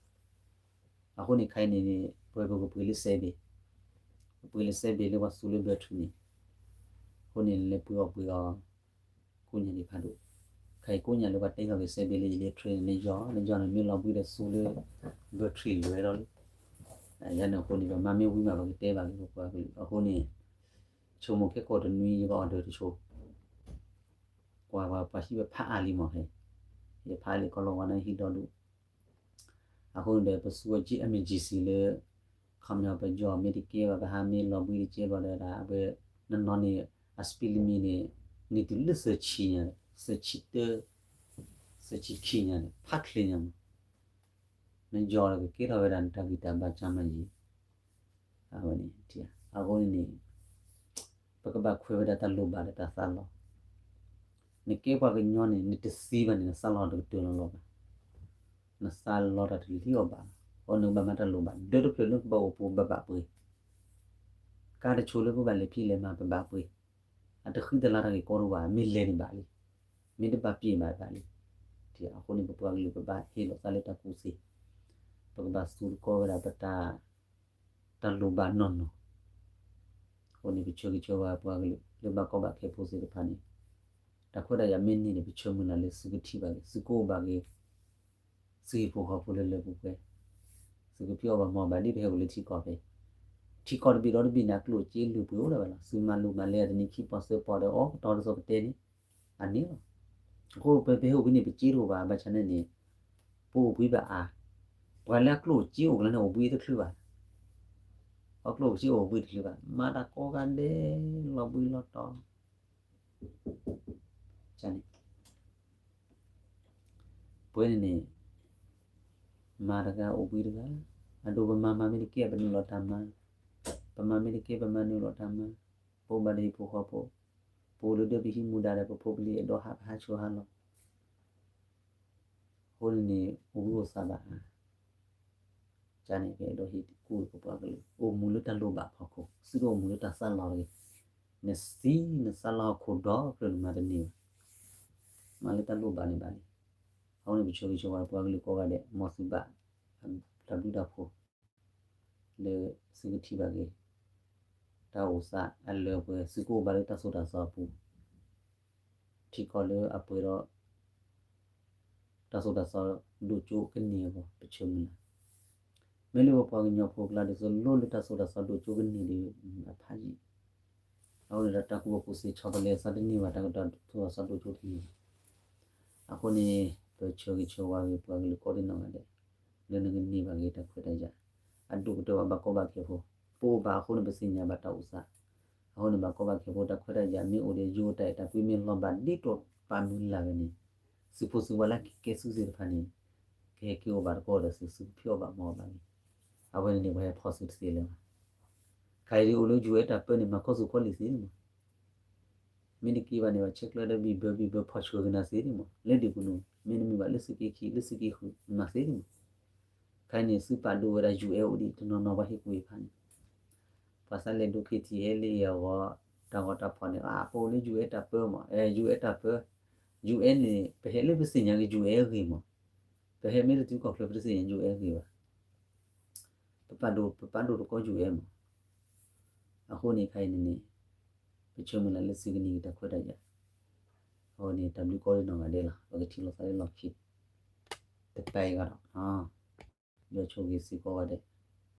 အဃိန့ၣ် ခဲအံၤန့ၣ်န့ၣ် ပဝဲပကပှ့ၤလၢစဲဘ့ၣ်, ပပှ့ၤလၢစဲဘ့ၣ်လၢပှၤသူလၢ battery န့ၣ်, အဃိန့ၣ် လဲၤပှ့ၤအီၣ်ပှ့ၤအီၤ ကိးညါဒံးဖးဒိၣ်, ခဲအံၤကိးညါလၢပှၤတဲထီၣ်က့ၤစဲဘ့ၣ်လၢ electric န့ၣ် နယီၢ် နယီၢ်န့ၣ် မ့ၢ်လီၤဘှံးဒီးသူလၢ battery လွဲၤလီၤလံ, ယၤန့ၣ်အဃိန့ၣ် ပမၤမ့ၢ်ဝံၤမး ပကတဲဘၣ်က့ၤပပှၤကလုာ်, အဃိန့ၣ် ဆိကမိၣ်ခဲကိာ်တနွံယက order တဆိ ကွၢ်ကွၢ် ပှၤဟံၣ်ဝဲဖးအါလံမး ခဲအံၤ, ယဖးလံ ကီၢ်လီၤဝါန့ၣ်ဟံၣ်ဒီဒူၣ်, အဃိန့ၣ်ဒီး ပသူအီၤက့ emergency လၢ ခီပညီပယီၢ်မ့ၢ်တကဲဘၣ် ပဟးမ့ၢ်လီၤဘှံးတကဲဘၣ်ဒီး အဝဲနနီၤန့ၣ် အ speed limit န့ၣ် န့ၢ်တုၤလၢသၢဆံညါ, သၢဆံတၢ, သၢဆံခံညါန့ၣ် ဖးချ့ညါမး, နယီၢ်ဒီးကကဲထီၣ်ဝဲဒၣ်နတၢ်ဂံၢ်တၢ်ဘါကၢ်မးယံၤ, အဝဲန့ၣ်, အဃိန့ၣ်န့ၣ် ပကဘၣ်ခွဲးဝဲဒၣ်တၢ်လိၣ်ဘၣ်ဒီးတၢ်သးလီၤ, နကဲပှၤကညီန့ၣ် နတသံဘၣ်န့ၣ် နသးလီၤတကတၢၢ်လီၤလီၤဘၣ်, နသးလီၤတၢ်တလံၤအီၤဘၣ်, အဃိန့ၣ်နကဘၣ်မၤတၢ်လိၣ်ဘၣ်, ဒၢတဖျၢၣ်လၢပဘၣ်အိၣ်ပူၤ ပဘၣ်ပှ့ၤ, ကါတဆိလၢပဘၣ်လဲၤဖံးလဲၤမၤ ပဘၣ်ပှ့ၤ, အတဃံတလၤတၢ်ဂ့ၢ်ကီတအိၣ်ဘၣ် မ့ၢ်လဲၤန့ၣ်ဘၣ်လံ, မ့ၢ်တဘၣ်ပျံၤဘၣ်ဘၣ်လံ, အဃိန့ၣ် ပပှၤကလုာ်ပဘၣ်ဟ့ၣ်လီၤသးလၢတၢ်ကူၣ်သ့, ပကဘၣ်သူတကီၢ်ဝဲဒၣ်ပတၢ် တၢ်လိၣ်ဘၣ်နီၢ်နီၢ်, အဃိန့ၣ် ပဆၢဂ့ၤဆၢဝါပှၤကလုာ်လၢဘၣ်ကီဘၣ်ခဲဖိသ့ၣ်တဖၣ်န့ၣ်, တၢ်ခွဲးတၢ်ယာ်မ့ၢ်န့ၢ်န့ၣ် ပဆၢမုၢ်လၢ်လၢသုကထံၣ်ဘၣ်က့ၤ သုကအိၣ်ဘၣ်က့ၤ, သုဟံၣ်ဖိဃီဖိလၢလၢပှဲၤပှဲၤ, သုကဖံးအီၣ်ဘၣ်မၤဘၣ်ဒ်ပဟဲအိၣ်လၢထံကီၢ်ဖဲ, ထံကီၢ်တဘ့ၣ်ဒီတဘ့ၣ်န့ၣ် အကျိၣ်အစ့လုၢ်ပှ့ၤအိၣ်ဒၣ်ဝဲလီၤ, သုမၤလိမၤလဲအတနံၤခံပီၢ်သၢပီၢ်ဒီး အိၣ်ကတီၤတစီၤကတဲန့ၣ်, အန့ၣ်လီၤ, အဃိပပဟဲအိၣ်ဖဲန့ၣ် ပစ့တအိၣ်ဘၣ် ဘၣ်ဆၣ်န့ၣ်န့ၣ် ပအိၣ်ဘှံးဘၣ်အါ, ပှၤလၢအကျိၣ်အစ့အိၣ်ကလၢန့ၣ် အိၣ်ဘှံးတချုးဘၣ်, အကျိၣ်အစ့အိၣ်ဘှံးတချုးဘၣ် မၤတၢ်ကိးဂၤဒဲး လီၤဘှံးလီၤတီၤ, န့ၣ် ပဝဲန့ၣ်န့ၣ် မၤတဂၤအိၣ်ဘှံးတဂၤ, အဒိပမၤမၤမ့ၢ်တကဲ ပနုာ်လီၤတၢ်မၤ, ပမၤမ့ၢ်တကဲ ပမၤနုာ်လီၤတၢ်မၤ, ပအိၣ်ဘၣ်ဒီးဟံၣ်ဖိဃီဖိ, ပအိၣ်လၢဒၢးပဟံးမူဒါဒီး ပဖိပလံၤအဲၣ်ဒိးဟး ပဟးဆိဟးလီၤ, အဃိန့ၣ်န့ၣ် အိၣ်ဘှံးအိၣ်သါဘၣ်အါ ကန့ၣ် ပအဲၣ်ဒိးဟ့ၣ်ကူၣ်ပပှၤကလုာ် အိၣ်မူလၢတၢ်လိၣ်ဘၣ်အဖီခိၣ်, သုတအိၣ်မူလၢတၢ်သးလီၤတဂ့ၤ, နသံနသးလီၤဟီၣ်ခိၣ်ဒီဖျၢၣ်န့ၣ်မၤတန့ၢ်ဘၣ်, မၤလၢတၢ်လိၣ်ဘၣ်န့ၣ်ဘၣ်လံ, အဃိန့ၣ် ပဆၢဂ့ၤဆၢဝါပှၤကလုာ်ကိးဂၤဒဲး မ်သုဘၣ် တၢ်ဘျုးတၢ်ဖှိၣ် လၢသုကထံၣ်ဘၣ်က့ၤ တၢ်အိၣ်သးအလၢအပှဲၤ သုကအိၣ်ဘၣ်လၢတၢ်သိၣ်တၢ်သီအပူၤ ထံကီၢ်လၢအပှဲၤဒီး တၢ်သိၣ်တၢ်သီဒိၣ်ကၠိကန့ၢ်အဂီၢ် ပဆၢမုၢ်လၢ်, မ့ၢ်လၢပပှၤကညီဖိကျါဒ်သိးလိၣ်လၢတၢ်သိၣ်တၢ်သီဒိၣ်ကၠိကန့ၢ်ဒီး အဖးယံာ်, အဃိန့ၣ်ဒီးတၢ်ကူၣ်ဘၣ်ကူၣ်သ့ဆီတလဲအသးတန့ၢ်ဘၣ် တၢ်ကတီၢ်သိၣ်တၢ်သီဒိၣ်ကၠိတန့ၢ်ဘၣ်, အဃိန့ၣ် ပဆၢဂ့ၤဆၢဝါဂ့ၤပှၤကလုာ်ကိးဒံနီၢ်ဂၤဒဲး လၢနကန့ၢ်ဘၣ်က့ၤတၢ်ခွဲးတၢ်ယာ်, အဒိၣ်ကတၢၢ်ဘၣ် ဘၣ်ကီဘၣ်ခဲဖိ, ပအိၣ်ဘၣ်အဃိန့ၣ် ပသ့ၣ်ညါဘၣ်တၢ်အိၣ်သး, အဃိန့ၣ် ဘၣ်ကီဘၣ်ခဲဖိတၢ်ခွဲးတၢ်ယာ်မ့ၢ်အိၣ်ဒီး ယိၤတၢ်အဲၣ်တၢ်ကွံမ့ၢ်လီၤဘၣ်ဒ်သိးပာ်မုၢ်လၢ်ဝဲန့ၣ်, သုးဖိသုးဝါလၢကကဲသုသ့ၣ်တဖၣ်န့ၣ် ကဟဲက့ၤအိၣ်ဘၣ်တကီၢ်ဒီးသု သုကဖံးအီၣ်ဘၣ်မၤအီၣ်ဘၣ်န့ၣ်, အဝဲန့ၣ်န့ၣ် ပှၤဟဲဖီၣ်သုတသ့လၢၤဘၣ်, ခဲအံၤဒ်အိၣ်လၢ ယူၢ်အဲၣ် တၢ်ပၢန့ၣ် မၤကီၢ်သူၣ်ခီၣ်လံၢ်သ့န့ၣ်မး မ့ၢ်တက့ၤဘၣ်န့ၣ် ဘၣ်ဆဲးကျၢဒီးဘံၣ်ဘၢဘံၣ်ဘၢဖီၣ်ဆှၢက့ၤနၤသ့န့ၣ်မး လၢဒုးပူၤန့ၣ် မ့ၢ်တမ့ၢ်ဘၣ်လၢသုးက့ခံ လၢသုးက့ဃုာ်မၤသ့န့ၣ်မး, ခဲအံၤန့ၣ် သုပာ်ဒိၣ်ဝဲဒၣ် ယူၢ်အဲၣ် အိၣ်ဒံးတနီၤနီၤ ပှၤဟ့ၣ်ကူၣ်အံၤဖးန့ၣ်, ပှၤသးလဲၤဒိး ခ့ထံဟဲလၢအဂီၢ် တၢ်ဂီၤတၢ်ဖီၣ်န့ၣ် အပအိၣ်လၢ ယူၢ်အဲၣ် တၢ်ပၢမး အဲ ယူၢ်အဲၣ် တၢ်ပၢ, ယူၢ်အဲၣ် န့ၣ် ပဟဲလၢပသ့ၣ်ညါက့ၤ ယူၢ်အဲၣ် အဂ့ၢ်မး, ပဟဲမ့ၢ်တတုၤကီၢ်ချၢ ပတသ့ၣ်ညါ ယူၢ်အဲၣ် အဂ့ၢ်ဘၣ် ပပာ်ဒိၣ် ပပာ်ဒိၣ်တကီၢ် ယူၢ်အဲၣ် မး, အဃိန့ၣ် ခဲအံၤန့ၣ်န့ၣ် ပဆၢမုၢ်လၢ်လၢသုကန့ၢ်က့ၤတၢ်ခွဲးတၢ်ယာ်, အဃိန့ၣ် တၢ်ဘျုးကိးဒံနီၢ်ဂၤဒဲးလီၤ ပကထံၣ်လိာ်သးလၢလီၢ်ခံ တပၤအံၤဂီၢ်ဒီး ယွၤဆိၣ်ဂ့ၤသုကိးဂၤဒဲး